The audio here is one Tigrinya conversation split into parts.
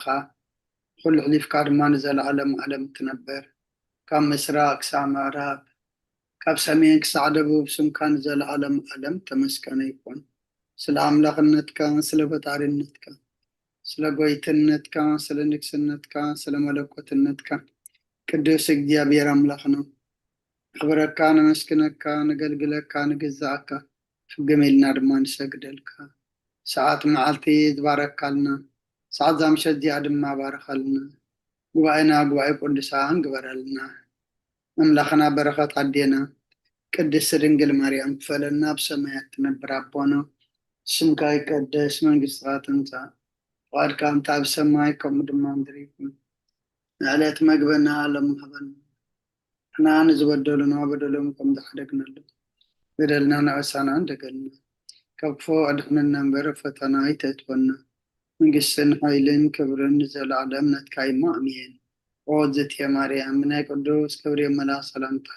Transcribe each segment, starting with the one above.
ዘለኻ፣ ኩሉ ሕሊፍካ ድማ ንዘለኣለም ዓለም ትነብር። ካብ ምስራቕ ክሳብ ምዕራብ፣ ካብ ሰሜን ክሳዕ ደቡብ ስምካ ንዘለኣለም ዓለም ተመስገነ ይኹን። ስለ ኣምላኽነትካ፣ ስለ ፈጣሪነትካ፣ ስለ ጎይትነትካ፣ ስለ ንግስነትካ፣ ስለ መለኮትነትካ፣ ቅዱስ እግዚኣብሔር ኣምላኽና፣ ነኽብረካ፣ ነመስግነካ፣ ነገልግለካ፣ ንግዛኣካ፣ ፍግም ኢልና ድማ ንሰግደልካ። ሰዓት መዓልቲ ዝባረካልና፣ ሰዓት እዛ ምሸት እዚኣ ድማ ባርኸልና። ጉባኤና ጉባኤ ቅዱሳን ግበረልና። ኣምላኽና በረኸት ኣዴና ቅድስቲ ድንግል ማርያም ክፈለና፣ ኣብ ሰማያት ትነብር ኣቦና፣ ስምካ ይቀደስ፣ መንግስትኻ ትምጻእ፣ ፍቓድካ እንተ ኣብ ሰማይ ከምኡ ድማ ምድሪ ይኹን። ንዕለት መግበና ሎሚ ሃበና፣ ንሕና ንዝበደሉና በደሎም ከም ዝሓደግናሉ፣ በደልና ንኣበሳና እንደገልና፣ ካብ ክፉ ኣድሕነና እምበር፣ ኣብ ፈተና ኣይተእትወና። መንግስትን ሓይልን ክብርን ንዘለኣለም ናትካ እዩ፣ ኣሜን። ኦ ዝትየ ማርያም፣ ብናይ ቅዱስ ገብርኤል መልኣኽ ሰላምታ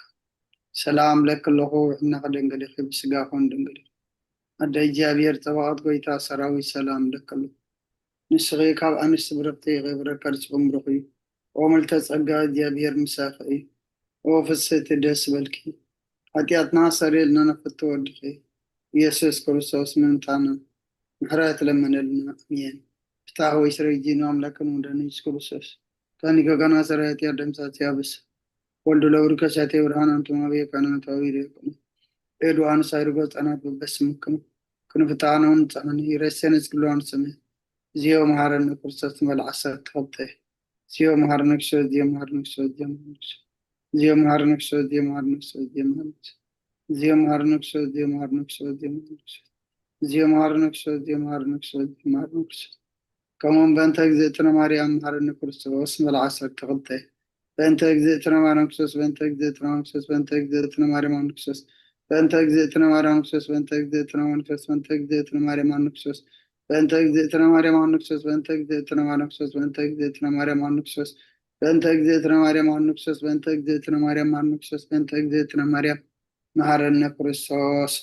ሰላም እብለኪ ኣለኹ፣ ሕና ከደንግል ኢኺ፣ ብስጋ ኮን ድንግል ኢኺ። ኣደ እግዚኣብሔር፣ ጸባኦት ጎይታ ሰራዊት፣ ሰላም እብለኪ ኣለኹ። ንስኺ ካብ ኣንስቲ ብርኽቲ ኢኺ፣ ፍረ ከርስኺ ብሩኽ እዩ። ኦ ምልዕተ ጸጋ፣ እግዚኣብሔር ምሳኺ እዩ። ኦ ፍስህቲ፣ ደስ በልኪ፣ ሓጢኣትና ሰሪልና ንፍቲ ወድኺ ኢየሱስ ክርስቶስ ምእንታና ምሕረት ለመነልና። ኣሜን። ፍታህ ወይ ስረይጂኖ ኣምላክን ወደን ኢየሱስ ክርስቶስ ከኒ ከገና ሰራየት ያደምሳት ያብስ ወልዱ ለውሪ ከሳቴ ብርሃን አንቱም አብየ ካህናት አዊሬ ኤዱ አንሳይርጎ ህጻናት በበስምክም ክንፍታኖም ጻኒ ረሰን ዝግሎን ስሜ እዚዮ መሃረኒ ክርስቶስ መልዓሰ ተኸብተ እዚዮ መሃረኒ ክሶ እዚዮ መሃረኒ ክሶ እዚዮ መሃረኒ ክሶ እዚዮ መሃረኒ ክሶ እዚዮ መሃረኒ ክሶ እዚዮ መሃረኒ ክሶ እዚዮ መሃረኒ ክሶ እዚዮ መሃረኒ ክሶ እዚዮ መሃረኒ ክሶ እዚዮ መሃረኒ ክሶ እዚዮ መሃረኒ ክሶ ከምኡውን በእንተ እግዝእትነ ማርያም መሃረኒ ክርስቶስ መልዓሰ ተኸብተ በእንተ እግዝእትነ ማርያም ክርስቶስ በእንተ እግዝእትነ ማርያም ክርስቶስ በእንተ እግዝእትነ ማርያም ክርስቶስ በእንተ እግዝእትነ ማርያም ክርስቶስ በእንተ እግዝእትነ ማርያም ክርስቶስ በእንተ እግዝእትነ ማርያም ክርስቶስ በእንተ እግዝእትነ ማርያም ክርስቶስ በእንተ እግዝእትነ ማርያም ክርስቶስ በእንተ እግዝእትነ ማርያም ክርስቶስ በእንተ እግዝእትነ ማርያም ክርስቶስ በእንተ እግዝእትነ ማርያም ክርስቶስ በእንተ እግዝእትነ ማርያም መሃረነ ክርስቶስ።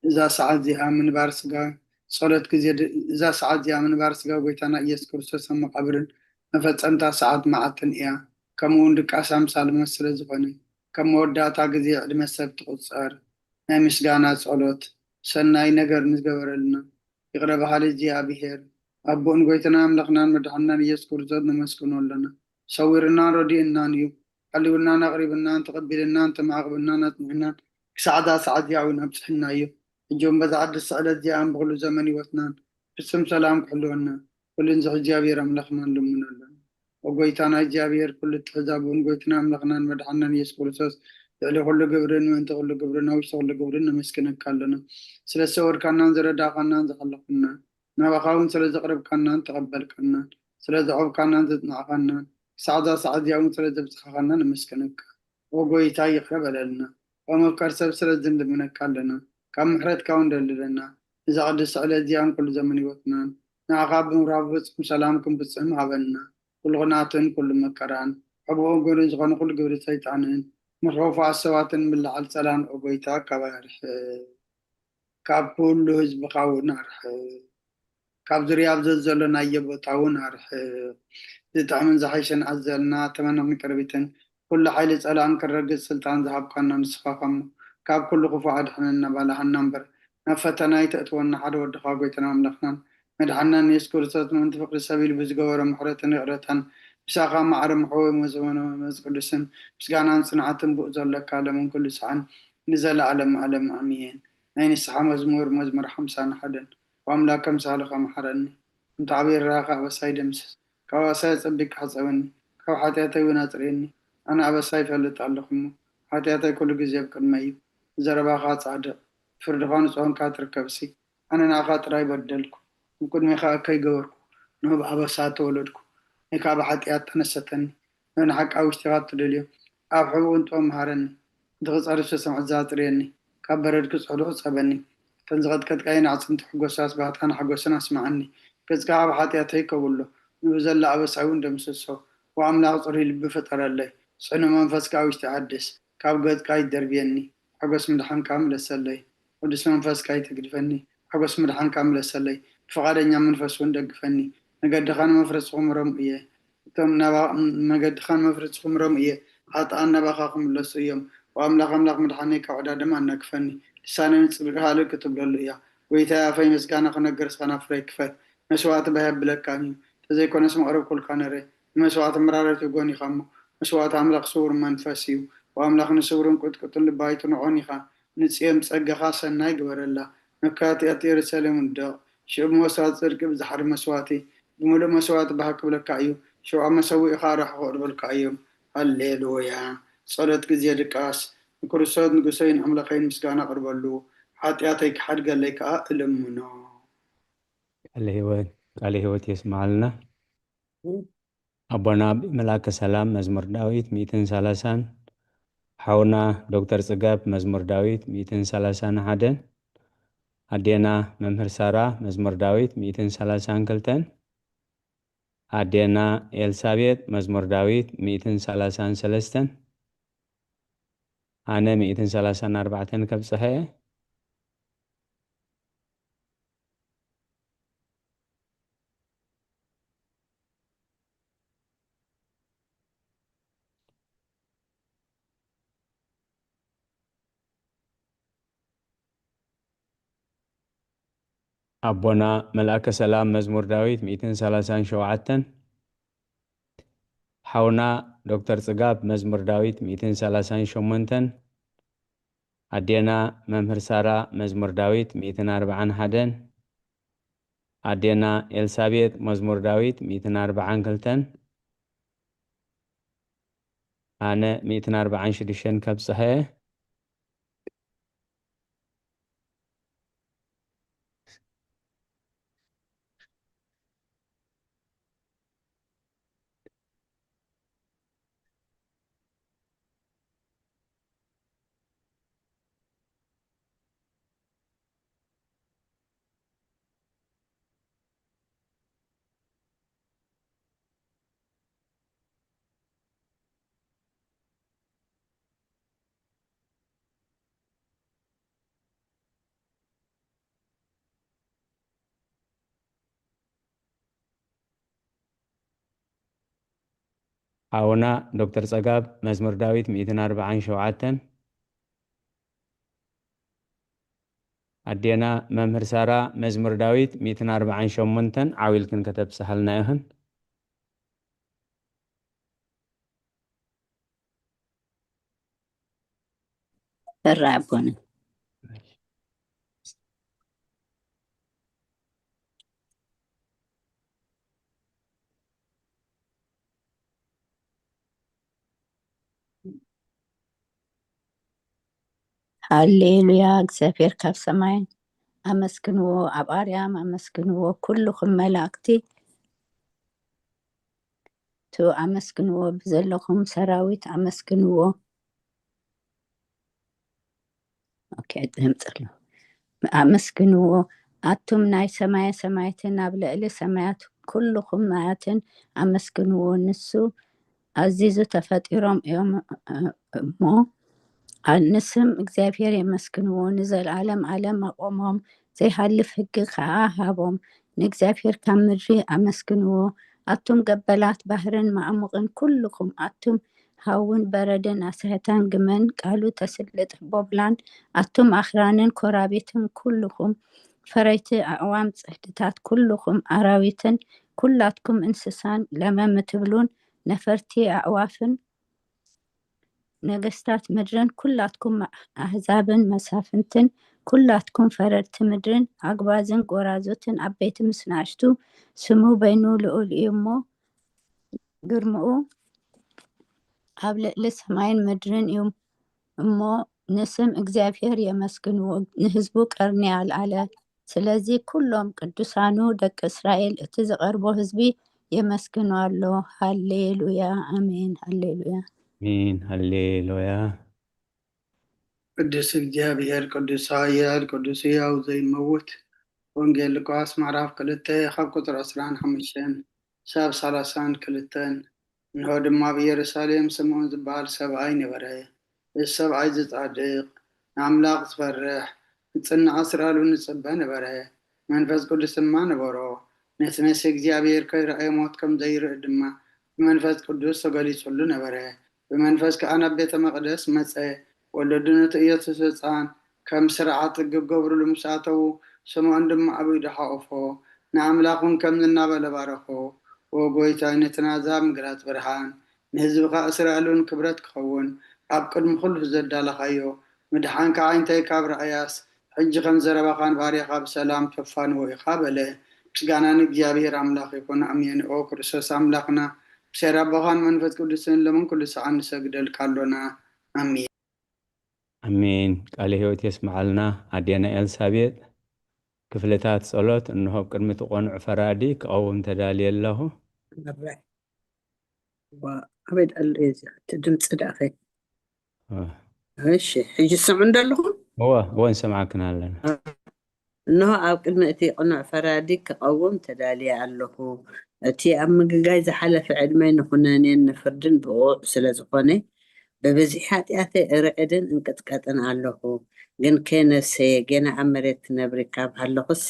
እዛ ሰዓት እዚኣ ምንባር ስጋ ጸሎት ግዜ ድ- እዛ ሰዓት እዚኣ ምንባር ስጋ ጎይታና ኢየሱስ ክርስቶስ ኣብ መቃብርን መፈጸምታ ሰዓት መዓልትን እያ። ከምኡ እውን ድቃስ ኣምሳል ሞት ስለ ዝኾነ ከም መወዳእታ ግዜ ዕድመ ሰብ ትቑጸር። ናይ ምስጋና ጸሎት። ሰናይ ነገር ንዝገበረልና ይቕረ በሃሊ እግዚኣብሔር ኣቦን ጎይታና ኣምላኽናን መድሓንናን ኢየሱስ ክርስቶስ ነመስግኖ ኣለና። ሰዊርናን ረዲእናን እዩ። ሓልውናን ኣቕሪብናን ተቐቢልናን ተማዕቕብናን ኣጽኒዕናን ክሳዕ እዛ ሰዓት እዚኣ እውን ኣብጽሕና እዩ። ሕጂ እውን በዛ ሓድሽ ስዕለት እዚኣን ብኹሉ ዘመን ህይወትናን ፍጹም ሰላም ክሕልወና ኩሉ ንዝሕ እግዚኣብሔር ኣምላኽና ንልምኖ ኣለና። ኦ ጎይታና እግዚኣብሔር ኩሉ እትሕዝ ኣቦን ጎይትና ኣምላኽናን መድሓንናን ኢየሱስ ክርስቶስ ልዕሊ ኩሉ ግብርን ምእንቲ ኩሉ ግብርን ኣብ ውሽጢ ኩሉ ግብርን ነመስግነካ ኣለና። ስለ ዝሰወርካናን ዝረዳእካናን ዝሓለኹናን ናባኻ እውን ስለ ዘቕረብካናን ተቐበልካናን ስለ ዘዕብካናን ዘጽናዕካናን ክሳዕ እዛ ሰዓት እዚኣ እውን ስለ ዘብጽሓኻና ነመስግነካ። ኦ ጎይታ ይቕረ በለልና። ኦ መፍቀር ሰብ ስለ ዝንልምነካ ኣለና። ካብ ምሕረትካ እውን ደልለና። እዛ ቅድስቲ ዕለት እዚኣን ኩሉ ዘመን ህይወትናን ንዓኻ ብምራብ ፍጹም ሰላም ክንፍጽም ሃበና። ኩሉ ቕንኣትን ኩሉ መከራን ሕቡእ ወገንን ዝኾነ ኩሉ ግብሪ ሰይጣንን ምርሑፋት ሰባትን ምልዓል ጸላን ኦ ጎይታ ካባይ ኣርሕቕ። ካብ ኩሉ ህዝብኻ እውን ኣርሕቕ። ካብ ዙርያ ኣብ ዘዘሎናዮ ቦታ እውን ኣርሕቕ። ዝጥዕምን ዝሓይሽን ኣዘልና ተመነቕን ቅርቢትን ኩሉ ሓይሊ ጸላእን ክረግጽ ስልጣን ዝሃብካና ንስኻ እሞ ካብ ኩሉ ክፉእ ኣድሕነና ባልሃና እምበር ናብ ፈተና ኣይተእትወና ሓደ ወድኻ ጎይታና ኣምላኽናን መድሓንናን የሱስ ክርስቶስ ምእንቲ ፍቕሪ ሰብ ኢሉ ብዝገበሮ ምሕረትን ይቕረታን ምሳኻ ማዕረ ምሕወይ መዝመነ መንፈስ ቅዱስን ምስጋናን ጽንዓትን ብኡ ዘለካ ለምን ኩሉ ሰዓን ንዘለኣለም ኣለም ኣሜን። ናይ ንስሓ መዝሙር መዝሙር ሓምሳን ሓደን ብኣምላክ ከምሳልኻ መሓረኒ እንተ ዓብየራኻ ኣበሳይ ደምስስ ካብ ኣበሳይ ኣጸቢቅካ ሕጸበኒ ካብ ሓጢኣተይ እውን ኣጽርየኒ ኣነ ኣበሳይ ይፈልጥ ኣለኹ እሞ ሓጢኣተይ ኩሉ ግዜ ኣብ ቅድመይ እዩ ብዘረባኻ ጻድቕ ብፍርድኻ ንጹህ ኾንካ ትርከብሲ ኣነ ንኣኻ ጥራይ በደልኩ፣ ኣብ ቅድሜኻ እከይ ገበርኩ፣ ንዑ ብኣበሳ ተወለድኩ፣ ንካ ብሓጢኣት ተነሰተኒ፣ ንዑ ንሓቂ ኣብ ውሽጢኻ እትደልዮ ኣብ ሕቡእ እንጦ መሃረኒ፣ እቲ ክጸርፍ ዝሰምዕ እዛ ኣጽርየኒ፣ ካብ በረድ ክጽሕሉ ሕጸበኒ፣ እተን ዝቐጥቀጥካየን ኣዕጽምቲ ሕጎሳ ስብሃትካ ንሓጎሰን ኣስምዓኒ፣ ገጽካ ካብ ሓጢኣተይ ከብሎ፣ ንብዘላ ኣበሳይ እውን ደምስሶ፣ ኦ ኣምላኽ ጽሩይ ልቢ ፍጠረለይ፣ ጽኑ መንፈስካ ኣብ ውሽጢ ኣድስ፣ ካብ ገጽካ ኣይትደርብየኒ፣ ሓጎስ ምድሓንካ ምለሰለይ። ቅዱስ መንፈስካ ኣይትግድፈኒ፣ ሓጎስ ምድሓንካ ምለሰለይ፣ ብፍቓደኛ መንፈስ እውን ደግፈኒ፣ መገድኻ ንመፍረስኹም ረምኡ እየ። እቶም ናባ-፣ መገድኻ ንመፍረስኹም ረምኡ እየ። ኃጥኣን ናባኻ ክምለሱ እዮም። ወኣምላኽ ኣምላኽ መድሓነይ ካብ ዕዳ ደም ኣናግፈኒ። ልሳነይ ንጽድቅኻ ልል ክትብለሉ እያ። ጐይታየ ኣፈይ ምስጋና ክነግር እስኻ ናብ ፍረይ ክፈት። መስዋእቲ ባህ የብለካን እዩ። እንተዘይኮነስ መቕረብኩልካ ነረ። ንመስዋእቲ መራርት ይጎን ኢኻ እሞ። መስዋእቲ ኣምላኽ ስውር መንፈስ እዩ። ወኣምላኽ ንስውርን ቁጥቁጥን ልቢ ኣይትንዖን ኢኻ። ንጽዮን ብጸጋኻ ሰናይ ግበረላ። መካትኣት የሩሳሌም ውደቕ። ሽዑ ብመስዋእቲ ጽድቂ ብዝሓሪ መስዋእቲ፣ ብምሉእ መስዋእቲ ባህ ክብለካ እዩ። ሽዑ ኣብ መሰውኢኻ ኣርሑ ከቕርበልካ እዮም። ሃሌሉያ። ጸሎት ግዜ ድቃስ። ንክርስቶስ ንጉሰይን ኣምላኸይን ምስጋና ኣቕርበሉ። ሓጢኣተይ ክሓድገለይ ከኣ እልምኖ። ቃለ ህይወት፣ ቃለ ህይወት የስምዓልና። ኣቦና መልኣከ ሰላም መዝሙር ዳዊት ሚእትን ሰላሳን፣ ሓውና ዶክተር ጽጋብ መዝሙር ዳዊት ሚእትን ሰላሳን ሓደን፣ ኣዴና መምህር ሳራ መዝሙር ዳዊት ሚእትን ሰላሳን ክልተን፣ ኣዴና ኤልሳቤጥ መዝሙር ዳዊት ሚእትን ሰላሳን ሰለስተን፣ ኣነ ሚእትን ሰላሳን ኣርባዕተን ከብጽሐ እየ። ኣቦና መልኣከ ሰላም መዝሙር ዳዊት ሚእትን ሰላሳን ሸውዓተን፣ ሓውና ዶክተር ጽጋብ መዝሙር ዳዊት ሚእትን ሰላሳን ሸሞንተን፣ ኣዴና መምህር ሳራ መዝሙር ዳዊት ሚእትን ኣርባዓን ሓደን፣ ኣዴና ኤልሳቤጥ መዝሙር ዳዊት ሚእትን ኣርባዓን ክልተን፣ ኣነ ሚእትን ኣርባዓን ሽዱሽተን ከብጽሐ እየ። ሓውና ዶክተር ጸጋብ መዝሙር ዳዊት ሚእትን ኣርባዓን ሸውዓተን፣ ኣዴና መምህር ሳራ መዝሙር ዳዊት ሚእትን ኣርባዓን ሸሞንተን ዓው ኢልክን ከተብጽሓልና ኢኽን። እረ ኣቦና። ሃሌሉያ፣ እግዚኣብሔር ካብ ሰማይ ኣመስግንዎ፣ ኣብ ኣርያም ኣመስግንዎ፣ ኩልኹም መላእክቲ ቱ ኣመስግንዎ፣ ብዘለኹም ሰራዊት ኣመስግንዎ። ኦኬ፣ ድምፅ ኣሎ። ኣመስግንዎ፣ ኣቱም ናይ ሰማየ ሰማያትን ኣብ ልዕሊ ሰማያት ኩልኹም ማያትን ኣመስግንዎ። ንሱ ኣዚዙ ተፈጢሮም እዮም እሞ፣ ኣ-፣ ንስም እግዚኣብሔር የመስግንዎ። ንዘለዓለም ዓለም ኣቆሞም፣ ዘይሃልፍ ህጊ ኸዓ ሃቦም። ንእግዚኣብሔር ካብ ምድሪ ኣመስግንዎ። ኣቱም ገበላት ባሕርን መዓሙቕን ኩልኹም፣ ኣቱም ሃውን በረድን ኣሳህታን ግመን ቃሉ ተስልጥ ቦብላን፣ ኣቱም ኣኽራንን ኮራቢትን ኩልኹም፣ ፈረይቲ ኣዕዋም ጽህድታት ኩልኹም፣ ኣራዊትን ኩላትኩም እንስሳን ለመም እትብሉን፣ ነፈርቲ ኣዕዋፍን ነገስታት ምድርን ኩላትኩም ኣህዛብን መሳፍንትን ኩላትኩም ፈረድቲ ምድርን ኣግባዝን ጎራዙትን ዓበይቲ ምስ ንኣሽቱ፣ ስሙ በይኑ ልኡል እዩ እሞ፣ ግርምኡ ኣብ ልዕሊ ሰማይን ምድርን እዩ እሞ፣ ንስም እግዚኣብሔር የመስግንዎ፣ ንህዝቡ ቀርኒ ኣልዓለ። ስለዚ ኩሎም ቅዱሳኑ ደቂ እስራኤል፣ እቲ ዝቐርቦ ህዝቢ የመስግኖ ኣሎ። ሃሌሉያ፣ ኣሜን፣ ሃሌሉያ። ኣሜን፣ ሃሌሉያ። ቅዱስ እግዚኣብሔር፣ ቅዱስ ኃያል፣ ቅዱስ ሕያው ዘይመውት። ወንጌል ሉቃስ ምዕራፍ ክልተ ካብ ቁጽሪ ዕስራን ሓሙሽተን ሳብ ሰላሳን ክልተን። እንሆ ድማ ኣብ ኢየሩሳሌም ስምዖን ዝበሃል ሰብኣይ ነበረ። እዚ ሰብኣይ እዚ ጻድቕ፣ ንኣምላኽ ዝፈርሕ፣ ንጽንዓት ስራሉ ንጽበ ነበረ። መንፈስ ቅዱስ ድማ ነበሮ። ነቲ ነፍሲ እግዚኣብሔር ከይረኣየ ሞት ከም ዘይርኢ ድማ ብመንፈስ ቅዱስ ተገሊጹሉ ነበረ። ብመንፈስ ከኣ ናብ ቤተ መቕደስ መጸ። ወለዱ ነቲ ኢየሱስ ህጻን ከም ስርዓት ክገብርሉ ምስ ኣተዉ፣ ስምዖን ድማ ኣብ ኢዱ ሓቖፎ፣ ንኣምላኽ እውን ከምዚ እናበለ ባረኾ። "ኦ ጎይታይ፣ ነቲ ናዛ ምግላጽ ብርሃን፣ ንህዝብኻ እስራኤል እውን ክብረት ክኸውን፣ ኣብ ቅድሚ ኩሉ ዘዳለኻዮ ምድሓንካ ኣዒንተይ ካብ ረኣያስ፣ ሕጂ ከም ዘረባኻን ባርያኻ ብሰላም ተፋንዎ ኢኻ" በለ። ምስጋና ንእግዚኣብሔር ኣምላኽ ይኹን። ኣሜን። ኦ ክርስቶስ ኣምላኽና፣ ብሰይር ኣቦኻን መንፈስ ቅዱስን ሎምን ኩሉ ሰዓት ንሰግደልካ ኣሎና። ኣሜን። ኣሜን። ቃለ ሕይወት የስምዓልና። ኣዴና ኤልሳቤጥ፣ ክፍልታት ጸሎት እንሆ ኣብ ቅድሚ እቲ ቐኑዕ ፈራዲ ክቐውም ተዳልየ ኣለኹ። እረ። ዋ፣ ኣበይ ኣሎ እዚ? እቲ ድምፂ ደኣ ኸ? እ። እሺ፣ ሕጂ ትሰምዑ እንዶ ኣለኹም? እወ፣ እወ፣ ንሰምዓክን ኣለና። እ። እንሆ ኣብ ቅድሚ እቲ ቅኑዕ ፈራዲ ክቐውም ተዳልየ ኣለኹ። እቲ ኣብ ምግጋይ ዝሓለፈ ዕድመይ ንኹነኔን ንፍርድን ብቑዕ ስለ ዝኾነ፣ ብብዝሒ ሓጢኣተይ እርዕድን እንቅጥቀጥን ኣለኹ። ግን ከ ነፍሰየ፣ ጌና ኣብ መሬት ትነብሪ ካብ ሃለኹስ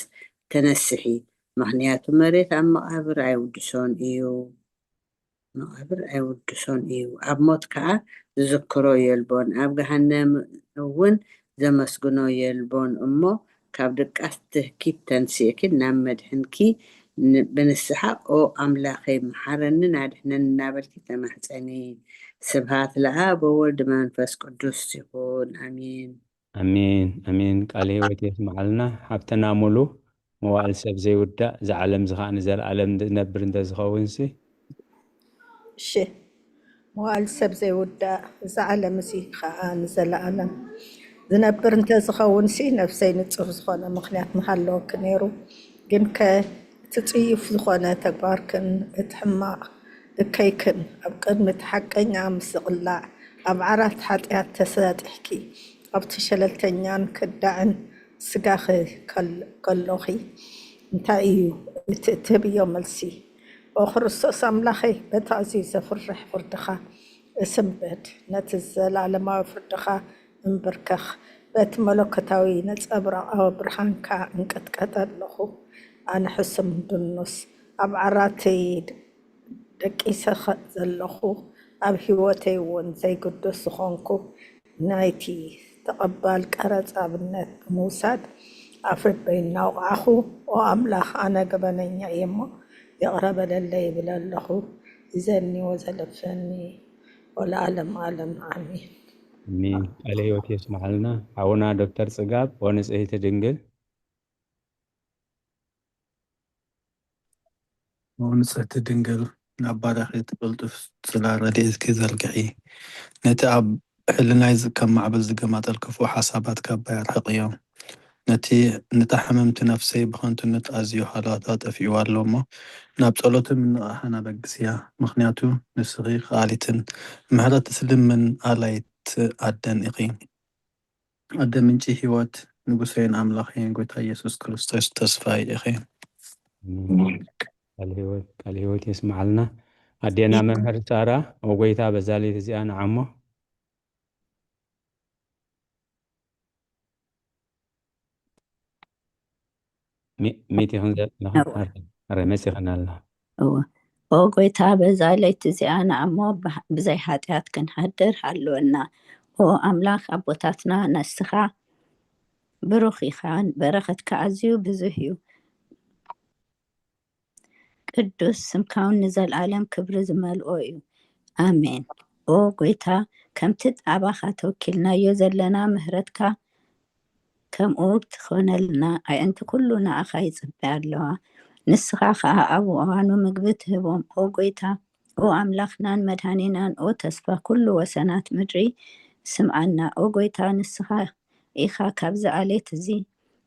ተነስሒ፣ ምኽንያቱ መሬት ኣብ መቓብር ኣይውድሶን እዩ። መቓብር ኣይውድሶን እዩ። ኣብ ሞት ከኣ ዝዝክሮ የልቦን፣ ኣብ ገሃነም እውን ዘመስግኖ የልቦን። እሞ ካብ ድቃስ ትህኪት ተንሲእኪ ናብ መድሕንኪ ን-፣ ብንስሓ "ኦ ኣምላኸይ፣ መሓረንን ኣድሕነን" እናበልኪ ተማሕጸኒ። ስብሃት ለኣብ ወወልድ መንፈስ ቅዱስ ይኹን። ኣሜን። ኣሜን፣ ኣሜን። ቃለ ህይወት የስምዓልና። ሓብትና ሙሉ፣ መዋእል ሰብ ዘይውዳእ፣ እዛ ዓለም እዚ ኸኣ ንዘለኣለም ዝነብር እንተ ዝኸውንሲ? እሺ፣ መዋእል ሰብ ዘይውዳእ፣ እዛ ዓለም እዚ ኸኣ ንዘለኣለም ዝነብር እንተ ዝኸውንሲ፣ ነፍሰይ ንጹር ዝኾነ ምኽንያት ምሃለወኪ ነይሩ። ግን ከ እቲ ጽዩፍ ዝኾነ ተግባርክን እቲ ሕማቕ እከይክን ኣብ ቅድሚ እቲ ሓቀኛ ምስቕላዕ ኣብ ዓራት ሓጢኣት ተሳጢሕኪ፣ ኣብቲ ሸለልተኛን ከዳዕን ስጋኺ ከል-፣ ከሎኺ እንታይ እዩ እቲ እትህብዮ መልሲ? ኦ ክርስቶስ ኣምላኸይ፣ በቲ ኣዝዩ ዘፍርሕ ፍርድኻ እስንብድ፣ ነቲ ዘላለማዊ ፍርድኻ እንብርከኽ፣ በቲ መለኮታዊ ነጸብራቓዊ ብርሃንካ እንቅጥቀጥ ኣለኹ። ኣነ ሕሱም ድኑስ፣ ኣብ ዓራተይ ደቂሰ ኸ-፣ ዘለኹ፣ ኣብ ህይወተይ እውን ዘይግዱስ ዝኾንኩ፣ ናይቲ ተቐባል ቀረጽ ኣብነት ብምውሳድ ኣፍልበይ እናወቕዓኹ፣ "ኦ ኣምላኽ፣ ኣነ ገበነኛ እየ እሞ ይቕረ በለለይ" ይብል ኣለኹ። እዘኒ ወዘለፈኒ ወለዓለም ዓለም፣ ኣሜን። ኣሜን። ቃለ ህይወት የስምዓልና። ሓውና ዶክተር ጽጋብ፣ ኦ ንጽህቲ ድንግል። ኦ ንጽህቲ ድንግል፣ ናብ ባርያኺ እቲ ቅልጡፍ ጽላል ረድኤትኪ ዘርግሒ። ነቲ ኣብ ሕልናይ ዝ-፣ ከም ማዕበል ዝገማጠል ክፉእ ሓሳባት ካባይ ኣርሕቕዮ። ነቲ፣ ነታ ሕምምቲ ነፍሰይ ብኸንቱነት ኣዝዩ ሃለዋታ ጠፊእዋ ኣሎ እሞ፣ ናብ ጸሎትን ምንቕቓሕን ኣበግስያ። ምኽንያቱ ንስኺ ከኣሊትን ምሕረት ትልምን ኣላይት ኣደን ኢኺ። ኣደ ምንጪ ህይወት፣ ንጉሰይን ኣምላኸይን ጎይታ ኢየሱስ ክርስቶስ ተስፋይ ኢኺ። ኣሜን። ቃል ህይወት፣ ቃል ህይወት የስምዓልና። ኣዴና መምህር ሳራ፣ ኦ ጎይታ በዛ ለይቲ እዚኣ ንዓሞ። ሚ-፣ ሚት ይኹን ዘለኻ? እወ። ኣረ፣ ኣረ፣ መሲኽና ኣለኻ። እወ። ኦ ጎይታ፣ በዛ ለይቲ እዚኣ ንዓሞ ብሃ-፣ ብዘይ ሓጢኣት ክንሓድር ሃልወና። ኦ ኣምላኽ ኣቦታትና፣ ንስኻ ብሩኽ ኢኻ፣ በረኸትካ ኣዝዩ ብዙህ እዩ። ቅዱስ ስምካ እውን ንዘለኣለም ክብሪ ዝመልኦ እዩ። ኣሜን። ኦ ጎይታ፣ ከምቲ ጣባኻ ተወኪልናዮ ዘለና ምህረትካ ከምኡ ትኾነልና። ኣዕንቲ ኩሉ ንኣኻ ይጽበያ ኣለዋ። ንስኻ ኸኣ ኣብ እዋኑ ምግቢ ትህቦም። ኦ ጎይታ፣ ኦ ኣምላኽናን መድኃኒናን፣ ኦ ተስፋ ኩሉ ወሰናት ምድሪ፣ ስምዓና። ኦ ጎይታ፣ ንስኻ ኢኻ ካብዚ ኣሌት እዚ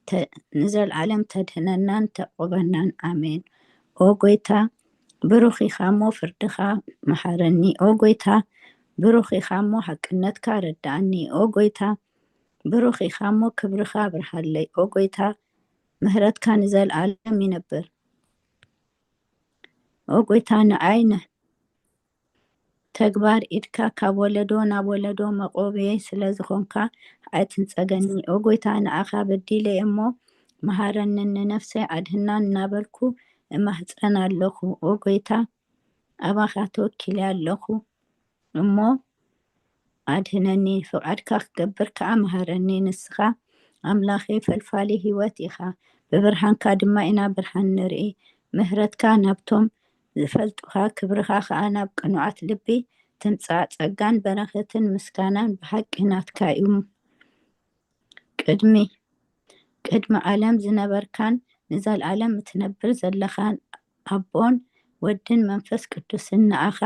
ተ-፣ ንዘለዓለም ተድህነናን ተዕቁበናን። ኣሜን። ኦ ጎይታ፣ ብሩኽ ኢኻ እሞ ፍርድኻ መሓረኒ። ኦ ጎይታ፣ ብሩኽ ኢኻ እሞ ሓቅነትካ ረድኣኒ። ኦ ጎይታ፣ ብሩኽ ኢኻ እሞ ክብርኻ ኣብርሃለይ። ኦ ጎይታ፣ ምህረትካ ንዘለዓለም ይነብር። ኦ ጎይታ፣ ንዓይ ነ-፣ ተግባር ኢድካ ካብ ወለዶ ናብ ወለዶ መቆብየይ ስለ ዝኾንካ ኣይትንጸገኒ። ኦ ጎይታ፣ ንዓኻ በዲለ እሞ መሃረንን ንነፍሰይ ኣድህናን እናበልኩ እማህጸን ኣለኹ። ኦ ጎይታ፣ ኣባኻ ተወኪለ ኣለኹ እሞ ኣድህነኒ፣ ፍቓድካ ክገብር ከኣ መሃረኒ። ንስኻ ኣምላኸይ ፈልፋሊ ህይወት ኢኻ፣ ብብርሃንካ ድማ ኢና ብርሃን ንርኢ። ምህረትካ ናብቶም ዝፈልጡኻ፣ ክብርኻ ከኣ ናብ ቅኑዓት ልቢ ትምጻእ። ጸጋን በረኸትን ምስጋናን ብሓቂ ናትካ እዩ። ቅድሚ ቅድሚ ዓለም ዝነበርካን ንዘለኣለም እትነብር ዘለኻን ኣቦን ወድን መንፈስ ቅዱስን ንኣኻ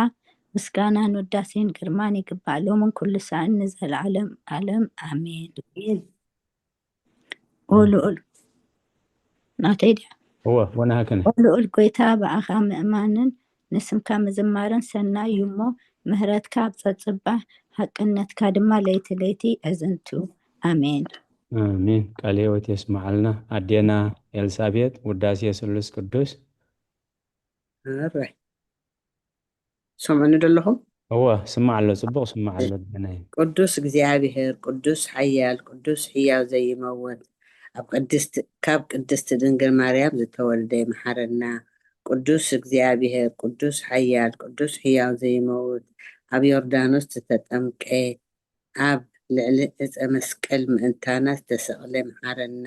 ምስጋናን ውዳሴን ግርማን ይግባእ፣ ሎምን ኩሉ ሳዕን ንዘለኣለም ዓለም። ኣሜን። ኦ ልኡል፣ ናተይ ድያ? እወ፣ ወናሃክን። ኦ ልኡል ጎይታ፣ ብኣኻ ምእማንን ንስምካ ምዝማርን ሰናይ እዩ እሞ፣ ምህረትካ ኣብ ጸጽባሕ፣ ሓቅነትካ ድማ ለይቲ ለይቲ ኣዘንቱ። ኣሜን። ኣሜን። ቃለ ህይወት የስምዓልና። ኣዴና ኤልሳቤጥ፣ ውዳሴ ስሉስ ቅዱስ። ኣረ፣ ሰምዑኒ ዶ ኣለኹም? እወ፣ ስማዕ ኣሎ፣ ጽቡቕ ስማዕ ኣሎ፣ ኣደናይ። ቅዱስ እግዚኣብሔር፣ ቅዱስ ሓያል፣ ቅዱስ ሕያው ዘይመውት፣ ኣብ ቅድስት-፣ ካብ ቅድስቲ ድንግል ማርያም ዝተወልደ ይምሓረና። ቅዱስ እግዚኣብሔር፣ ቅዱስ ሓያል፣ ቅዱስ ሕያው ዘይመውት፣ ኣብ ዮርዳኖስ ዝተጠምቀ፣ ኣብ ልዕሊ ዕፀ መስቀል ምእንታና ዝተሰቕለ ይምሓረና።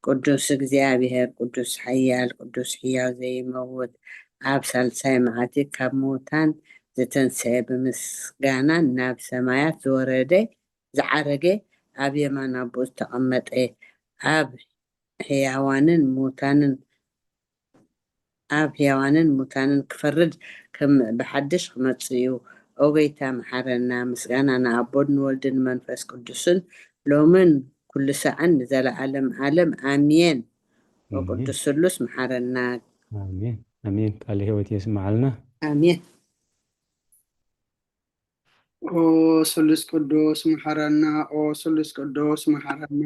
ቅዱስ እግዚኣብሔር፣ ቅዱስ ሓያል፣ ቅዱስ ሕያው ዘይመውት፣ ኣብ ሳልሳይ መዓልቲ ካብ ምውታን ዝተንስአ፣ ብምስጋና ናብ ሰማያት ዝወረደ፣ ዝዓረገ፣ ኣብ የማን ኣቦኡ ዝተቐመጠ፣ ኣብ ሕያዋንን ሙታንን፣ ኣብ ሕያዋንን ሙታንን ክፈርድ ከም ብሓድሽ ክመጽእ እዩ። ኦ ጎይታ፣ መሓረና። ምስጋና ንኣቦን ንወልድን ንመንፈስ ቅዱስን፣ ሎምን ኩሉ ሳዕን ንዘለዓለም ዓለም። ኣሜን። ኦ ኣሜን። ቅዱስ ስሉስ፣ መሓረና። ኣሜን፣ ኣሜን። ቃለ ህይወት የስምዓልና። ኣሜን። ኦ ስሉስ ቅዱስ፣ መሓረና። ኦ ስሉስ ቅዱስ፣ መሓረና።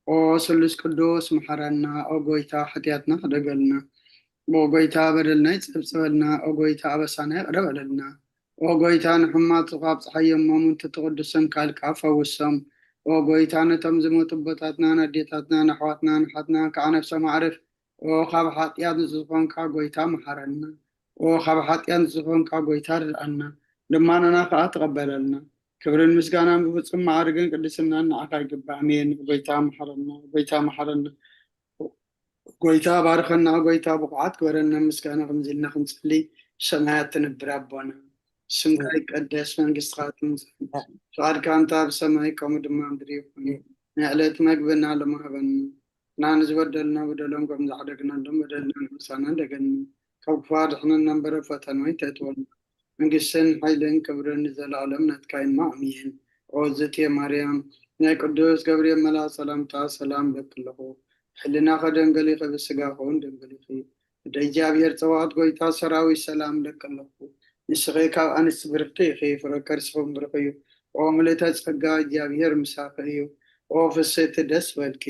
ኦ ስሉስ ቅዱስ፣ መሓረና። ኦ ጎይታ፣ ሓጢኣትና ሕደገልና። ኦ ጎይታ፣ በደልና ይጸብጸበልና። ኦ ጎይታ፣ ኣበሳና ይቕረ በለልና። ኦ ጎይታ፣ ንሕማት ካብ ጸሓዮም ማሙንቲ ትቕድሶም ካልካ ፈውሶም። ኦ ጎይታ፣ ነቶም ዝሞቱ ኣቦታትናን ኣዴታትናን ኣሕዋትናን ኣሓትናን ከዓ ነፍሶም ኣዕርፍ። ኦ ካብ ሓጢኣት ንጹህ ዝኾንካ ጎይታ፣ መሓረና። ኦ ካብ ሓጢኣት ንጹህ ዝኾንካ ጎይታ፣ ርድኣና። ልማናና ከዓ ተቐበለልና። ክብርን ምስጋናን ብፍጹም ማዕርግን ቅድስናን ንዓኻ ይግባእ። ኣሜን። ጎይታ፣ መሓረና። ጎይታ፣ መሓረና። ጎይታ፣ ባርኸና። ጎይታ፣ ብቑዓት ግበረና። ምስጋና ከምዚ ኢልና ክንጽሊ፣ ሰማያት ትነብር ኣቦና፣ ስምካ ይቀደስ፣ መንግስትኻ ትምጻእ፣ ፍቓድካ እንተ ኣብ ሰማይ ከምኡ ድማ ምድሪ ይኹን። ናይ ዕለት መግብና ሎሚ ሃበና፣ ንሕና ንዝበደሉና በደሎም ከም ዝዓደግናሎም በደልና ንመሳና ደገና፣ ካብ ክፉእ ኣድሕነና እምበር ኣብ ፈተና ኣይተእትወና። መንግስትን ሓይልን ክብርን ንዘለኣለም ናትካ እዩ እሞ ኣሜን። ኦ ዝእቲ ማርያም፣ ናይ ቅዱስ ገብርኤል መልኣክ ሰላምታ ሰላም እብለኪ ኣለኹ። ብሕልናኺ ደንግል ኢኺ፣ ብስጋኺ እውን ደንግል ኢኺ። ወደ እግዚኣብሔር ጸባኦት ጎይታ ሰራዊት ሰላም እብለኪ ኣለኹ። ንስኺ ካብ ኣንስቲ ብርኽቲ ኢኺ፣ ፍረ ከርስኺ እውን ብሩኽ እዩ። ኦ ምልእተ ጸጋ፣ እግዚኣብሔር ምሳኺ እዩ። ኦ ፍስሕቲ ደስ በልኪ፣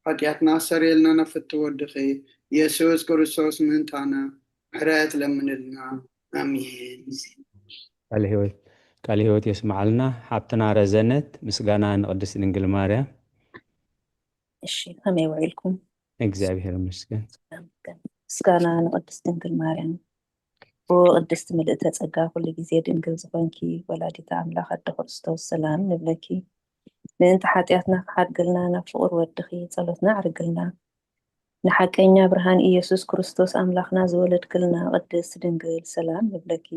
ሓጢኣትና ኣስተሰርየልና ናብ ፍትው ወድኺ የሱስ ክርስቶስ ምእንታና ምሕረት ለምንልና። ኣሜን። ቃለ ህይወት፣ ቃለ ህይወት የስምዓልና። ሓብትና ረዘነት፣ ምስጋና ንቅድስት ድንግል ማርያም። እሺ፣ ከመይ ውዒልኩም? እግዚኣብሔር ይመስገን። ምስጋና ንቅድስት ድንግል ማርያም። ኦ ቅድስቲ ምልእተ ጸጋ፣ ኩሉ ግዜ ድንግል ዝኾንኪ ወላዲተ ኣምላኽ ኣደ ክርስቶስ፣ ሰላም ንብለኪ። ምእንቲ ሓጢኣትና ክሓድግልና ናብ ፍቑር ወድኺ ጸሎትና ኣዕርግልና። ንሓቀኛ ብርሃን ኢየሱስ ክርስቶስ ኣምላኽና ዝወለድክልና ቅድስት ድንግል፣ ሰላም ንብለኪ።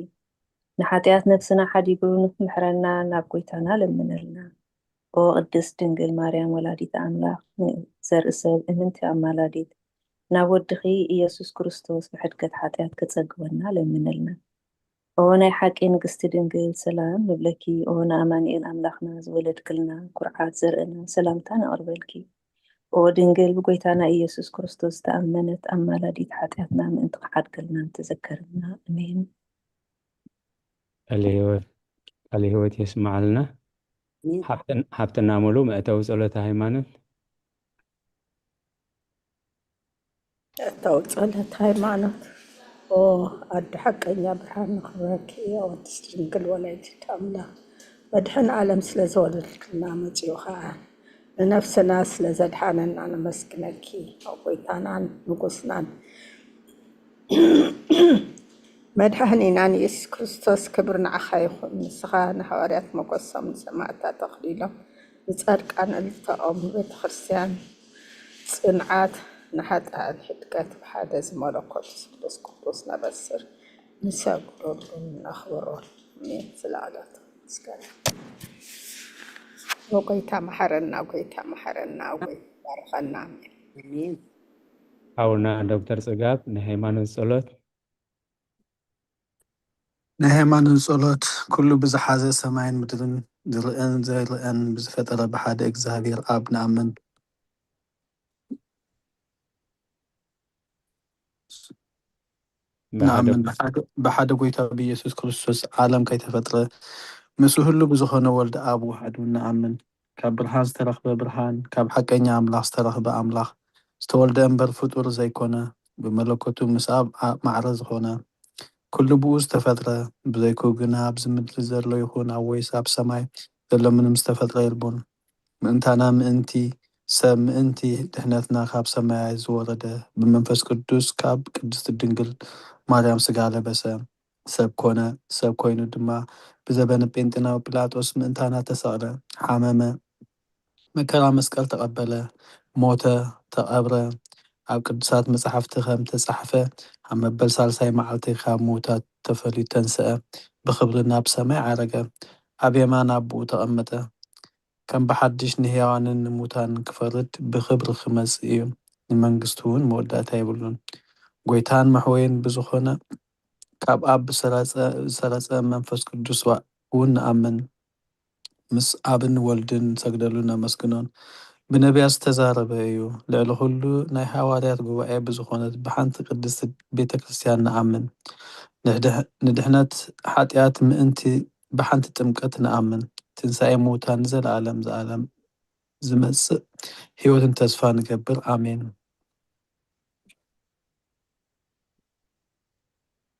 ንሓጢኣት ነፍስና ሓዲጉ ንክምሕረና ናብ ጎይታና ለምነልና። ኦ ቅድስት ድንግል ማርያም ወላዲተ ኣምላኽ፣ ንዘርኢ ሰብ እምንቲ ኣማላዲት፣ ናብ ወድኺ ኢየሱስ ክርስቶስ ብሕድገት ሓጢኣት ከጸግወና ለምነልና። ኦ ናይ ሓቂ ንግስቲ ድንግል፣ ሰላም ንብለኪ። ኦ ንኣማኑኤል ኣምላኽና ዝወለድክልና፣ ኩርዓት ዘርእና፣ ሰላምታ ነቕርበልኪ። ኦ ድንግል፣ ብጎይታና ኢየሱስ ክርስቶስ ዝተኣመነት ኣማላዲት፣ ሓጢኣትና ምእንቲ ክሓድገልና ተዘከርና። ኣሜን። ቃለ ህይወት፣ ቃለ ህይወት የስምዓልና። ኣሜን። ሓብትን-፣ ሓብትና ሙሉ መእተዊ ጸሎተ ሃይማኖት። መእተዊ ጸሎተ ሃይማኖት። ኦ ኣደ ሓቀኛ ብርሃን ንኽብረኪ፣ ኦ ቅድስት ድንግል ወላዲት ኣምላኽ፣ መድሕን ዓለም ስለ ዘወለድክልና መጺኡ ኸኣ ንነፍስና ስለ ዘድሓነና ነመስግነኪ። ኦ ጎይታናን ንጉስናን፣ መድሓኒናን የሱስ ክርስቶስ፣ ክብሪ ንዓኻ ይኹን። ንስኻ ንሃዋርያት ሞገሶም፣ ንሰማእታት ኣኽሊሎም፣ ንጻድቃን እልልታኦም፣ ንቤተ ክርስቲያን ጽንዓት፣ ንሓጥኣን ሕድገት፣ ብሓደ ዝመለኮት ስሉስ ቅዱስ ነበስር፣ ንሰግደሉን ነኽብሮን። ኣሜን። ስለዓላት ምስጋና። ጎይታ መሓረና፣ ጎይታ መሓረና፣ ጎይታ ባርኸና። ኣሜን። ኣሜን። ሓውና ዶክተር ጽጋብ ናይ ሃይማኖት ጸሎት። ናይ ሃይማኖት ጸሎት። ኩሉ ብዝሓዘ ሰማይን ምድርን ዝርእን ዘይርእን ብዝፈጠረ ብሓደ እግዚኣብሔር ኣብ ንኣምን። ብሓደ ንኣምን ብሓደ፣ ብሓደ ጎይታ ብኢየሱስ ክርስቶስ ዓለም ከይተፈጥረ ምስ ህሉ ብዝኾነ ወልድ ኣብ ውሓዱ ንኣምን። ካብ ብርሃን ዝተረኽበ ብርሃን፣ ካብ ሓቀኛ ኣምላኽ ዝተረኽበ ኣምላኽ፣ ዝተወልደ እምበር ፍጡር ዘይኮነ፣ ብመለኮቱ ምስ ኣብ ኣ-፣ ማዕረ ዝኾነ፣ ኩሉ ብኡ ዝተፈጥረ፣ ብዘይኩ ግና ኣብዚ ምድሪ ዘሎ ይኹን ኣብ ወይስ ኣብ ሰማይ ዘሎ ምንም ዝተፈጥረ የልቦን። ምእንታና ምእንቲ ሰብ ምእንቲ ድሕነትና ካብ ሰማያት ዝወረደ፣ ብመንፈስ ቅዱስ ካብ ቅድስት ድንግል ማርያም ስጋ ለበሰ። ሰብ ኮነ። ሰብ ኮይኑ ድማ ብዘበነ ጴንጤናዊ ጲላጦስ ምእንታና ተሰቕለ፣ ሓመመ፣ መከራ መስቀል ተቐበለ፣ ሞተ፣ ተቐብረ። ኣብ ቅዱሳት መጻሕፍቲ ከም ተጻሕፈ፣ ኣብ መበል ሳልሳይ መዓልቲ ካብ ምዉታት ተፈልዩ ተንስአ፣ ብኽብሪ ናብ ሰማይ ዓረገ፣ ኣብ የማን ኣቦኡ ተቐመጠ። ከም ብሓድሽ ንሕያዋንን ንሙታን ክፈርድ ብኽብሪ ክመጽእ እዩ፣ ንመንግስቱ እውን መወዳእታ የብሉን። ጎይታን መሕወይን ብዝኾነ ካብ ኣብ ዝሰረጸ፣ ዝሰረጸ መንፈስ ቅዱስ ዋ-፣ እውን ንኣምን። ምስ ኣብን ወልድን ንሰግደሉን ነመስግኖን። ብነቢያት ዝተዛረበ እዩ። ልዕሊ ኩሉ ናይ ሃዋርያት ጉባኤ ብዝኾነት ብሓንቲ ቅድስቲ ቤተ ክርስቲያን ንኣምን። ንድሕ-፣ ንድሕነት ሓጢኣት ምእንቲ ብሓንቲ ጥምቀት ንኣምን። ትንሳኤ ምዉታን ንዘለኣለም ዘኣለም ዝመጽእ ህይወትን ተስፋ ንገብር። ኣሜን።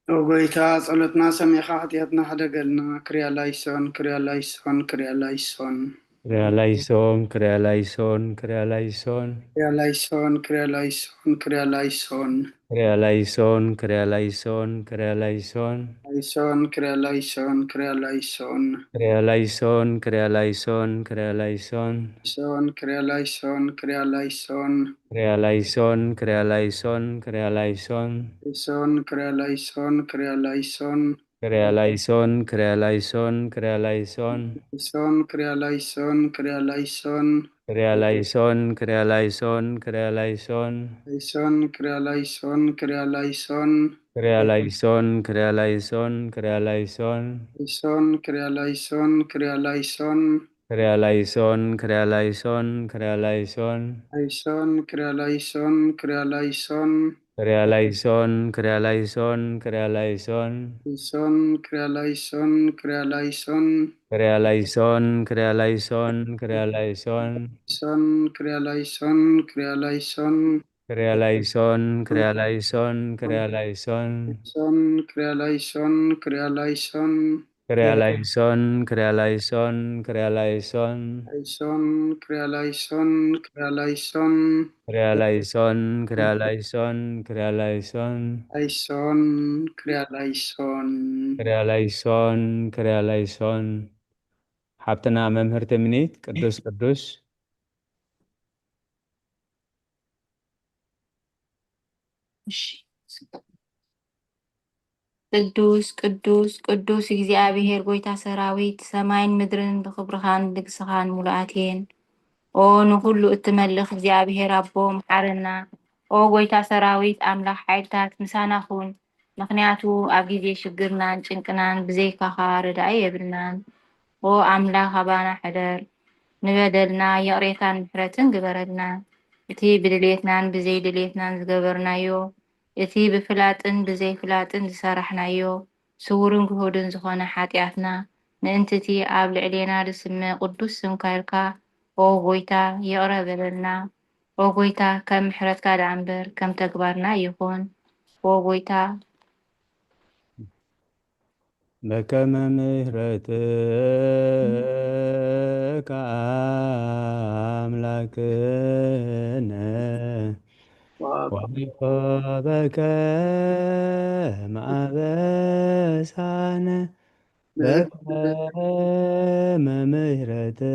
ኦ ጎይታ፣ ጸሎትና ሰሚዕኻ ሓጢኣትና ሕደገልና። ክርያ ላይሶን፣ ክርያ ላይሶን፣ ክርያ ላይሶን። ክርያ ላይሶን፣ ክርያ ላይሶን፣ ክርያ ላይሶን። ክርያ ላይሶን፣ ክርያ ላይሶን፣ ክርያ ላይሶን። ክርያ ላይሶን፣ ክርያ ላይሶን፣ ክርያ ላይሶን። ላይሶን፣ ክርያ ላይሶን፣ ክርያ ላይሶን። ክርያ ላይሶን፣ ክርያ ላይሶን፣ ክርያ ላይሶን። ላይሶን፣ ክርያ ላይሶን፣ ክርያ ላይሶን። ክርያ ላይሶን፣ ክርያ ላይሶን፣ ክርያ ላይሶን። ላይሶን፣ ክርያ ላይሶን፣ ክርያ ላይሶን። ክርያ ላይሶን፣ ክርያ ላይሶን፣ ክርያ ላይሶን። ላይሶን፣ ክርያ ላይሶን፣ ክርያ ላይሶን። ክርያ ላይሶን፣ ክርያ ላይሶን፣ ክርያ ላይሶን። ላይሶን፣ ክርያ ላይሶን፣ ክርያ ላይሶን። ክርያ ላይሶን፣ ክርያ ላይሶን፣ ክርያ ላይሶን። ላይሶን፣ ክርያ ላይሶን፣ ክርያ ላይሶን። ክርያ ላይሶን፣ ክርያ ላይሶን፣ ክርያ ላይሶን። ላይሶን፣ ክርያ ላይሶን፣ ክርያ ላይሶን። ክርያ ላይሶን፣ ክርያ ላይሶን፣ ክርያ ላይሶን። ላይሶን፣ ክርያ ላይሶን፣ ክርያ ላይሶን። ክርያ ላይሶን፣ ክርያ ላይሶን፣ ክርያ ላይሶን። ላይሶን፣ ክርያ ላይሶን፣ ክርያ ላይሶን። ክርያ ላይሶን፣ ክርያ ላይሶን፣ ክርያ ላይሶን። ላይሶን፣ ክርያ ላይሶን፣ ክርያ ላይሶን። ክርያ ላይሶን፣ ክርያ ላይሶን፣ ክርያ ላይሶን። ላይሶን፣ ክርያ ላይሶን፣ ክርያ ላይሶን። ክርያ ላይሶን፣ ክርያ ላይሶን፣ ክርያ ላይሶን። ላይሶን፣ ክርያ ላይሶን። ክርያ ላይሶን፣ ክርያ ላይሶን። ሓብትና መምህርቲ ምኒት፣ ቅዱስ ቅዱስ። እሺ። ቅዱስ፣ ቅዱስ፣ ቅዱስ እግዚኣብሔር ጎይታ ሰራዊት፣ ሰማይን ምድርን ብኽብርኻን ልግስኻን ሙሉኣት እየን። ኦ ንኹሉ እትመልኽ እግዚኣብሔር ኣቦ፣ መሓረና። ኦ ጎይታ ሰራዊት፣ ኣምላኽ ሓይልታት፣ ምሳና ኩን። ምኽንያቱ ኣብ ግዜ ሽግርናን ጭንቅናን ብዘይካኻ ረዳኢ የብልናን። ኦ ኣምላኽ፣ ኣባና ሕደር። ንበደልና ይቕሬታን ምሕረትን ግበረልና። እቲ ብድልየትናን ብዘይድልየትናን ዝገበርናዮ፣ እቲ ብፍላጥን ብዘይፍላጥን ዝሰራሕናዮ፣ ስዉርን ግሁድን ዝኾነ ሓጢኣትና፣ ምእንቲ እቲ ኣብ ልዕሌና ዝስመ ቅዱስ ስምካ ኢልካ፣ ኦ ጎይታ፣ ይቕረ በለልና። ኦ ጎይታ፣ ከም ምሕረትካ ደኣ እምበር ከም ተግባርና ኣይኹን። ኦ ጎይታ። በከመ ምሕረትከ ኣምላክነ ወኮበከ ማበሳነ በከመ ምሕረትከ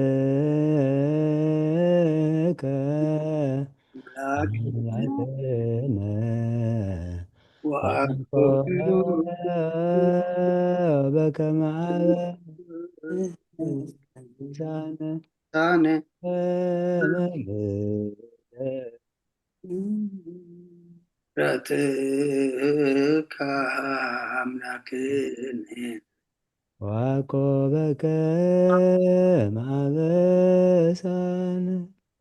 አምላክነ ወአኮበከ ማበሳነ ሳነ ምሕረትካ አምላክነ ወኮበከ ማበሳነ።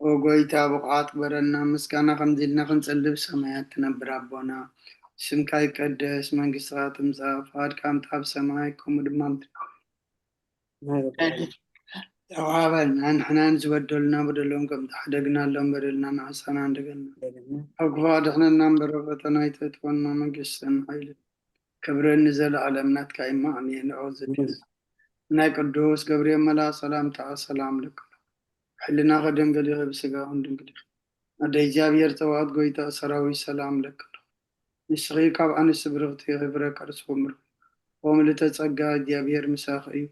ኦ ጎይታ፣ ብቑዓት ግበረና፣ ምስጋና ከምዚ ኢልና ክንጽሊ ብሰማያት ትነብር ኣቦና። ስምካ ይቀደስ፣ መንግስትኻ ትምጻእ፣ ፍቓድካ ምጻእ ኣብ ሰማይ ከምኡ ድማ ምድሪ። ተዋሃበና፣ ንሕናን ዝበደሉና በደሎም ከም ዝሓደግናሎም በደልና ንሕሳና እንደገና። ኣብ ክፉ ኣድሕነና እምበር፣ ኣብ ፈተና ኣይተእትወና፣ መንግስትን ሓይልን ክብርን ንዘለኣለም ናትካ እማ፣ ኣሜን። ኦ ዝድል ናይ ቅዱስ ገብርኤል መልኣኽ ሰላምታ ሰላም ለክሎ። ሕልናኸ ድንግል ኢኺ፣ ብስጋኹን ድንግል ኢኺ። ኣደ እግዚኣብሔር ጸባኦት ጎይታ ሰራዊት ሰላም ለክሎ። ንስኺ ካብ ኣንስቲ ብርኽቲ ኢኺ፣ ፍረ ከርስኹም ብሩኽ። ኦ ምልእተ ጸጋ፣ እግዚኣብሔር ምሳኺ እዩ።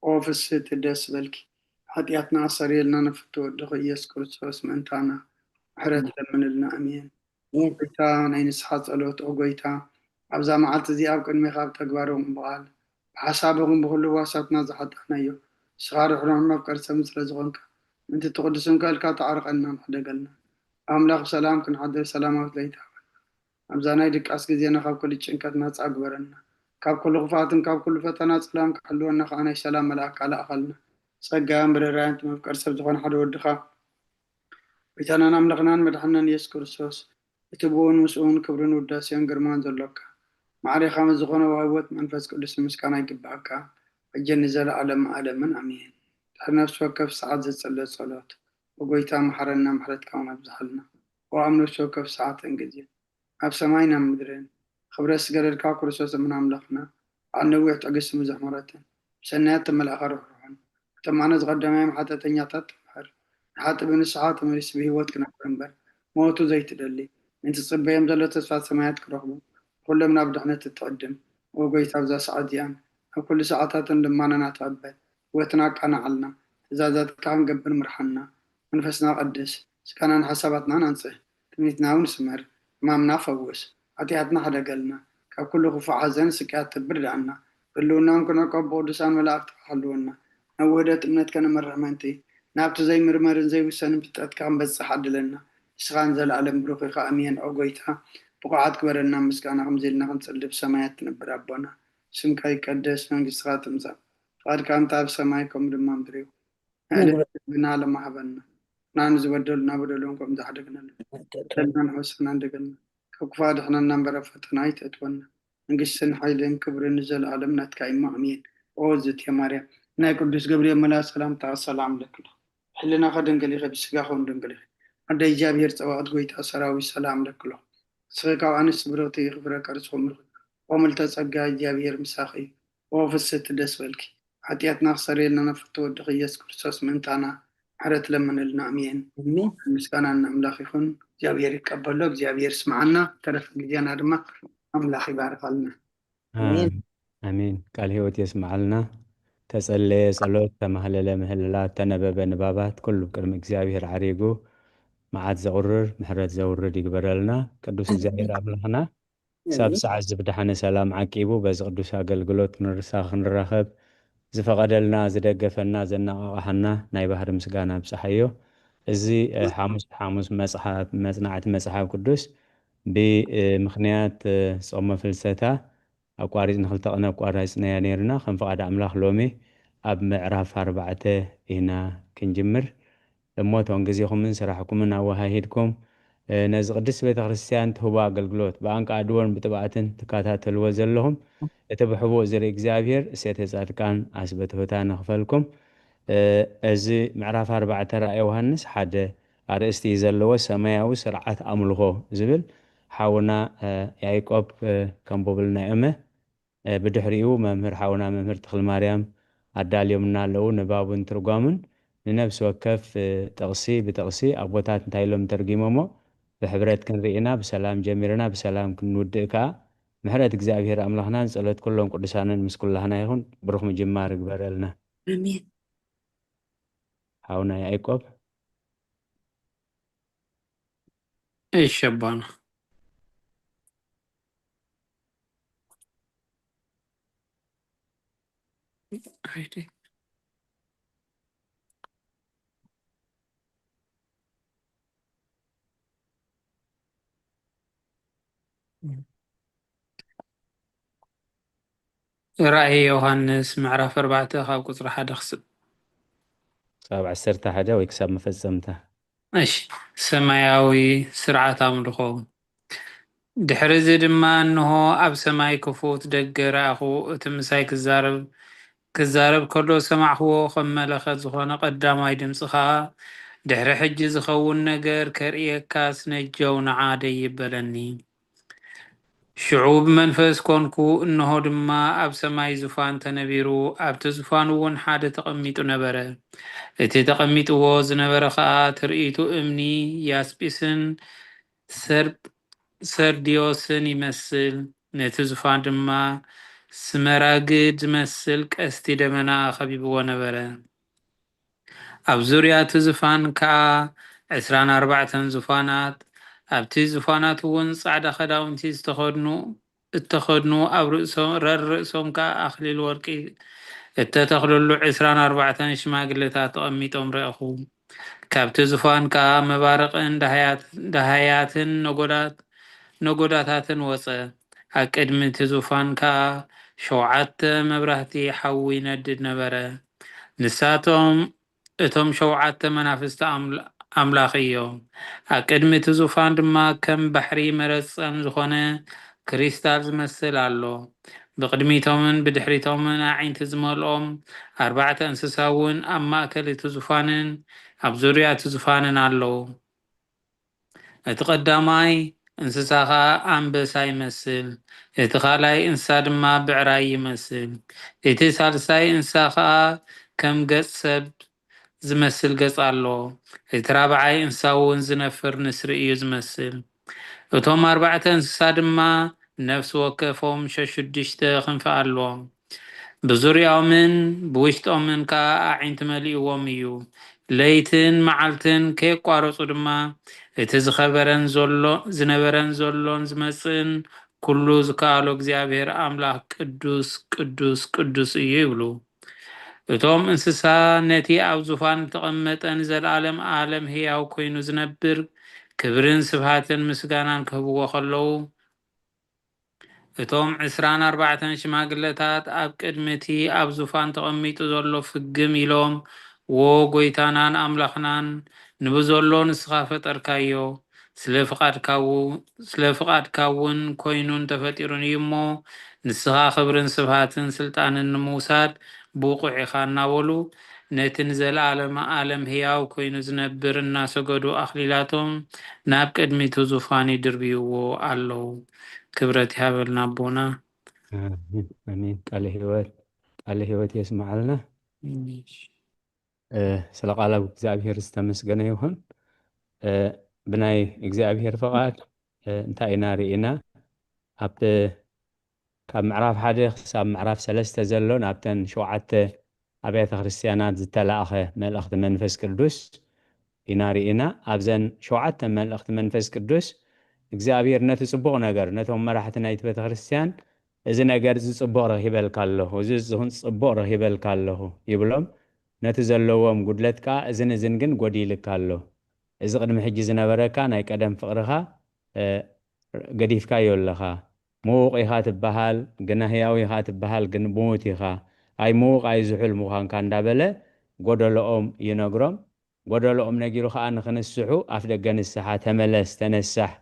ኦ ፍስህቲ ደስ በልኪ። ሓጢኣትና ኣሰርየልና ንፍቱ ወድኺ ኢየሱስ ክርስቶስ ምእንታና ምሕረት ለምንልና። ኣሜን። ጎይታ ናይ ንስሓ ጸሎት፣ ኦ ጎይታ፣ ኣብዛ መዓልቲ እዚኣ ኣብ ቅድሜኻ ኣብ ተግባር ይኹን ብቓል፣ ብሓሳብ ይኹን ብኹሉ ህዋሳትና ዝሓጣናዮ፣ ንስኻ ርሕሩሕን መፍቀሪ ሰብን ስለ ዝኾንካ፣ ምእንቲ እቲ ቅዱስ ስምካ ኢልካ ተዓርቐና፣ ንሕደገልና። ኣምላኽ ብሰላም ክንሓድር ሰላማዊት ለይቲ ሃበና። ኣብዛ ናይ ድቃስ ግዜና ካብ ኩሉ ጭንቀት ናጻ ግበረና። ካብ ኩሉ ክፍኣትን ካብ ኩሉ ፈተና ጸላም ክሕልወና ከኣ ናይ ሰላም መልኣክ ኣላእኸልና። ጸጋን ብርህራን እቲ መፍቀሪ ሰብ ዝኾነ ሓደ ወድኻ ጎይታናን ኣምላኽናን መድሓንናን ኢየሱስ ክርስቶስ፣ እቲ ብኡን ምስኡን ክብርን ውዳሴን ግርማን ዘሎካ፣ ማዕሬኻ ምስ ዝኾነ ወሃቢ ህይወት መንፈስ ቅዱስ ምስጋና ይግብኣካ፣ ሕጂ ንዘለኣለም ዓለምን ኣሜን። ድሕሪ ነፍሲ ወከፍ ሰዓት ዝጽለ ጸሎት፣ ኦ ጎይታ መሓረና፣ ምሕረትካ እውን ኣብዝሓልና። ኦ ኣብ ነፍሲ ወከፍ ሰዓትን ግዜን፣ ኣብ ሰማይን ኣብ ምድርን፣ ክብረት ዝገደልካ ክርስቶስ እምን ኣምላኽና፣ በዓል ነዊሕ ትዕግስቲ ብዙሕ ምሕረትን፣ ብሰናያት ተመላእካ ርሕሩሕን፣ ከተማዕነ ዝቐደማዮም ሓጢኣተኛታት ትምሕር፣ ንሓጥእ ብንስሓ ተመሊሱ ብህይወት ክነብር እምበር፣ ሞቱ ዘይትደሊ፣ ምእንቲ ዝጽበዮም ዘሎ ተስፋ ሰማያት ክረኽቡ፣ ንኹሎም ናብ ድሕነት እትዕድም፣ ኦ ጎይታ፣ ኣብዛ ሰዓት እዚኣን ኣብ ኩሉ ሰዓታትን ልማናና ተቐበል፣ ህይወትና ኣቃናዓልና፣ ትእዛዛትካ ክንገብር ምርሓና፣ መንፈስና ቀድስ፣ ስጋናን ሓሳባትናን ኣንጽህ፣ ትምኒትና እውን ስመር፣ ሕማምና ፈውስ፣ ሓጢኣትና ሕደገልና፣ ካብ ኩሉ ክፉእ ሓዘን ስቅያት ትብር ዳኣና፣ ህልውናን ክነቆ ብቅዱሳን መላእክትካ ሓልወና፣ ናብ ውህደት እምነት ከነመርሕ ምእንቲ፣ ናብቲ ዘይምርመርን ዘይውሰንን ፍልጠትካ ክንበጽሕ ዓድለና፣ ንስኻ ንዘለኣለም ብሩኽ ኢኻ፣ ኣሜን። ኦ ጎይታ፣ ብቑዓት ግበረና፣ ምስጋና ከምዚ ኢልና ክንጽሊ ብሰማያት ትነብር ኣቦና፣ ስምካ ይቀደስ፣ መንግስትኻ ትምጻእ፣ ፍቓድካ እንተ ኣብ ሰማይ ከምኡ ድማ ምድሪ ይኹን። ንዕለትና ሃበና፣ ንዓና ዝበደሉና በደሎም ከም ዝሓደግናሉ፣ በደልና ንሕውሰና እንደገና፣ ካብ ክፉእ ኣድሕነና እምበር ኣብ ፈተና ኣይተእትወና፣ መንግስትን ሓይልን ክብርን ንዘለኣለም ናትካ እዩ፣ ኣሜን። ኦ ዝእቲ ማርያም፣ ናይ ቅዱስ ገብርኤል መልኣክ ሰላምታ ሰላም ለክሎ፣ ሕልናኸ ድንግል ኢኸ፣ ብስጋኸ እውን ድንግል ኢኸ። ኣደ እግዚኣብሔር ጸባኦት፣ ጎይታ ሰራዊት፣ ሰላም ለክሎ። ንስኺ ካብ ኣንስቲ ብርኽቲ ኢኺ፣ ፍረ ከርስኺ ምርኹ። ኦ ምልተ ጸጋ፣ እግዚኣብሔር ምሳኺ እዩ። ኦ ፍስህቲ፣ ደስ በልኪ። ሓጢኣትና ክሰርየልና ነፍቅቲ ወድኺ ኢየሱስ ክርስቶስ ምእንታና ምሕረት ለምንልና። ኣሜን። ኣሜን። ምስጋና ንኣምላኽ ይኹን። እግዚኣብሔር ይቀበሎ፣ እግዚኣብሔር ይስምዓና። ተረፈ ግዜና ድማ ኣምላኽ ይባርኸልና። ኣሜን። ኣሜን። ቃል ህይወት የስምዓልና። ተጸለየ ጸሎት፣ ተማህለለ ምህልላት፣ ተነበበ ንባባት፣ ኩሉ ቅድሚ እግዚኣብሔር ዓሪጉ መዓት ዘቑርር፣ ምሕረት ዘውርድ ይግበረልና። ቅዱስ እግዚኣብሔር ኣምላኽና፣ ክሳብ ኣሜን። ሰዓት እዚ ብደሓነ ሰላም ዓቂቡ፣ በዚ ቅዱስ ኣገልግሎት ክንርሳ ክንራኸብ ዝፈቐደልና፣ ዝደገፈና፣ ዘነቓቕሓና ናይ ባህሪ ምስጋና ኣብጽሓዮ። እዚ፣ እ፣ ሓሙስ፣ ሓሙስ መጽሓፍ፣ መጽናዕቲ መጽሓፍ ቅዱስ ብ-፣ እ፣ ምኽንያት፣ እ፣ ጾመ ፍልሰታ ኣቋሪጽ ንኽልተ ቀን ኣቋራጽናያ ነይርና። ከም ፍቓድ ኣምላኽ ሎሚ ኣብ ምዕራፍ ኣርባዕተ ኢና ክንጅምር። እሞ እቶም ግዜኹምን ስራሕኩምን ኣወሃሂድኩም፣ እ፣ ነዚ ቅድስቲ ቤተ ክርስቲያን ትህቦ ኣገልግሎት ብኣንቃ ኣድዎን ብጥብኣትን ትከታተልዎ ዘለኹም፣ እቲ ብሕቡእ ዝርኢ እግዚኣብሔር እሴተ ጻድቃን ኣስበትሑታ ንኽፈልኩም። እ፣ እዚ ምዕራፍ ኣርባዕተ ራእየ ዮሃንስ ሓደ ኣርእስቲ እዩ ዘለዎ፣ ሰማያዊ ስርዓት ኣምልኾ ዝብል ሓውና፣ እ፣ ያዕቆብ፣ እ፣ ከንብብልና እዮመ። እ፣ ብድሕሪኡ መምህር ሓውና መምህር ተኽለማርያም ኣዳልዮምና ኣለዉ። ንባቡን ትርጓሙን ንነፍሲ ወከፍ፣ እ፣ ጥቕሲ ብጥቕሲ ኣቦታት እንታይ ኢሎም ተርጊሞሞ፣ ብሕብረት ክንርኢና፣ ብሰላም ጀሚርና ብሰላም ክንውድእ ከኣ ምሕረት እግዚኣብሔር ኣምላኽናን ጸሎት ኩሎም ቅዱሳንን ምስ ኩላህና ይኹን። ብሩኽ ምጅማር ይግበረልና። ኣሜን። ሓውና ያዕቆብ። እሺ ኣቦና። ራእይ ዮሃንስ ምዕራፍ ኣርባዕተ ካብ ቁፅሪ ሓደ ክስብ ክሳብ ዓሰርተ ሓደ ወይ ክሳብ መፈጸምታ። እሺ፣ ሰማያዊ ስርዓት ኣምልኾ። ድሕሪ እዚ ድማ እንሆ ኣብ ሰማይ ክፉት ደገ ረኣኹ፣ እቲ ምሳይ ክዛረብ ክዛረብ ከሎ ሰማዕኽዎ፣ ከም መለኸት ዝኾነ ቀዳማይ ድምፂ ኸዓ፣ ድሕሪ ሕጂ ዝኸውን ነገር ከርእየካስ ነጀው ንዓ ደይብ በለኒ። ሽዑ ብመንፈስ ኮንኩ፣ እንሆ ድማ ኣብ ሰማይ ዙፋን ተነቢሩ፣ ኣብቲ ዙፋን እውን ሓደ ተቐሚጡ ነበረ። እቲ ተቐሚጥዎ ዝነበረ ኸዓ ትርኢቱ እምኒ ያስጲስን ሰርዲዮስን ይመስል፣ ነቲ ዙፋን ድማ ስመራግድ ዝመስል ቀስቲ ደመና ኸቢብዎ ነበረ። ኣብ ዙርያ እቲ ዙፋን ከኣ ዕስራን ኣርባዕተን ዙፋናት፣ ኣብቲ ዙፋናት እውን ጻዕዳ ኸዳውንቲ ዝተኸድኑ እተኸድኑ፣ ኣብ ርእሶም ረር ርእሶም ከኣ ኣኽሊል ወርቂ እተተኽለሉ ዕስራን ኣርባዕተን ሽማግለታት ተቐሚጦም ረእኹ። ካብቲ ዙፋን ከኣ መባርቕን ደሃያት- ደሃያትን ነጎዳት- ነጎዳታትን ወጸ። ኣብ ቅድሚ እቲ ዙፋን ከኣ ሸውዓተ መብራህቲ ሓዊ ይነድድ ነበረ። ንሳቶም እቶም ሸውዓተ መናፍስቲ ኣምላ- ኣምላኽ እዮም። ኣብ ቅድሚ እቲ ዙፋን ድማ ከም ባሕሪ መረጸም ዝኾነ ክሪስታል ዝመስል ኣሎ። ብቕድሚቶምን ብድሕሪቶምን ኣዒንቲ ዝመልኦም ኣርባዕተ እንስሳ እውን ኣብ ማእከል እቲ ዙፋንን ኣብ ዙርያ እቲ ዙፋንን ኣለዉ። እቲ ቀዳማይ እንስሳ ኸኣ ኣንበሳ ይመስል፣ እቲ ኻልኣይ እንስሳ ድማ ብዕራይ ይመስል፣ እቲ ሳልሳይ እንስሳ ኸኣ ከም ገጽ ሰብ ዝመስል ገጽ ኣለዎ፣ እቲ ራብዓይ እንስሳ እውን ዝነፍር ንስሪ እዩ ዝመስል። እቶም ኣርባዕተ እንስሳ ድማ ነፍሲ ወከፎም ሸሽዱሽተ ክንፊ ኣለዎም። ብዙርያኦምን ብውሽጦምን ከኣ ኣዒንቲ መሊእዎም እዩ። ለይትን መዓልትን ከየቋረጹ ድማ እቲ ዝኸበረን ዘሎ ዝነበረን ዘሎን ዝመጽእን ኩሉ ዝከኣሎ እግዚኣብሔር ኣምላኽ ቅዱስ ቅዱስ ቅዱስ እዩ ይብሉ። እቶም እንስሳ ነቲ ኣብ ዙፋን ዝተቐመጠ ንዘለኣለም ዓለም ህያው ኮይኑ ዝነብር ክብርን ስብሃትን ምስጋናን ክህብዎ ከለዉ እቶም ዕስራን ኣርባዕተን ሽማግለታት ኣብ ቅድሚ እቲ ኣብ ዙፋን ተቐሚጡ ዘሎ ፍግም ኢሎም፣ ዎ ጐይታናን ኣምላኽናን፣ ንብዘሎ ንስኻ ፈጠርካዮ፣ ስለ ፍቓድካ ው- ስለ ፍቓድካ እውን ኮይኑን ተፈጢሩን እዩ እሞ፣ ንስኻ ክብርን ስብሃትን ስልጣንን ንምውሳድ ብቑዕ ኢኻ እናበሉ፣ ነቲ ንዘለኣለመ ዓለም ህያው ኮይኑ ዝነብር እናሰገዱ ኣኽሊላቶም ናብ ቅድሚ እቲ ዙፋን ይድርብይዎ ኣለዉ። ክብረት ይሃበልና ኣቦና። ኣሜን። ቃለ ህይወት ቃለ ህይወት የስምዓልና። ስለ ቃል እግዚኣብሔር ዝተመስገነ ይኹን። ብናይ እግዚኣብሔር ፍቓድ እንታይ ኢና ርኢና? ኣብቲ ካብ ምዕራፍ ሓደ ክሳብ ምዕራፍ ሰለስተ ዘሎ ናብተን ሸውዓተ ኣብያተ ክርስቲያናት ዝተላእኸ መልእኽቲ መንፈስ ቅዱስ ኢና ርኢና። ኣብዘን ሸውዓተ መልእኽቲ መንፈስ ቅዱስ እግዚኣብሔር ነቲ ጽቡቕ ነገር ነቶም መራሕቲ ናይቲ ቤተ ክርስቲያን እዚ ነገር እዚ ጽቡቕ ረኺበልካ ኣለኹ፣ እዚ ጽቡቕ ረኺበልካ ኣለኹ ይብሎም። ነቲ ዘለዎም ጉድለት ከኣ እዝን እዝን ግን ጎዲልካ ኣሎ። እዚ ቅድሚ ሕጂ ዝነበረካ ናይ ቀደም ፍቕርኻ ገዲፍካዮ ኣለኻ። ምዉቕ ኢኻ ትበሃል፣ ግና ህያው ኢኻ ትበሃል፣ ግን ምዉት ኢኻ። ኣይ ምዉቕ ኣይ ዝሑል ምዃንካ እንዳበለ ጎደሎኦም ይነግሮም። ጎደሎኦም ነጊሩ ኸኣ ንኽንስሑ ኣፍ ደገ ንስሓ ተመለስ፣ ተነሳሕ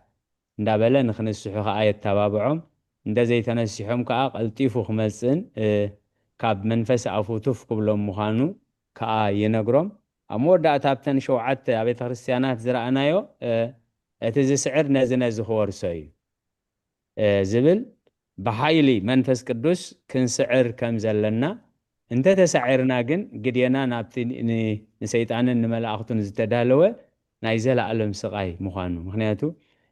እንዳበለ ንኽንስሑ ኸኣ የተባብዖም። እንተ ዘይተነሲሖም ከኣ ቀልጢፉ ክመጽእን ካብ መንፈስ ኣፉ ቱፍ ክብሎም ምዃኑ ከኣ ይነግሮም። ኣብ መወዳእታ ኣብተን ሸውዓተ ኣብያተ ክርስቲያናት ዝረኣናዮ እቲ ዝስዕር ነዚ ነዚ ክወርሶ እዩ ዝብል ብሓይሊ መንፈስ ቅዱስ ክንስዕር ከም ዘለና፣ እንተተሳዒርና ግን ግዴና ናብቲ ንሰይጣንን ንመላእኽቱን ዝተዳለወ ናይ ዘለኣለም ስቓይ ምዃኑ። ምኽንያቱ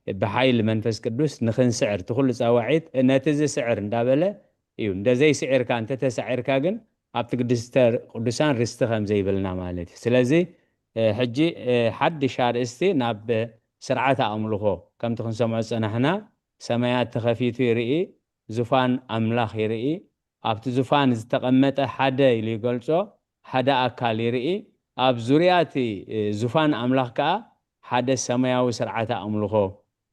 ብሓይሊ መንፈስ ቅዱስ ንኽንስዕር፣ እቲ ኩሉ ጸዋዒት ነቲ ዝስዕር እንዳበለ እዩ። እንደ ዘይስዒርካ እንተተሳዒርካ ግን ኣብቲ ቅድስተ ቅዱሳን ርስቲ ከም ዘይብልና ማለት እዩ። ስለዚ፣ እ፣ ሕጂ፣ እ፣ ሓድሽ ኣርእስቲ ናብ ስርዓተ ኣምልኾ ከምቲ ክንሰምዖ ዝጸናሕና፣ ሰማያት ተኸፊቱ ይርኢ፣ ዙፋን ኣምላኽ ይርኢ፣ ኣብቲ ዙፋን ዝተቐመጠ ሓደ ኢሉ ይገልጾ፣ ሓደ ኣካል ይርኢ፣ ኣብ ዙርያ እቲ፣ እ፣ ዙፋን ኣምላኽ ከኣ ሓደ ሰማያዊ ስርዓተ ኣምልኾ፣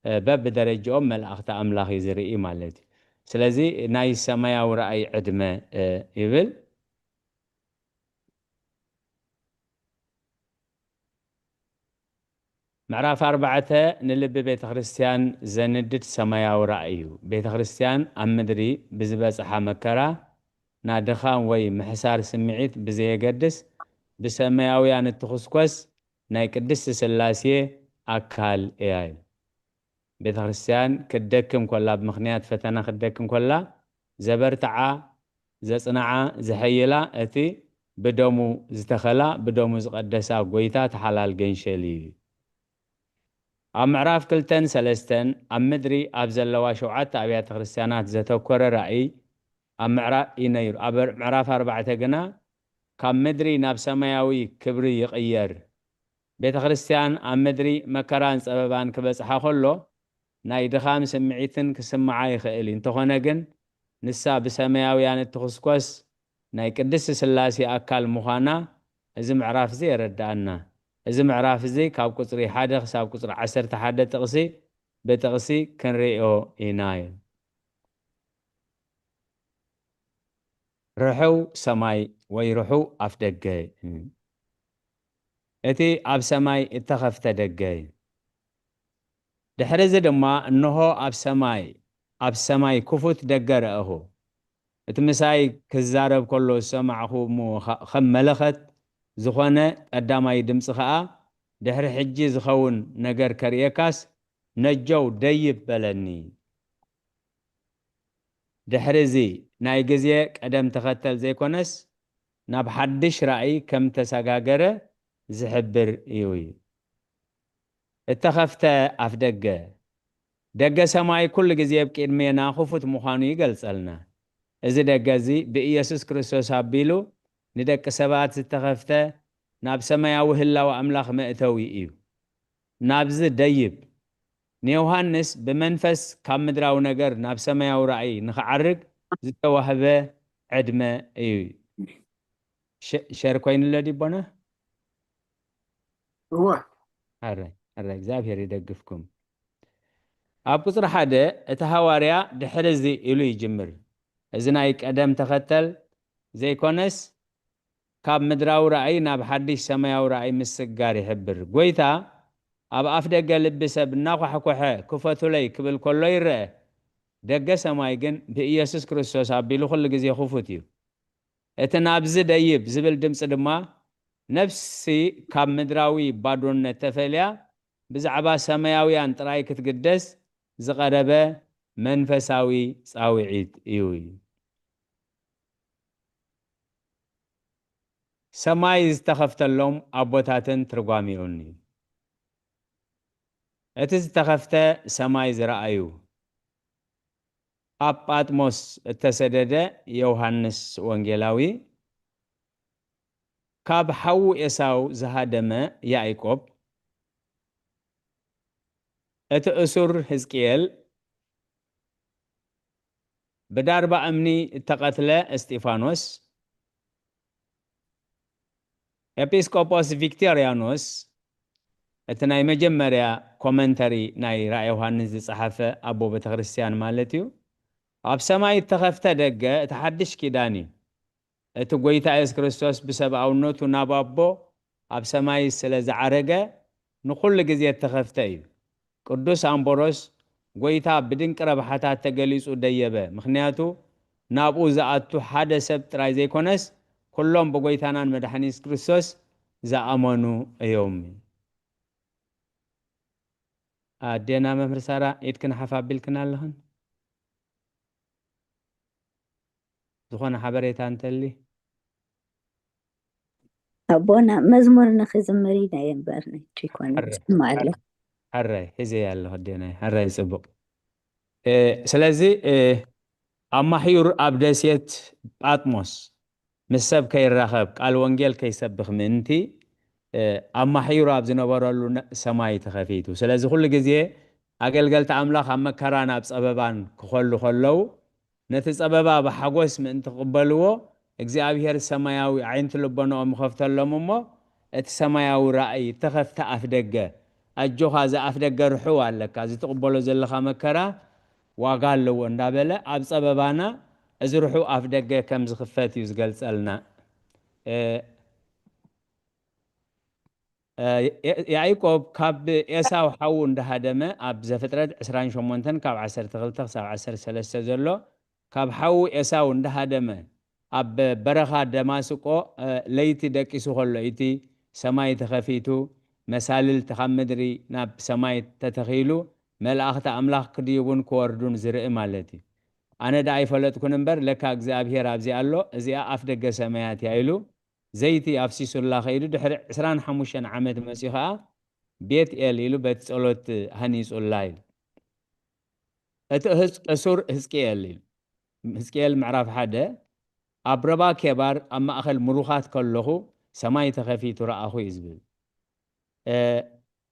እ፣ በብደረጃኦም መላእኽቲ ኣምላኽ እዩ ዝርኢ ማለት እዩ። ስለዚ ናይ ሰማያዊ ራእይ ዕድመ፣ እ፣ ይብል። ምዕራፍ ኣርባዕተ ንልቢ ቤተ ክርስቲያን ዘንድድ ሰማያዊ ራእይ እዩ። ቤተ ክርስቲያን ኣብ ምድሪ ብዝበጽሓ መከራ፣ ናድኻም ወይ ምሕሳር ስምዒት ብዘየገድስ፣ ብሰማያውያን እትኹስኮስ ናይ ቅድስቲ ስላሴ ኣካል እያ እዩ። ቤተ ክርስቲያን ክትደክም ኮላ፣ ብምኽንያት ፈተና ክትደክም ኮላ፣ ዘበርትዓ፣ ዘጽንዓ፣ ዘሐይላ እቲ ብደሙ ዝተኸላ፣ ብደሙ ዝቐደሳ ጎይታ ተሓላል ገንሸል እዩ። ኣብ ምዕራፍ ክልተን ሰለስተን ኣብ ምድሪ ኣብ ዘለዋ ሸውዓተ ኣብያተ ክርስቲያናት ዘተኮረ ራእይ፣ ኣብ ምዕራ-፣ እዩ ነይሩ። ኣብ ምዕራፍ ኣርባዕተ ግና ካብ ምድሪ ናብ ሰማያዊ ክብሪ ይቕየር። ቤተ ክርስቲያን ኣብ ምድሪ መከራን ጸበባን ክበጽሓ ከሎ፣ ናይ ድኻም ስምዒትን ክስምዓ ይኽእል እዩ። እንተኾነ ግን፣ ንሳ ብሰማያውያን እትኹስኮስ ናይ ቅድስቲ ስላሴ ኣካል ምዃና እዚ ምዕራፍ እዚ የረድኣና። እዚ ምዕራፍ እዚ ካብ ቁጽሪ ሓደ ክሳብ ቁጽሪ ዓሰርተ ሓደ ጥቕሲ ብጥቕሲ ክንርእዮ ኢና እዩ። ርሑው ሰማይ ወይ ርሑው ኣፍ ደገ። እቲ ኣብ ሰማይ እተኸፍተ ደገ። ድሕሪ እዚ ድማ እንሆ ኣብ ሰማይ፣ ኣብ ሰማይ ክፉት ደገ ረኣኹ። እቲ ምሳይ ክዛረብ ከሎ ዝሰማዕኹ እሞ ኸ-፣ ከም መለኸት ዝኾነ ቀዳማይ ድምፂ ኸዓ፣ ድሕሪ ሕጂ ዝኸውን ነገር ከርእየካስ ነጀው ደይብ በለኒ። ድሕሪ እዚ ናይ ግዜ ቀደም ተኸተል ዘይኮነስ፣ ናብ ሓድሽ ራእይ ከም ተሰጋገረ ዝሕብር እዩ። እተኸፍተ ኣፍ ደገ። ደገ ሰማይ ኩሉ ግዜ ኣብ ቅድሜና ክፉት ምዃኑ ይገልጸልና። እዚ ደገ እዚ ብኢየሱስ ክርስቶስ ኣቢሉ ንደቂ ሰባት ዝተኸፍተ ናብ ሰማያዊ ህላወ ኣምላኽ መእተዊ እዩ። ናብዚ ደይብ። ንዮሃንስ ብመንፈስ ካብ ምድራዊ ነገር ናብ ሰማያዊ ራእይ ንኽዓርግ ዝተዋህበ ዕድመ እዩ። ሸ-፣ ሸር ኮይኑሎ ዲቦና? እወ። ኣረ፣ ኣረ፣ እግዚኣብሔር ይደግፍኩም። ኣብ ቁጽሪ ሓደ እቲ ሃዋርያ ድሕሪ እዚ ኢሉ ይጅምር። እዚ ናይ ቀደም ተኸተል ዘይኮነስ፣ ካብ ምድራዊ ራእይ ናብ ሓድሽ ሰማያዊ ራእይ ምስጋር ይሕብር። ጎይታ ኣብ ኣፍ ደገ ልቢ ሰብ እናኳሕኮሐ ክፈቱለይ ክብል ከሎ ይረአ። ደገ ሰማይ ግን ብኢየሱስ ክርስቶስ ኣቢሉ ኩሉ ግዜ ክፉት እዩ። እቲ ናብዚ ደይብ ዝብል ድምፂ ድማ ነፍሲ ካብ ምድራዊ ባዶነት ተፈልያ ብዛዕባ ሰማያውያን ጥራይ ክትግደስ ዝቐረበ መንፈሳዊ ጻውዒት እዩ። ሰማይ ዝተኸፍተሎም ኣቦታትን ትርጓሜኡን እዩ። እቲ ዝተኸፍተ ሰማይ ዝረኣዩ፣ ኣብ ጳጥሞስ እተሰደደ ዮሃንስ ወንጌላዊ፣ ካብ ሓዉ ኤሳው ዝሃደመ ያዕቆብ፣ እቲ እሱር ህዝቅኤል፣ ብዳርባ እምኒ እተቐትለ እስጢፋኖስ፣ ኤጲስቆጶስ ቪክቶርያኖስ፣ እቲ ናይ መጀመርያ ኮመንተሪ ናይ ራእይ ዮሃንስ ዝጸሓፈ ኣቦ ቤተ ክርስቲያን ማለት እዩ። ኣብ ሰማይ እተኸፍተ ደገ እቲ ሓድሽ ኪዳን እዩ። እቲ ጐይታ የሱስ ክርስቶስ ብሰብኣውነቱ ናብ ኣቦ ኣብ ሰማይ ስለ ዝዓረገ፣ ንኹሉ ግዜ እተኸፍተ እዩ። ቅዱስ ኣምቦሮስ፣ ጐይታ ብድንቂ ረብሓታት ተገሊጹ ደየበ፣ ምኽንያቱ ናብኡ ዝኣቱ ሓደ ሰብ ጥራይ ዘይኮነስ፣ ኩሎም ብጐይታናን መድሓኒ የሱስ ክርስቶስ ዝኣመኑ እዮም። ኣዴና መምህር ሳራ፣ ኢድክን ሓፍ ኣቢልክን ኣለኽን። ዝኾነ ሓበሬታ እንተሊ? ኣቦና፣ መዝሙር ንኽዝምር ኢለ እየ እምበር፣ ነች ይኮነ፣ ሕረ-፣ ዝሰምዕ ኣለኹ። ሕራይ ሒዘያ ኣለኹ ኣዴናይ። ሕራይ ጽቡቕ። እ፣ ስለዚ፣ እ፣ ኣማሕዩር ኣብ ደሴት ጳጥሞስ ምስ ሰብ ከይራኸብ፣ ቃል ወንጌል ከይሰብኽ ምእንቲ፣ እ፣ ኣማሕዩር ኣብ ዝነበረሉ ነ-፣ ሰማይ ተኸፊቱ። ስለዚ ኩሉ ግዜ ኣገልገልቲ ኣምላኽ ኣብ መከራን ኣብ ጸበባን ክኸሉ ከለዉ፣ ነቲ ጸበባ ብሓጎስ ምእንቲ ክቕበልዎ፣ እግዚኣብሔር ሰማያዊ ኣዒንቲ ልቦናኦም ይኸፍተሎም እሞ፣ እቲ ሰማያዊ ራእይ፣ እተኸፍተ ኣፍ ደገ፣ ኣጆኻ፣ እዚ ኣፍ ደገ ርሑው ኣለካ፣ እዚ ትቕበሎ ዘለኻ መከራ ዋጋ ኣለዎ እንዳበለ፣ ኣብ ጸበባና እዚ ርሑው ኣፍ ደገ ከም ዝኽፈት እዩ ዝገልጸልና። እ፣ እ፣ ያ-፣ ያዕቆብ ካብ ኤሳው ሓዉ እንዳሃደመ፣ ኣብ ዘፍጥረት ዕስራን ሸሞንተን ካብ ዓሰርተ ክልተ ክሳብ ዓሰርተ ሰለስተ ዘሎ፣ ካብ ሓዉ ኤሳው እንዳሃደመ፣ ኣብ በረኻ ደማስቆ፣ እ፣ ለይቲ ደቂሱ ከሎ፣ እቲ ሰማይ ተኸፊቱ፣ መሳልል ካብ ምድሪ ናብ ሰማይ ተተኺሉ፣ መላእኽቲ ኣምላኽ ክድይቡን ክወርዱን ዝርኢ ማለት እዩ። ኣነ ደኣ ኣይፈለጥኩን እምበር፣ ለካ እግዚኣብሄር ኣብዚ ኣሎ፣ እዚኣ ኣፍ ደገ ሰማያት እያ ኢሉ፣ ዘይቲ ኣፍሲሱላ ከይዱ፣ ድሕሪ ዕስራን ሓሙሽተን ዓመት መጺኡ ኸኣ፣ ቤት ኤል ኢሉ ቤት ጸሎት ሃኒጹላ ኢሉ። እቲ ህዝ-፣ እሱር ህዝቅኤል ኢሉ። ህዝቅኤል ምዕራፍ ሓደ፣ ኣብ ረባ ኬባር ኣብ ማእከል ምሩኻት ከለኹ፣ ሰማይ ተኸፊቱ ረኣኹ እዩ ዝብል። እ፣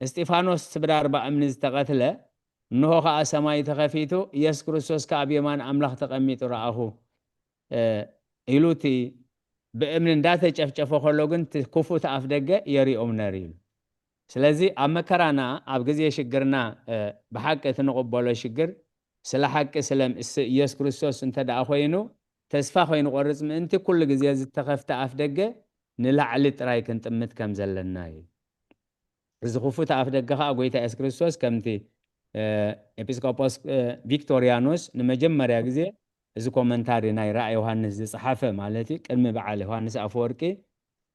እስጢፋኖስ ብዳርባ እምኒ ዝተቐትለ፣ እንሆ ኸኣ ሰማይ ተኸፊቱ፣ ኢየሱስ ክርስቶስ ከኣ ኣብ የማን ኣምላኽ ተቐሚጡ ረኣኹ፣ እ፣ ኢሉ እቲ ብእምኒ እንዳተጨፍጨፈ ከሎ ግን፣ እቲ ክፉት ኣፍ ደገ የሪኦም ነር ኢሉ። ስለዚ ኣብ መከራና፣ ኣብ ግዜ ሽግርና፣ እ፣ ብሓቂ እቲ ንቕበሎ ሽግር፣ ስለ ሓቂ፣ ስለ ምስ ኢየሱስ ክርስቶስ እንተ ደኣ ኮይኑ፣ ተስፋ ከይንቆርጽ ምእንቲ፣ ኩሉ ግዜ ዝተኸፍተ ኣፍ ደገ ንላዕሊ ጥራይ ክንጥምት ከም ዘለና እዩ። እዚ ክፉት ኣፍ ደገ ኸኣ ጎይታ የሱስ ክርስቶስ ከምቲ፣ እ፣ ኤጲስቆጶስ፣ እ፣ ቪክቶርያኖስ ንመጀመርያ ግዜ እዚ ኮመንታሪ ናይ ራእይ ዮሃንስ ዝጸሓፈ ማለት እዩ፣ ቅድሚ በዓል ዮሃንስ ኣፈወርቂ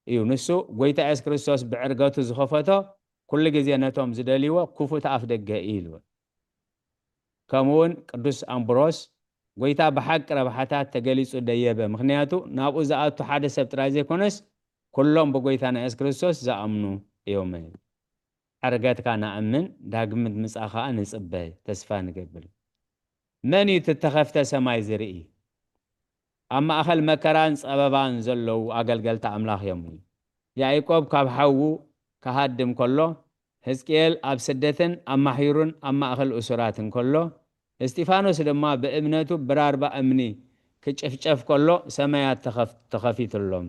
እዩ። ንሱ ጎይታ የሱስ ክርስቶስ ብዕርገቱ ዝኸፈቶ ኩሉ ግዜ ነቶም ዝደልይዎ ክፉት ኣፍ ደገ እዩ ኢሉ። ከምኡ እውን ቅዱስ ኣምብሮስ፣ ጎይታ ብሓቂ ረብሓታት ተገሊጹ ደየበ፣ ምኽንያቱ ናብኡ ዝኣቱ ሓደ ሰብ ጥራይ ዘይኮነስ፣ ኩሎም ብጎይታና የሱስ ክርስቶስ ዝኣምኑ እዮም። ዕርገትካ ንኣምን፣ ዳግም ምጻእ ከኣ ንጽበ፣ ተስፋ ንገብር። መን እዩ እቲ እተኸፍተ ሰማይ ዝርኢ? ኣብ ማእከል መከራን ጸበባን ዘለዉ ኣገልገልቲ ኣምላኽ እዮም። ያዕቆብ ካብ ሓዉ ክሃድም ከሎ፣ ህዝቅኤል ኣብ ስደትን ኣማሒሩን ኣብ ማእከል እሱራት እንከሎ፣ እስጢፋኖስ ድማ ብእምነቱ ብራርባ እምኒ ክጭፍጨፍ ከሎ፣ ሰማያት ተኸፍ-፣ ተኸፊትሎም።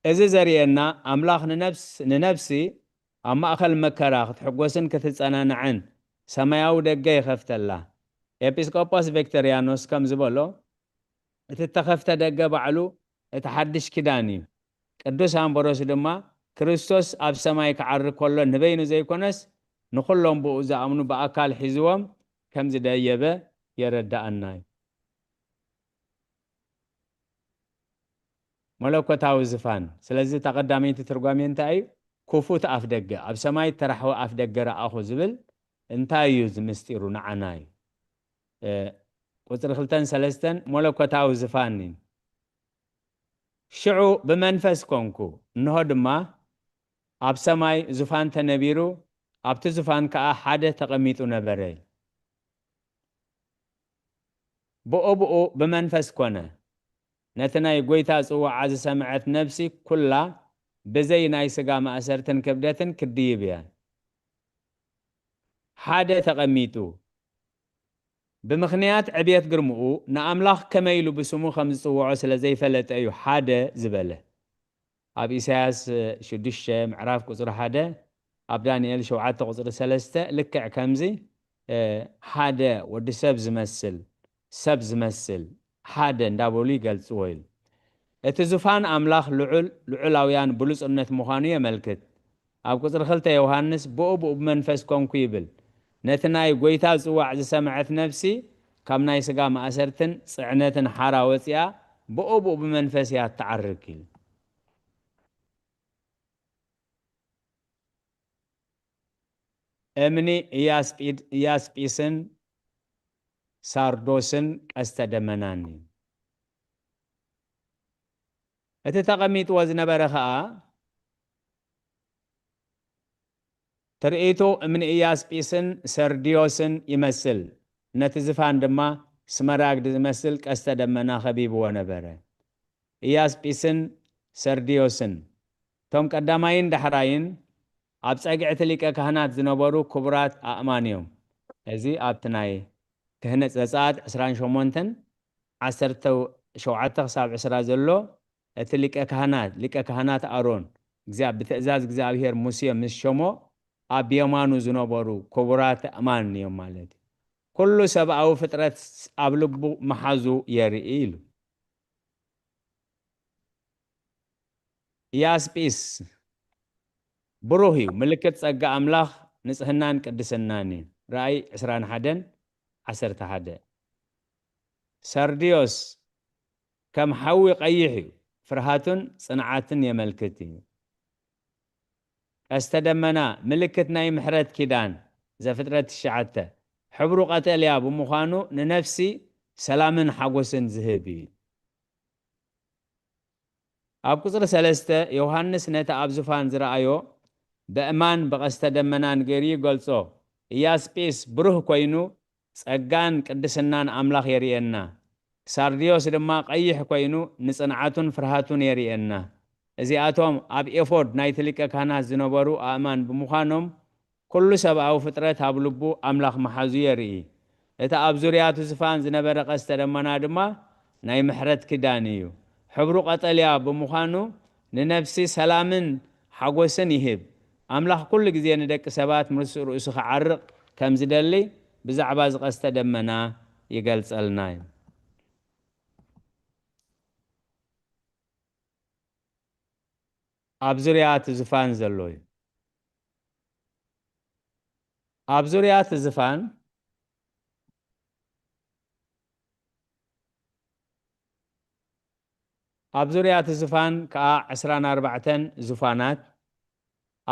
እዚ ዘርእየና፣ ኣምላኽ ንነብስ-፣ ንነብሲ ኣብ ማእከል መከራ ክትሕጎስን ክትጸናንዕን ሰማያዊ ደገ ይኸፍተላ። ኤጲስቆጶስ ቪክቶርያኖስ ከም ዝበሎ፣ እቲ እተኸፍተ ደገ ባዕሉ እቲ ሓድሽ ኪዳን እዩ። ቅዱስ ኣምብሮስ ድማ፣ ክርስቶስ ኣብ ሰማይ ክዓርግ ከሎ ንበይኑ ዘይኮነስ፣ ንኹሎም ብኡ ዝኣምኑ ብኣካል ሒዝዎም ከም ዝደየበ የረድኣና እዩ። መለኮታዊ ዝፋን። ስለዚ እታ ቀዳመይቲ ትርጓሜ እንታይ እዩ? ክፉት ኣፍ ደገ፣ ኣብ ሰማይ እተራሕወ ኣፍ ደገ ረኣኹ ዝብል እንታይ እዩ? እዚ ምስጢሩ ንዓና እዩ። እ፣ ቁጽሪ ክልተን ሰለስተን መለኮታዊ ዝፋን እዩ። ሽዑ ብመንፈስ ኮንኩ፣ እንሆ ድማ ኣብ ሰማይ ዙፋን ተነቢሩ፣ ኣብቲ ዙፋን ከኣ ሓደ ተቐሚጡ ነበረ። ብኦ ብኡ ብመንፈስ ኮነ። ነቲ ናይ ጐይታ ጽዋዓ ዝሰምዐት ነፍሲ ኵላ ብዘይ ናይ ስጋ ማእሰርትን ክብደትን ክድይብ እያ። ሓደ ተቐሚጡ። ብምኽንያት ዕብየት ግርምኡ ንኣምላኽ ከመይ ኢሉ ብስሙ ከም ዝጽውዖ ስለ ዘይፈለጠ እዩ ሓደ ዝበለ። ኣብ ኢሳያስ ሽዱሽተ ምዕራፍ ቁጽሪ ሓደ፣ ኣብ ዳንኤል ሸውዓተ ቁጽሪ ሰለስተ ልክዕ ከምዚ፣ እ፣ ሓደ ወዲ ሰብ ዝመስል፣ ሰብ ዝመስል ሓደ እንዳበሉ ይገልጽዎ ኢሉ። እቲ ዙፋን ኣምላኽ ልዑል፣ ልዑላውያን ብሉጽነት ምዃኑ የመልክት። ኣብ ቁጽሪ ክልተ ዮሃንስ ብኡ ብኡ ብመንፈስ ኮንኩ ይብል። ነቲ ናይ ጐይታ ጽዋዕ ዝሰምዐት ነፍሲ ካብ ናይ ስጋ ማእሰርትን ጽዕነትን ሓራ ወጺኣ ብኡ ብኡ ብመንፈስ እያ እትዓርግ ኢሉ። እምኒ ኢያስጲድ-፣ ኢያስጲስን ሳርዶስን ቀስተ ደመናን እዩ። እቲ ተቐሚጥዎ ዝነበረ ኸኣ ትርኢቱ እምኒ ኢያስጲስን ሰርድዮስን ይመስል፣ ነቲ ዝፋን ድማ ስመራግድ ዝመስል ቀስተ ደመና ኸቢብዎ ነበረ። ኢያስጲስን ሰርድዮስን፣ እቶም ቀዳማይን ዳሕራይን ኣብ ጸግዒ እቲ ሊቀ ካህናት ዝነበሩ ክቡራት ኣእማን እዮም። እዚ ኣብቲ ናይ ክህነት ዘጸኣት ዕስራን ሸሞንተን፣ ዓሰርተ ሸውዓተ ክሳብ ዕስራ ዘሎ፣ እቲ ሊቀ ካህናት፣ ሊቀ ካህናት ኣሮን፣ እግዚኣብ-፣ ብትእዛዝ እግዚኣብሔር ሙሴ ምስ ሸሞ፣ ኣብ የማኑ ዝነበሩ ክቡራት ኣእማን እዮም ማለት እዩ። ኩሉ ሰብኣዊ ፍጥረት ኣብ ልቡ መሓዙ የርኢ ኢሉ። ያስጲስ ብሩህ እዩ፣ ምልክት ጸጋ ኣምላኽ፣ ንጽህናን ቅድስናን እዩ። ራእይ ዕስራን ሓደን ዓሰርተ ሓደ። ሰርድዮስ ከም ሓዊ ቀይሕ እዩ፣ ፍርሃቱን ጽንዓትን የመልክት እዩ። ቀስተ ደመና ምልክት ናይ ምሕረት ኪዳን፣ ዘፍጥረት ትሽዓተ። ሕብሩ ቀጠልያ ብምዃኑ ንነፍሲ ሰላምን ሓጎስን ዝህብ እዩ። ኣብ ቁጽሪ ሰለስተ፣ ዮሃንስ ነቲ ኣብ ዙፋን ዝረኣዮ በእማን ብቐስተ ደመናን ገይሩ ይገልጾ። ኢያስጲስ ብሩህ ኮይኑ፣ ጸጋን ቅድስናን ኣምላኽ የርእየና። ሳርድዮስ ድማ ቀይሕ ኮይኑ፣ ንጽንዓቱን ፍርሃቱን የርእየና። እዚኣቶም ኣብ ኤፎድ ናይቲ ሊቀ ካህናት ዝነበሩ ኣእማን ብምዃኖም፣ ኩሉ ሰብኣዊ ፍጥረት ኣብ ልቡ ኣምላኽ መሓዙ የርኢ። እቲ ኣብ ዙርያ እቲ ዝፋን ዝነበረ ቀስተ ደመና ድማ ናይ ምሕረት ኪዳን እዩ። ሕብሩ ቀጠልያ ብምዃኑ፣ ንነፍሲ ሰላምን ሓጎስን ይህብ። ኣምላኽ ኩሉ ግዜ ንደቂ ሰባት ምስ ርእሱ ክዓርቕ ከም ዝደሊ ብዛዕባ እዚ ቀስተ ደመና ይገልጸልና እዩ። ኣብ ዙርያ እቲ ዝፋን ዘሎ እዩ። ኣብ ዙርያ እቲ ዝፋን፣ ኣብ ዙርያ እቲ ዝፋን ከኣ ዕስራን ኣርባዕተን ዙፋናት፣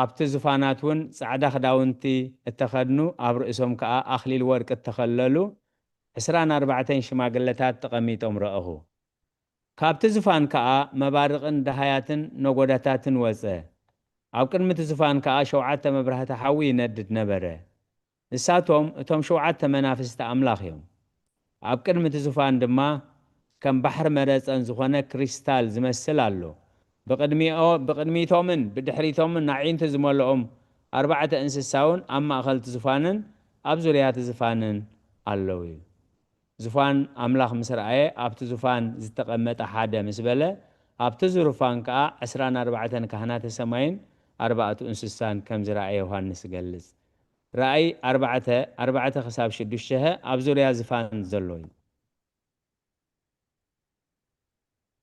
ኣብቲ ዙፋናት እውን ጻዕዳ ክዳውንቲ እተኸድኑ፣ ኣብ ርእሶም ከኣ ኣኽሊል ወርቂ እተኸለሉ ዕስራን ኣርባዕተን ሽማግለታት ተቐሚጦም ረኣኹ። ካብቲ ዝፋን ከኣ መባርቕን ደሃያትን ነጎዳታትን ወጸ። ኣብ ቅድሚ እቲ ዝፋን ከኣ ሸውዓተ መብራህቲ ሓዊ ይነድድ ነበረ። ንሳቶም እቶም ሸውዓተ መናፍስቲ ኣምላኽ እዮም። ኣብ ቅድሚ እቲ ዝፋን ድማ ከም ባሕሪ መረጸን ዝኾነ ክሪስታል ዝመስል ኣሎ። ብቕድሚኦ-፣ ብቕድሚቶምን ብድሕሪቶምን ኣዒንቲ ዝመልኦም ኣርባዕተ እንስሳ እውን ኣብ ማእከል እቲ ዝፋንን ኣብ ዙርያ እቲ ዝፋንን ኣለዉ እዩ። ዝፋን ኣምላኽ ምስ ረኣየ፣ ኣብቲ ዝፋን ዝተቐመጠ ሓደ ምስ በለ፣ ኣብቲ ዝፋን ከኣ ዕስራን ኣርባዕተን ካህናተ ሰማይን ኣርባዕቱ እንስሳን ከም ዝረኣየ ዮሃንስ ይገልጽ። ራእይ ኣርባዕተ፣ ኣርባዕተ ክሳብ ሽዱሽተ ኣብ ዙርያ ዝፋን ዘሎ እዩ።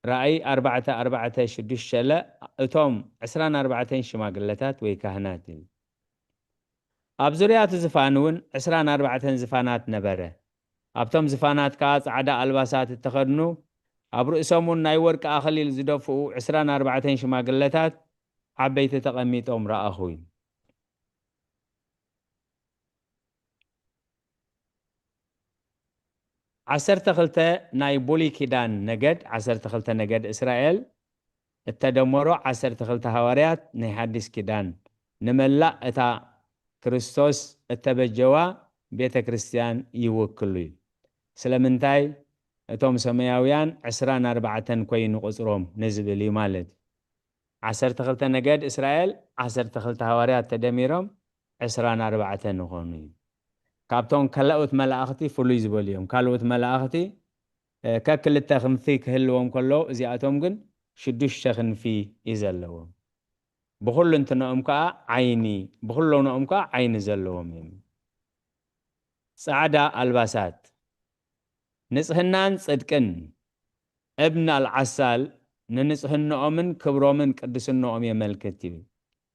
ራእይ ኣርባዕተ፣ ኣርባዕተ፣ ሽዱሽተ ለ፣ እቶም ዕስራን ኣርባዕተን ሽማግለታት ወይ ካህናት እዩ። ኣብ ዙርያ እቲ ዝፋን እውን ዕስራን ኣርባዕተን ዝፋናት ነበረ። ኣብቶም ዝፋናት ከኣ ጻዕዳ ኣልባሳት እተኸድኑ፣ ኣብ ርእሶም እውን ናይ ወርቂ ኣኽሊል ዝደፍኡ ዕስራን ኣርባዕተን ሽማግለታት ዓበይቲ ተቐሚጦም ረኣኹ። ዓሰርተ ክልተ ናይ ብሉይ ኪዳን ነገድ፣ ዓሰርተ ክልተ ነገድ እስራኤል እተደመሮ ዓሰርተ ክልተ ሃዋርያት ናይ ሓዲስ ኪዳን ንመላእ እታ ክርስቶስ እተበጀዋ ቤተ ክርስቲያን ይውክሉ እዩ። ስለምንታይ? እቶም ሰማያውያን ዕስራን ኣርባዕተን ኮይኑ ቁጽሮም ንዝብል እዩ ማለት እዩ። ዓሰርተ ክልተ ነገድ እስራኤል፣ ዓሰርተ ክልተ ሃዋርያት ተደሚሮም ዕስራን ኣርባዕተን ይኾኑ እዩ። ካብቶም ካልኦት መላእኽቲ ፍሉይ ዝበሉ እዮም። ካልኦት መላእኽቲ፣ እ፣ ከክልተ ክንፊ ክህልዎም ከለዉ፣ እዚኣቶም ግን ሽዱሽተ ክንፊ እዩ ዘለዎም። ብኹልንትንኦም ከኣ ዓይኒ፣ ብኹለንኦም ከኣ ዓይኒ ዘለዎም እዮም። ጻዕዳ ኣልባሳት፣ ንጽህናን ጽድቅን፣ እብን ኣልዓሳል ንንጽህንኦምን ክብሮምን ቅድስንኦም የመልክት እዩ።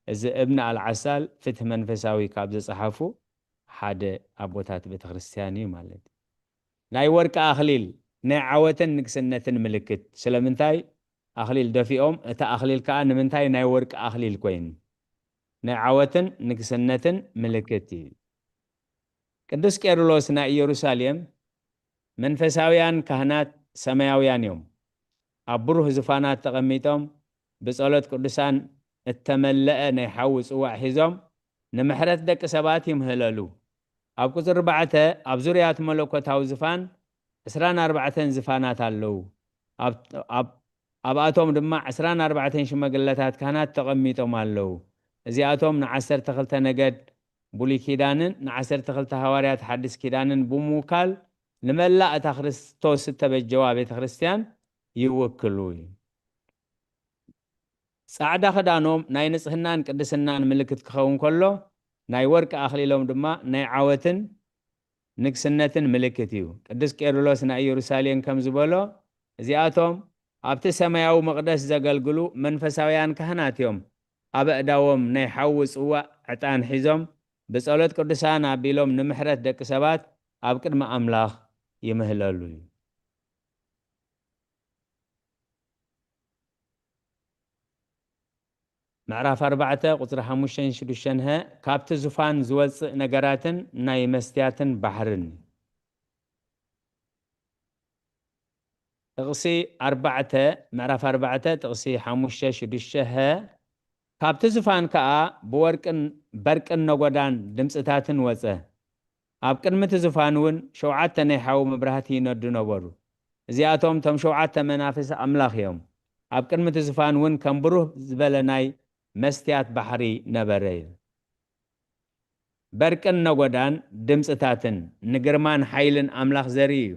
እዚ እብን ኣልዓሳል ፍትሒ መንፈሳዊ ካብ ዝጸሓፉ ሓደ ኣቦታት ቤተ ክርስቲያን እዩ ማለት እዩ። ናይ ወርቂ ኣኽሊል ናይ ዓወትን ንግስነትን ምልክት። ስለምንታይ ኣኽሊል ደፊኦም? እቲ ኣኽሊል ከኣ ንምንታይ ናይ ወርቂ ኣኽሊል ኮይኑ? ናይ ዓወትን ንግስነትን ምልክት እዩ። ቅዱስ ቄርሎስ ናይ ኢየሩሳሌም፣ መንፈሳውያን ካህናት ሰማያውያን እዮም። ኣብ ብሩህ ዝፋናት ተቐሚጦም፣ ብጸሎት ቅዱሳን እተመለአ ናይ ሓዊ ጽዋዕ ሒዞም፣ ንምሕረት ደቂ ሰባት ይምህለሉ። ኣብ ቁጽሪ ኣርባዕተ ኣብ ዙርያ እቲ መለኮታዊ ዝፋን ዕስራን ኣርባዕተን ዝፋናት ኣለዉ። ኣብ-፣ ኣብ-፣ ኣብኣቶም ድማ ዕስራን ኣርባዕተን ሽማግለታት ካህናት ተቐሚጦም ኣለዉ። እዚኣቶም ንዓሰርተ ክልተ ነገድ ብሉይ ኪዳንን ንዓሰርተ ክልተ ሃዋርያት ሓድስ ኪዳንን ብምውካል ንመላእ እታ ክርስቶስ እተበጀዋ ቤተ ክርስቲያን ይውክሉ። ጻዕዳ ክዳኖም ናይ ንጽህናን ቅድስናን ምልክት ክኸውን ከሎ፣ ናይ ወርቂ ኣኽሊሎም ድማ ናይ ዓወትን ንግስነትን ምልክት እዩ። ቅዱስ ቄርሎስ ናይ ኢየሩሳሌም ከም ዝበሎ፣ እዚኣቶም ኣብቲ ሰማያዊ መቕደስ ዘገልግሉ መንፈሳውያን ካህናት እዮም። ኣብ ኣእዳዎም ናይ ሓዊ ጽዋእ ዕጣን ሒዞም፣ ብጸሎት ቅዱሳን ኣቢሎም ንምሕረት ደቂ ሰባት ኣብ ቅድሚ ኣምላኽ ይምህለሉ እዩ። ምዕራፍ ኣርባዕተ ቁጽሪ ሓሙሽተን ሽዱሽተን ሀ፣ ካብቲ ዙፋን ዝወጽእ ነገራትን ናይ መስትያትን ባሕርን። ጥቕሲ ኣርባዕተ፣ ምዕራፍ ኣርባዕተ ጥቕሲ ሓሙሽተ ሽዱሽተ ሀ፣ ካብቲ ዙፋን ከኣ ብወርቅን በርቅን ነጎዳን ድምጽታትን ወጸ። ኣብ ቅድሚ እቲ ዝፋን እውን ሸውዓተ ናይ ሓዊ መብራህቲ ይነዱ ነበሩ። እዚኣቶም እቶም ሸውዓተ መናፍስቲ ኣምላኽ እዮም። ኣብ ቅድሚ እቲ ዝፋን እውን ከም ብሩህ ዝበለ ናይ መስትያት ባሕሪ ነበረ። በርቅን ነጎዳን ድምፅታትን ንግርማን ሓይልን ኣምላኽ ዘርኢ እዩ።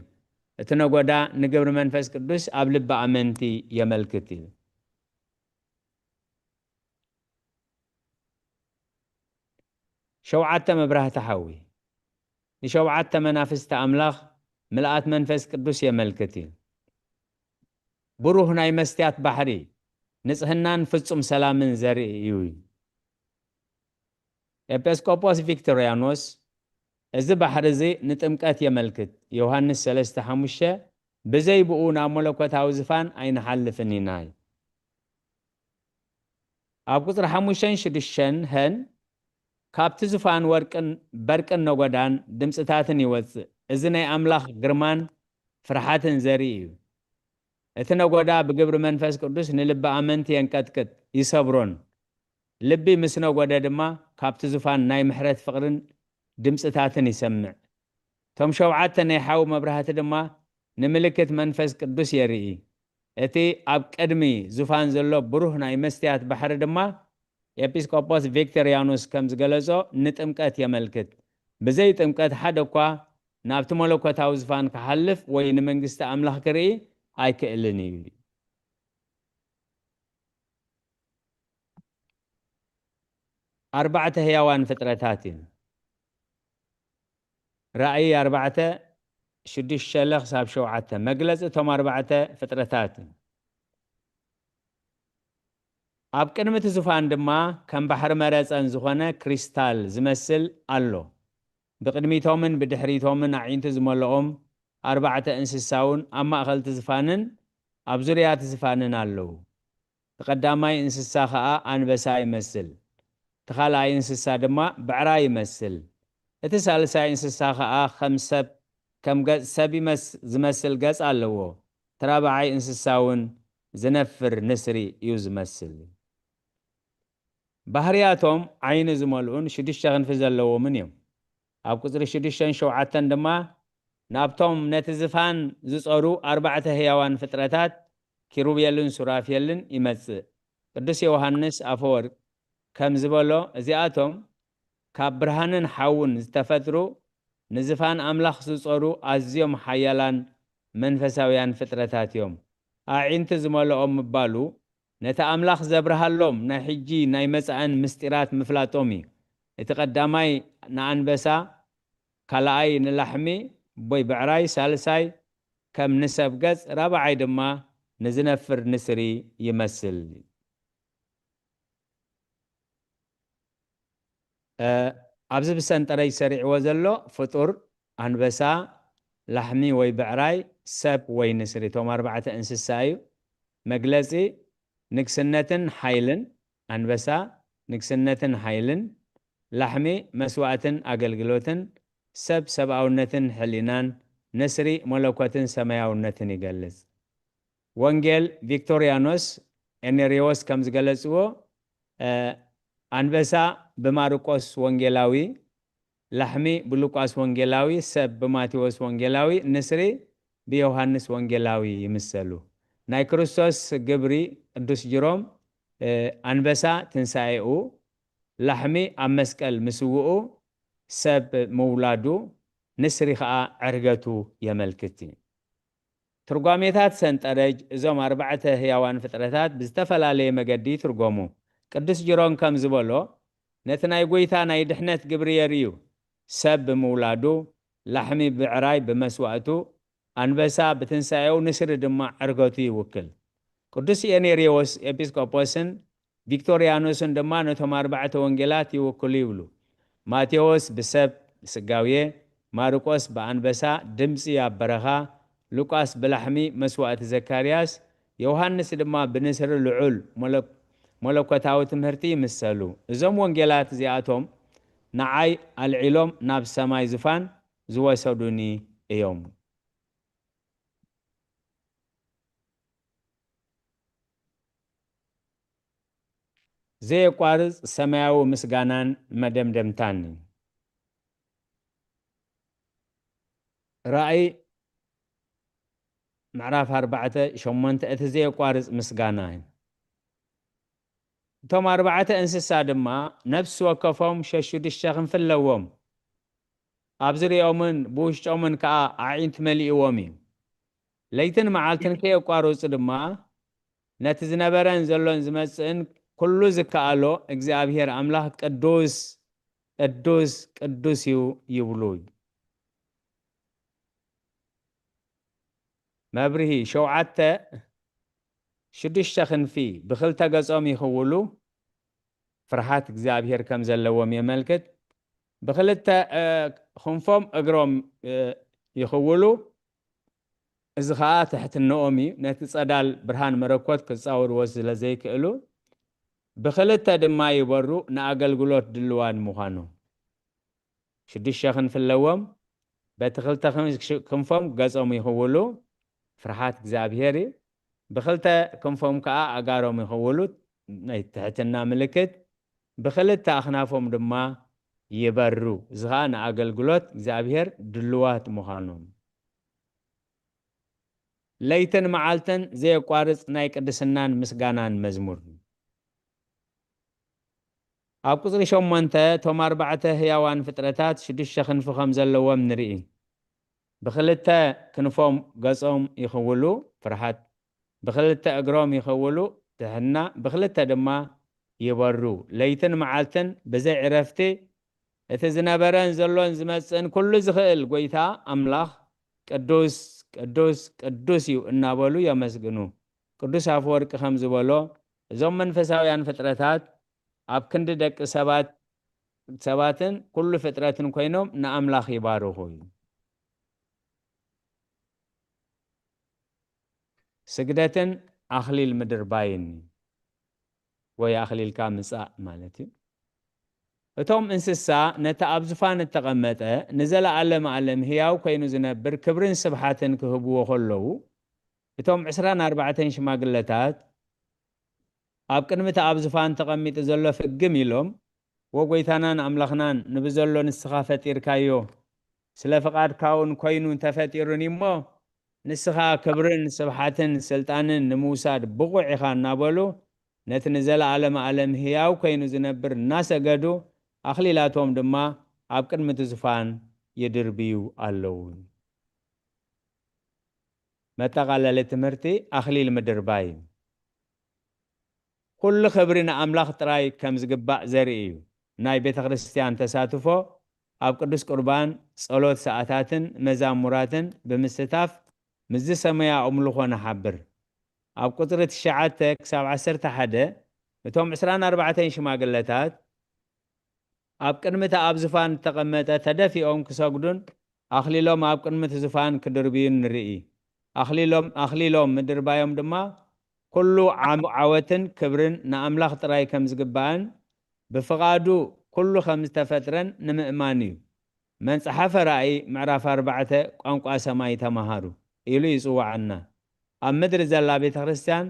እቲ ነጎዳ ንግብሪ መንፈስ ቅዱስ ኣብ ልቢ ኣመንቲ የመልክት እዩ። ሸውዓተ መብራህቲ ሓዊ። ንሸውዓተ መናፍስቲ ኣምላኽ ምልኣት መንፈስ ቅዱስ የመልክት እዩ። ብሩህ ናይ መስትያት ባሕሪ፣ ንጽህናን ፍጹም ሰላምን ዘርኢ እዩ። ኤጲስቆጶስ ቪክቶርያኖስ፣ እዚ ባሕሪ እዚ ንጥምቀት የመልክት። ዮሃንስ ሰለስተ ሓሙሽተ፣ ብዘይ ብኡ ናብ መለኮታዊ ዝፋን ኣይንሓልፍን ኢና። ኣብ ቁጽሪ ሓሙሽተን ሽዱሽተን ሀን፣ ካብቲ ዝፋን ወርቅን በርቅን ነጎዳን ድምጽታትን ይወጽእ። እዚ ናይ ኣምላኽ ግርማን ፍርሓትን ዘርኢ እዩ። እቲ ነጎዳ ብግብሪ መንፈስ ቅዱስ ንልቢ ኣመንቲ የንቀጥቅጥ፣ ይሰብሮን። ልቢ ምስ ነጎደ ድማ ካብቲ ዝፋን ናይ ምሕረት ፍቕርን ድምጽታትን ይሰምዕ። እቶም ሸውዓተ ናይ ሓዊ መብራህቲ ድማ ንምልክት መንፈስ ቅዱስ የርኢ። እቲ ኣብ ቅድሚ ዙፋን ዘሎ ብሩህ ናይ መስትያት ባሕሪ ድማ ኤጲስቆጶስ ቪክቶርያኖስ ከም ዝገለጾ ንጥምቀት የመልክት። ብዘይ ጥምቀት ሓደ እኳ ናብቲ መለኮታዊ ዝፋን ክሓልፍ ወይ ንመንግስቲ ኣምላኽ ክርኢ ኣይክእልን እዩ። ኣርባዕተ ህያዋን ፍጥረታት እዩ። ራእይ ኣርባዕተ ሽዱሽተ ለ ክሳብ ሸውዓተ መግለጺ እቶም ኣርባዕተ ፍጥረታት እዩ። ኣብ ቅድሚ እቲ ዝፋን ድማ ከም ባሕሪ መረጸን ዝኾነ ክሪስታል ዝመስል ኣሎ። ብቕድሚቶምን ብድሕሪቶምን ኣዒንቲ ዝመልኦም ኣርባዕተ እንስሳውን ኣብ ማእከል እቲ ዝፋንን ኣብ ዙርያ እቲ ዝፋንን ኣለዉ። እቲ ቀዳማይ እንስሳ ኸኣ ኣንበሳ ይመስል። እቲ ካልኣይ እንስሳ ድማ ብዕራይ ይመስል። እቲ ሳልሳይ እንስሳ ኸኣ ከም ሰብ፣ ከም ገጽ ሰብ ይመስ-፣ ዝመስል ገጽ ኣለዎ። እቲ ራብዓይ እንስሳ እውን ዝነፍር ንስሪ እዩ ዝመስል። ባህርያቶም ዓይኒ ዝመልኡን ሽዱሽተ ክንፊ ዘለዎምን እዮም። ኣብ ቁጽሪ ሽዱሽተን ሸውዓተን ድማ ናብቶም ነቲ ዝፋን ዝጸሩ ኣርባዕተ ህያዋን ፍጥረታት ኪሩቤልን ሱራፌልን ይመጽእ። ቅዱስ ዮሃንስ ኣፈወርቅ ከም ዝበሎ፣ እዚኣቶም ካብ ብርሃንን ሓውን ዝተፈጥሩ ንዝፋን ኣምላኽ ዝጸሩ ኣዝዮም ሓያላን መንፈሳውያን ፍጥረታት እዮም። ኣዒንቲ ዝመልኦም ምባሉ ነቲ ኣምላኽ ዘብርሃሎም ናይ ሕጂ ናይ መጻእን ምስጢራት ምፍላጦም እዩ። እቲ ቀዳማይ ንኣንበሳ፣ ካልኣይ ንላሕሚ ወይ ብዕራይ፣ ሳልሳይ ከም ንሰብ ገጽ፣ ራብዓይ ድማ ንዝነፍር ንስሪ ይመስል። እ፣ ኣብዚ ብሰንጠረዥ ሰሪዕዎ ዘሎ ፍጡር ኣንበሳ፣ ላሕሚ ወይ ብዕራይ፣ ሰብ ወይ ንስሪ፣ እቶም ኣርባዕተ እንስሳ እዩ። መግለጺ ንግስነትን ሓይልን፣ ኣንበሳ ንግስነትን ሓይልን፣ ላሕሚ መስዋእትን ኣገልግሎትን፣ ሰብ ሰብኣውነትን ሕሊናን፣ ንስሪ መለኮትን ሰማያውነትን ይገልጽ። ወንጌል ቪክቶርያኖስ ኤኔሪዎስ ከም ዝገለጽዎ፣ እ፣ ኣንበሳ ብማርቆስ ወንጌላዊ፣ ላሕሚ ብሉቃስ ወንጌላዊ፣ ሰብ ብማቴዎስ ወንጌላዊ፣ ንስሪ ብዮሃንስ ወንጌላዊ ይምሰሉ። ናይ ክርስቶስ ግብሪ ቅዱስ ጅሮም፣ እ፣ ኣንበሳ ትንሳኤኡ፣ ላሕሚ ኣብ መስቀል ምስውኡ፣ ሰብ ምውላዱ፣ ንስሪ ኸኣ ዕርገቱ የመልክት እዩ። ትርጓሜታት ሰንጠረጅ እዞም ኣርባዕተ ህያዋን ፍጥረታት ብዝተፈላለየ መገዲ ይትርጎሙ። ቅዱስ ጅሮን ከም ዝበሎ፣ ነቲ ናይ ጐይታ ናይ ድሕነት ግብሪ የርእዩ። ሰብ ብምውላዱ፣ ላሕሚ ብዕራይ ብመስዋእቱ፣ ኣንበሳ ብትንሳኤኡ፣ ንስሪ ድማ ዕርገቱ ይውክል። ቅዱስ ኤኔርዮስ ኤጲስቆጶስን ቪክቶርያኖስን ድማ ነቶም ኣርባዕተ ወንጌላት ይውክሉ ይብሉ። ማቴዎስ ብሰብ ስጋዌ፣ ማርቆስ ብኣንበሳ ድምጺ ኣብ በረኻ፣ ሉቃስ ብላሕሚ መስዋእቲ ዘካርያስ፣ ዮሃንስ ድማ ብንስሪ ልዑል መለ-፣ መለኮታዊ ትምህርቲ ይምሰሉ። እዞም ወንጌላት እዚኣቶም ንዓይ ኣልዒሎም ናብ ሰማይ ዙፋን ዝወሰዱኒ እዮም። ዘየቋርጽ ሰማያዊ ምስጋናን መደምደምታን። ራእይ ምዕራፍ ኣርባዕተ ሸሞንተ፣ እቲ ዘየቋርጽ ምስጋና እዩ። እቶም ኣርባዕተ እንስሳ ድማ ነፍሲ ወከፎም ሸሽዱሽተ ክንፊ ኣለዎም። ኣብ ዙርያኦምን ብውሽጦምን ከኣ ኣዒንቲ መሊእዎም እዩ። ለይትን መዓልትን ከየቋረጹ ድማ ነቲ ዝነበረን ዘሎን ዝመጽእን ኩሉ ዝከኣሎ እግዚኣብሔር ኣምላኽ ቅዱስ፣ ቅዱስ፣ ቅዱስ እዩ ይብሉ። መብርሂ ሸውዓተ፣ ሽዱሽተ ክንፊ ብኽልተ ገጾም ይኽውሉ፣ ፍርሃት እግዚኣብሔር ከም ዘለዎም የመልክት። ብኽልተ፣ እ፣ ክንፎም እግሮም፣ እ፣ ይኽውሉ፣ እዚ ኸኣ ትሕትንኦም እዩ። ነቲ ጸዳል ብርሃን መለኮት ክጻወርዎ ስለ ዘይክእሉ፣ ብኽልተ ድማ ይበሩ፣ ንኣገልግሎት ድልዋን ምዃኑ። ሽዱሽተ ክንፊ ኣለዎም። በቲ ክልተ ክን-፣ ክንፎም ገጾም ይኽውሉ፣ ፍርሃት እግዚኣብሔር እዩ። ብኽልተ ክንፎም ከኣ ኣእጋሮም ይኽውሉ፣ ናይ ትሕትና ምልክት። ብኽልተ ኣኽናፎም ድማ ይበሩ፣ እዚ ኸኣ ንኣገልግሎት እግዚኣብሔር ድልዋት ምዃኖም። ለይትን መዓልትን ዘየቋርጽ ናይ ቅድስናን ምስጋናን መዝሙር። ኣብ ቁጽሪ ሸሞንተ፣ እቶም ኣርባዕተ ህያዋን ፍጥረታት ሽዱሽተ ክንፊ ከም ዘለዎም ንርኢ። ብኽልተ ክንፎም ገጾም ይኽውሉ፣ ፍርሃት፣ ብኽልተ እግሮም ይኽውሉ፣ ትሕትና፣ ብኽልተ ድማ ይበሩ። ለይትን መዓልትን ብዘይ ዕረፍቲ እቲ ዝነበረን ዘሎን ዝመጽእን ኩሉ ዝኽእል ጐይታ ኣምላኽ ቅዱስ፣ ቅዱስ፣ ቅዱስ እዩ እናበሉ የመስግኑ። ቅዱስ ኣፈወርቂ ከም ዝበሎ፣ እዞም መንፈሳውያን ፍጥረታት ኣብ ክንዲ ደቂ ሰባት፣ ሰባትን ኩሉ ፍጥረትን ኮይኖም ንኣምላኽ ይባርኹ እዩ። ስግደትን ኣኽሊል ምድርባይን ወይ ኣኽሊልካ ምጻእ ማለት እዩ። እቶም እንስሳ ነቲ ኣብ ዙፋን እተቐመጠ ንዘለኣለም ኣለም ህያው ኮይኑ ዝነብር ክብርን ስብሓትን ክህብዎ ከለዉ፣ እቶም ዕስራን ኣርባዕተን ሽማግለታት ኣብ ቅድሚ እቲ ኣብ ዙፋን ተቐሚጡ ዘሎ ፍግም ኢሎም፣ "ወ ጐይታናን ኣምላኽናን፣ ንብዘሎ ንስኻ ፈጢርካዮ፣ ስለ ፍቓድካ እውን ኮይኑ እንተፈጢሩኒ እሞ፣ ንስኻ ክብርን ስብሓትን ስልጣንን ንምውሳድ ብቑዕ ኢኻ" እናበሉ፣ ነቲ ንዘለኣለመ ኣለም ህያው ኮይኑ ዝነብር እናሰገዱ፣ ኣኽሊላቶም ድማ ኣብ ቅድሚ እቲ ዙፋን ይድርብዩ ኣለዉ። መጠቓለሊ ትምህርቲ፣ ኣኽሊል ምድርባይ። ኩሉ ክብሪ ንኣምላኽ ጥራይ ከም ዝግባእ ዘርኢ እዩ። ናይ ቤተ ክርስቲያን ተሳትፎ ኣብ ቅዱስ ቁርባን፣ ጸሎት ሰዓታትን መዛሙራትን ብምስታፍ ምስዚ ሰማያዊ ኣምልኾ ንሓብር። ኣብ ቁጽሪ ትሽዓተ ክሳብ ዓሰርተ ሓደ፣ እቶም ዕስራን ኣርባዕተን ሽማግለታት ኣብ ቅድሚ እቲ ኣብ ዝፋን እተቐመጠ ተደፊኦም ክሰግዱን ኣኽሊሎም ኣብ ቅድሚ እቲ ዝፋን ክድርብዩን ንርኢ። ኣኽሊሎም፣ ኣኽሊሎም ምድርባዮም ድማ ኩሉ ዓም-፣ ዓወትን ክብርን ንኣምላኽ ጥራይ ከም ዝግባእን ብፍቓዱ ኩሉ ከም ዝተፈጥረን ንምእማን እዩ። መጽሓፈ ራእይ ምዕራፍ ኣርባዕተ ቋንቋ ሰማይ ተማሃሩ ኢሉ ይጽውዓና። ኣብ ምድሪ ዘላ ቤተ ክርስቲያን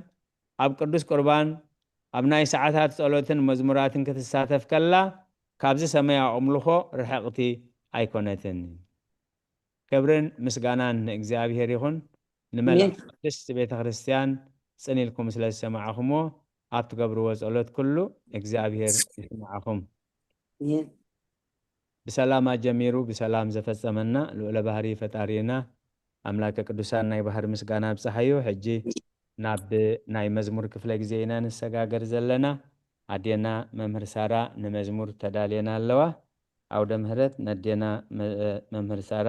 ኣብ ቅዱስ ቁርባን፣ ኣብ ናይ ሰዓታት ጸሎትን መዝሙራትን ክትሳተፍ ከላ፣ ካብዚ ሰማያዊ ኣምልኾ ርሕቕቲ ኣይኮነትን። ክብርን ምስጋናን ንእግዚኣብሔር ይኹን። ንመላእ ቅድስት ቤተ ክርስቲያን ጽን ኢልኩም ስለ ዝሰማዕኹምዎ፣ ኣብ ትገብርዎ ጸሎት ኩሉ እግዚኣብሔር ይስምዓኹም። ብሰላም ኣጀሚሩ ብሰላም ዘፈጸመና ልዑለ ባህሪ ፈጣሪና ኣምላከ ቅዱሳን ናይ ባህሪ ምስጋና ኣብጽሓዮ። ሕጂ ናብ ናይ መዝሙር ክፍለ ግዜ ኢና ንሰጋገር ዘለና። ኣዴና መምህር ሳራ ንመዝሙር ተዳልየና ኣለዋ። ኣውደ ምህረት ነዴና መ-፣ መምህር ሳራ።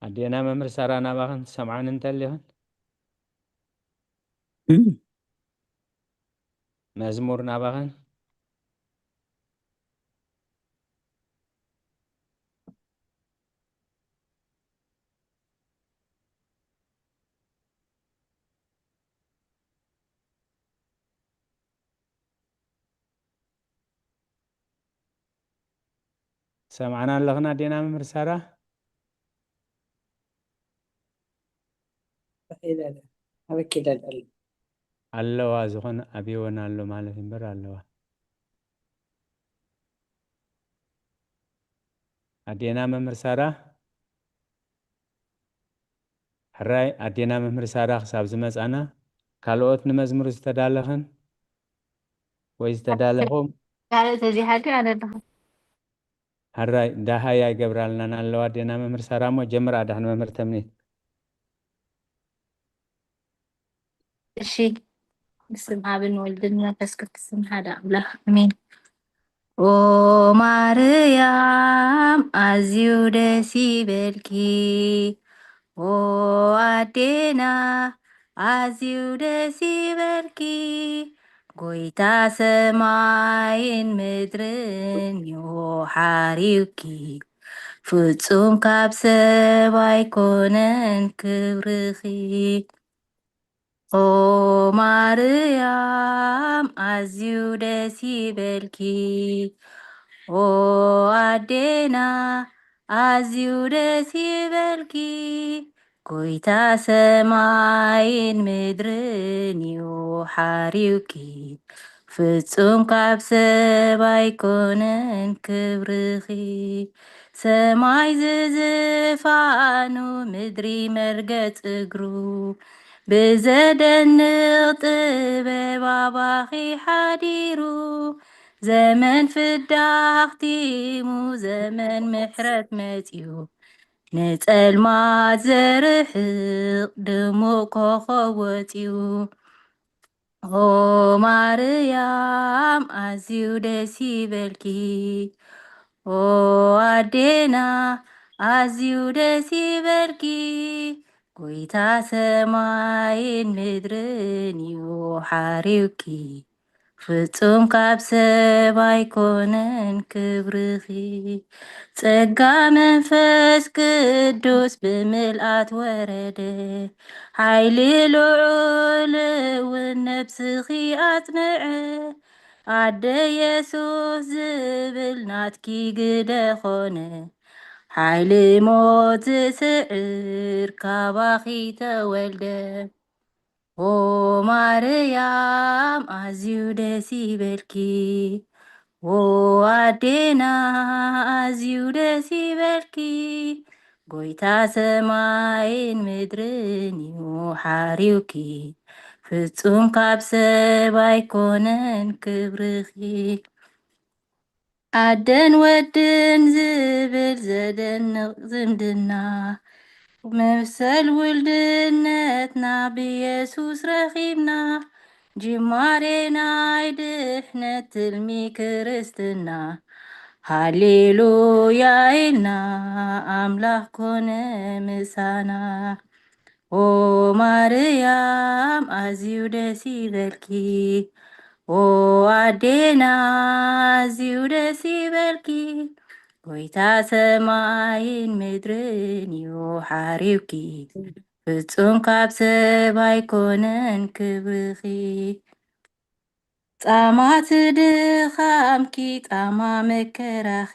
ኣዴና መምህር ሳራ ናባኽን ትሰምዓን እንተሊኽን? መዝሙር ናባኽን? ሰምዓና ኣለኽን ኣዴና መምህር ሳራ? ኣለዋ፣ ዝኾነ ኣብየወን ኣሎ ማለት እምበር ኣለዋ። ኣዴና መምህር ሳራ? ሕራይ ኣዴና መምህር ሳራ ክሳብ ዝመጻና፣ ካልኦት ንመዝሙር ዝተዳለኽን ወይ ዝተዳለኹም? ካልእ ተዚሓልኪ ኣነ ኣለኹ። ሕራይ ዳሃይ ኣይገብራልናን ኣለዋ ኣዴና መምህር ሳራ እሞ ጀምራ ዳሕን መምህር ተምኒት። እሺ፣ ብስም ኣብን ወልድን መንፈስ ቅዱስን ሓደ ኣምላኽ ኣሜን። ኦ ማርያም ኣዝዩ ደስ ይበልኪ፣ ኦ ኣዴና ኣዝዩ ደስ ይበልኪ፣ ጎይታ ሰማይን ምድርን እዩ ሓሪውኪ፣ ፍጹም ካብ ሰብ ኣይኮነን ክብርኺ። ኦ ማርያም ኣዝዩ ደስ ይበልኪ፣ ኦ ኣዴና ኣዝዩ ደስ ይበልኪ፣ ጎይታ ሰማይን ምድርን እዩ ሓሪውኪ፣ ፍጹም ካብ ሰብ ኣይኮነን ክብርኺ። ሰማይ ዝዝፋኑ ምድሪ መርገጽ እግሩ፣ ብዘደንቕ ጥበብ ኣባኺ ሓዲሩ፣ ዘመን ፍዳ ኣኽቲሙ፣ ዘመን ምሕረት መጺኡ፣ ንጸልማት ዘርሕቕ ድሙቕ ኮኸብ ወጺኡ። ኦ ማርያም ኣዝዩ ደስ ይበልኪ፣ ኦ ኣዴና ኣዝዩ ደስ ይበልኪ፣ ጎይታ ሰማይን ምድርን እዩ ሓሪውኪ፣ ፍጹም ካብ ሰብ ኣይኮነን ክብርኺ። ጸጋ መንፈስ ቅዱስ ብምልኣት ወረደ፣ ሓይሊ ልዑል እውን ነብስኺ ኣጽንዐ። ኣደ የሱስ ዝብል ናትኪ ግደ ኾነ፣ ሓይሊ ሞት ዝስዕር ካባኺ ተወልደ። ኦ ማርያም ኣዝዩ ደስ ይበልኪ፣ ኦ ኣዴና ኣዝዩ ደስ ይበልኪ፣ ጎይታ ሰማይን ምድርን እዩ ሓሪውኪ፣ ፍጹም ካብ ሰብ ኣይኮነን ክብርኺ። ኣደን ወድን ዝብል ዘደንቕ ዝምድና፣ መሰል ውልድነትና ብየሱስ ረኺብና፣ ጅማሬ ናይ ድሕነት ትልሚ ክርስትና፣ ሃሌሉያ ኢልና ኣምላኽ ኮነ ምሳና። ኦ ማርያም ኣዝዩ ደስ ይበልኪ፣ ኦ ኣዴና ኣዝዩ ደስ ይበልኪ፣ ጎይታ ሰማይን ምድርን እዩ ሓሪውኪ፣ ፍጹም ካብ ሰብ ኣይኮነን ክብርኺ። ጻማት ድኻምኪ ጻማ መከራኺ፣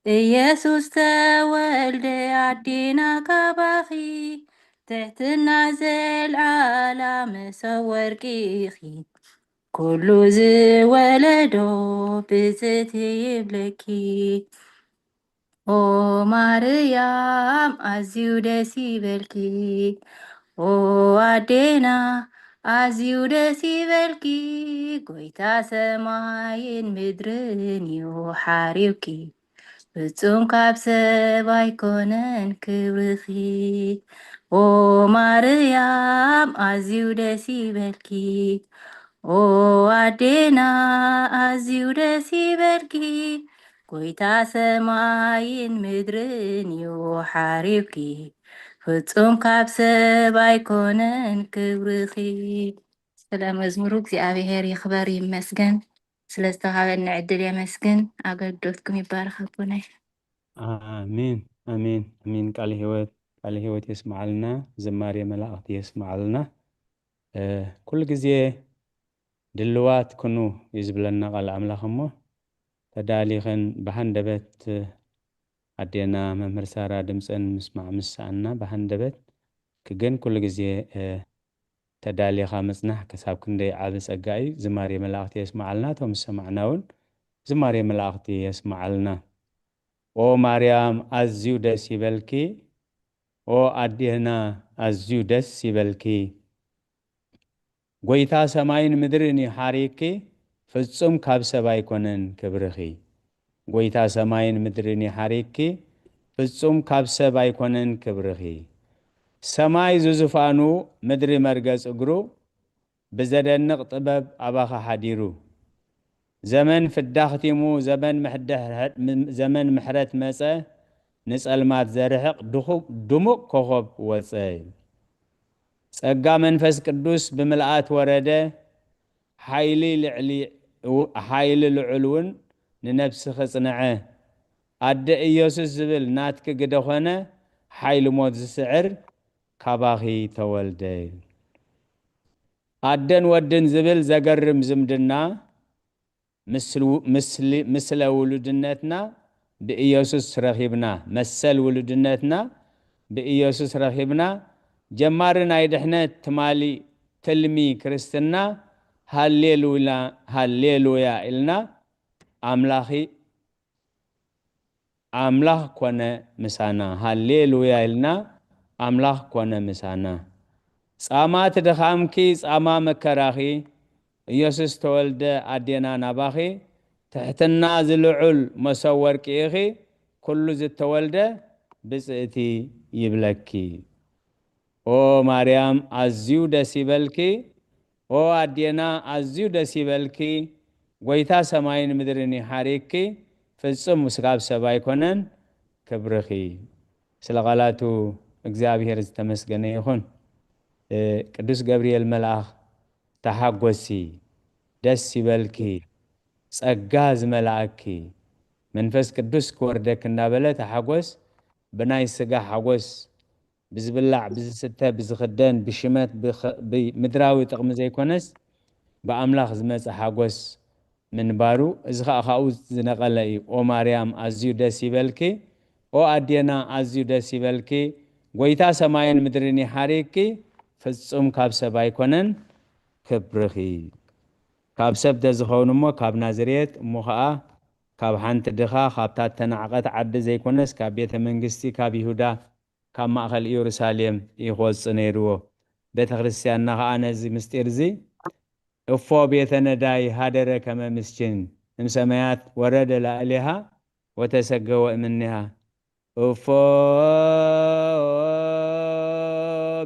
ኢየሱስ ተወልደ ኣዴና ካባኺ። ትሕትና ዘልዓላ መሶብ ወርቂ ኢኺ፣ ኩሉ ዝወለዶ ብጽእቲ ይብለኪ። ኦ ማርያም ኣዝዩ ደስ ይበልኪ፣ ኦ ኣዴና ኣዝዩ ደስ ይበልኪ። ጎይታ ሰማይን ምድርን እዩ ሓሪውኪ፣ ፍጹም ካብ ሰብ ኣይኮነን ክብርኺ። ኦ ማርያም ኣዝዩ ደስ ይበልኪ፣ ኦ ኣዴና ኣዝዩ ደስ ይበልኪ። ጎይታ ሰማይን ምድርን እዩ ሓሪውኪ፣ ፍጹም ካብ ሰብ ኣይኮነን ክብርኺ። ስለ መዝሙሩ እግዚኣብሔር ይኽበር ይመስገን። ስለ ዝተሃበኒ ዕድል የመስግን። ኣገልግሎትኩም ይባረኽ ኣቦናይ። ኣሜን፣ ኣሜን፣ ኣሜን። ቃለ ህይወት፣ ቃለ ህይወት የስምዓልና፣ ዝማሬ መላእኽቲ የስምዓልና። እ፣ ኩሉ ግዜ ድልዋት ኩኑ እዩ ዝብለና ቃል ኣምላኽ። እሞ ተዳሊኽን ብሃንደበት ኣዴና መምህር ሳራ ድምፀን ምስማዕ ምስ ሰኣና ብሃንደበት ክገን ኩሉ ግዜ፣ እ፣ ተዳሊኻ ምጽናሕ ክሳብ ክንደይ ዓቢ ጸጋ እዩ። ዝማሬ መላእኽቲ የስምዓልና። እቶም ዝሰማዕና እውን ዝማሬ መላእኽቲ የስምዓልና። ኦ ማርያም ኣዝዩ ደስ ይበልኪ፣ ኦ ኣዴና ኣዝዩ ደስ ይበልኪ። ጎይታ ሰማይን ምድርን ይሓሪኪ፣ ፍጹም ካብ ሰብ ኣይኮነን ክብርኺ። ጎይታ ሰማይን ምድርን ይሓሪኪ፣ ፍጹም ካብ ሰብ ኣይኮነን ክብርኺ። ሰማይ ዝዙፋኑ፣ ምድሪ መርገጽ እግሩ፣ ብዘደንቕ ጥበብ ኣባኻ ሓዲሩ። ዘመን ፍዳ ኽቲሙ፣ ዘመን ምሕደሕ-፣ ዘመን ምሕረት መጸ፣ ንጸልማት ዘርሕቕ ድኹ-፣ ድሙቕ ኮኾብ ወጸ። ጸጋ መንፈስ ቅዱስ ብምልኣት ወረደ፣ ሓይሊ ልዕሊ፣ ሓይሊ ልዑል እውን ንነብስኺ ጽንዐ። ኣደ ኢየሱስ ዝብል ናትኪ ግደ ኾነ፣ ሓይሊ ሞት ዝስዕር ካባኺ ተወልደ። ኣደን ወድን ዝብል ዘገርም ዝምድና፣ ምስል-፣ ምስሊ-፣ ምስለ ውሉድነትና ብኢየሱስ ረኺብና፣ መሰል ውሉድነትና ብኢየሱስ ረኺብና፣ ጀማሪ ናይ ድሕነት ትማሊ ትልሚ ክርስትና፣ ሃሌሉያ፣ ሃሌሉያ ኢልና፣ ኣምላኺ፣ ኣምላኽ ኮነ ምሳና። ሃሌሉያ ኢልና፣ ኣምላኽ ኮነ ምሳና። ጻማት ድኻምኪ፣ ጻማ መከራኺ፣ ኢየሱስ ተወልደ ኣዴና ናባኺ፣ ትሕትና ዝልዑል መሶብ ወርቂ ኢኺ፣ ኩሉ ዝተወልደ ብጽእቲ ይብለኪ። ኦ ማርያም ኣዝዩ ደስ ይበልኪ፣ ኦ ኣዴና ኣዝዩ ደስ ይበልኪ፣ ጎይታ ሰማይን ምድርን ይሓሪኪ፣ ፍጹም ስጋብ ሰብ ኣይኮነን ክብርኺ። ስለ ቃላቱ እግዚኣብሔር ዝተመስገነ ይኹን። እ፣ ቅዱስ ገብርኤል መልኣኽ ተሓጎሲ፣ ደስ ይበልኪ፣ ጸጋ ዝመልኣኪ፣ መንፈስ ቅዱስ ክወርደኪ እናበለ ተሓጎስ፣ ብናይ ስጋ ሓጎስ፣ ብዝብላዕ፣ ብዝስተ፣ ብዝኽደን፣ ብሽመት፣ ብኸ-፣ ብምድራዊ ጥቕሚ ዘይኮነስ፣ ብኣምላኽ ዝመጸ ሓጎስ ምንባሩ፣ እዚ ኸኣ ካብኡ ዝነቐለ እዩ። ኦ ማርያም፣ ኣዝዩ ደስ ይበልኪ፣ ኦ ኣዴና፣ ኣዝዩ ደስ ይበልኪ፣ ጎይታ ሰማይን ምድርን ይሓሪኪ፣ ፍጹም ካብ ሰብ ኣይኮነን ክብርኺ። ካብ ሰብ ተዝኸውን እሞ ካብ ናዝሬት፣ እሞ ኸኣ ካብ ሓንቲ ድኻ፣ ካብታ እተናዕቐት ዓዲ ዘይኮነስ፣ ካብ ቤተ መንግስቲ፣ ካብ ይሁዳ፣ ካብ ማእኸል ኢየሩሳሌም እዩ ክወጽእ ነይርዎ። ቤተ ክርስቲያንና ኸኣ ነዚ ምስጢር እዚ፣ እፎ ቤተ ነዳይ ሃደረ ከመ ምስኪን፣ እምሰማያት ወረደ ላዕሌሃ ወተሰገወ እምኔሃ። እፎ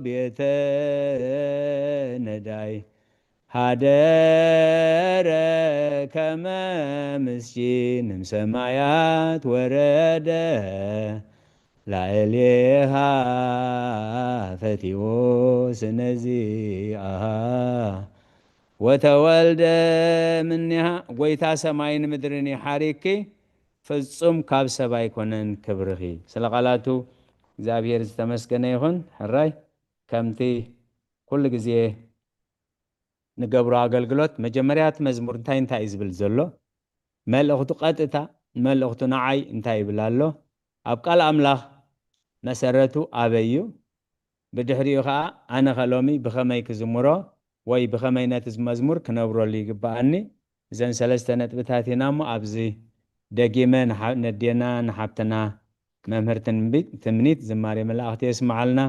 ቤተ ነዳይ ሃደረ ከመ ምስኪን፣ እምሰማያት ወረደ ላዕሌሃ ፈቲዎ ስነ ዚአሃ ወተወልደ እምኔሃ። ጎይታ ሰማይን ምድርን ይሓሪኪ፣ ፍጹም ካብ ሰብ ኣይኮነን ክብርኺ። ስለ ቃላቱ እግዚኣብሔር ዝተመስገነ ይኹን። ሕራይ ከምቲ ኩሉ ግዜ ንገብሮ ኣገልግሎት፣ መጀመርያ እቲ መዝሙር እንታይ እንታይ እዩ ዝብል ዘሎ፣ መልእኽቱ፣ ቀጥታ መልእኽቱ ንዓይ እንታይ ይብል ኣሎ፣ ኣብ ቃል ኣምላኽ መሰረቱ ኣበይ እዩ፣ ብድሕሪኡ ኸኣ ኣነ ኸ ሎሚ ብኸመይ ክዝምሮ ወይ ብኸመይ ነቲ መዝሙር ክነብረሉ ይግብኣኒ? እዘን ሰለስተ ነጥብታት ኢና እሞ፣ ኣብዚ ደጊመ ንሓ-፣ ነዴና ንሓብትና መምህር ትንቢት፣ ትምኒት ዝማሬ መላእኽቲ የስምዓልና።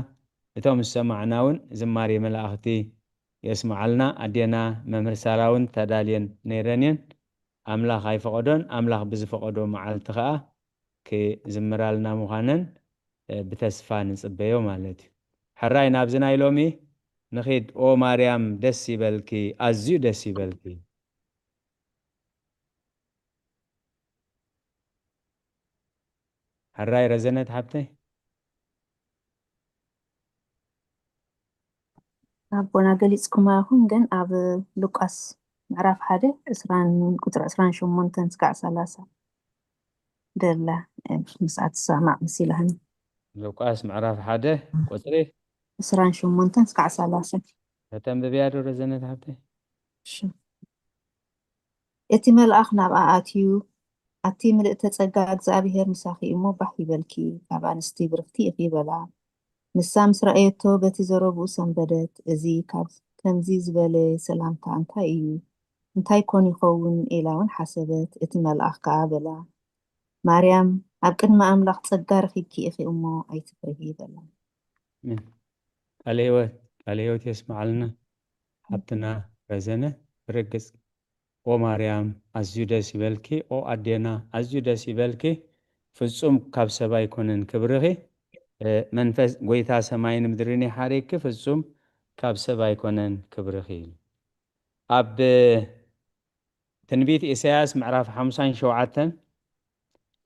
እቶም ዝሰማዕና እውን ዝማሬ መላእኽቲ የስምዓልና። ኣዴና መምህር ሳራ እውን ተዳልየን ነይረን እየን። ኣምላኽ ኣይፈቐዶን፣ ኣምላኽ ብዝፈቐዶ መዓልቲ ኸኣ ክዝምራልና ምዃነን፣ እ፣ ብተስፋ ንጽበዮ ማለት እዩ። ሕራይ ናብዚ ናይ ሎሚ ንኺድ። ኦ ማርያም ደስ ይበልኪ፣ ኣዝዩ ደስ ይበልኪ። ሕራይ ረዘነት ሓብተይ። ኣቦና ገሊጽኩማ ኢኹም፣ ግን ኣብ ሉቃስ ምዕራፍ ሓደ ዕስራን ቁጽሪ ዕስራን ሸሞንተን ስጋዕ ሰላሳ ደላ፣ እ፣ ምስኣ ትሰማዕ መሲላህኒ። ሉቃስ ምዕራፍ ሓደ ቁጽሪ ዕስራን ሸሞንተን ስጋዕ ሰላሳ። ከተንብብያ ዶ ረዘነት ሓብተይ? እሺ። እቲ መልኣኽ ናብኣ ኣትዩ፣ ኣቲ ምልእተ ጸጋ፣ እግዚኣብሄር ምሳኺ እሞ ባህ ይበልኪ፣ ካብ ኣንስቲ ብርኽቲ ኢኺ በላ። ንሳ ምስ ረኣየቶ በቲ ዘረብኡ ሰንበደት፣ እዚ ካብ ከምዚ ዝበለ ሰላምታ እንታይ እዩ? እንታይ ኮን ይኸውን? ኢላ እውን ሓሰበት። እቲ መልኣኽ ከኣ በላ፣ ማርያም፣ ኣብ ቅድሚ ኣምላኽ ጸጋ ረኺብኪ ኢኺ እሞ ኣይትፍርሂ በላ። ኣሜን። ቃለ ህይወት፣ ቃለ ህይወት የስምዓልና ሓብትና ረዘነ። ብርግጽ ኦ ማርያም ኣዝዩ ደስ ይበልኪ፣ ኦ ኣዴና ኣዝዩ ደስ ይበልኪ። ፍጹም ካብ ሰብ ኣይኮነን ክብርኺ። እ፣ መንፈስ ጎይታ ሰማይን ምድርን ይሓርየኪ፣ ፍጹም ካብ ሰብ ኣይኮነን ክብርኺ። ኣብ ትንቢት ኢሳያስ ምዕራፍ ሓምሳን ሸውዓተን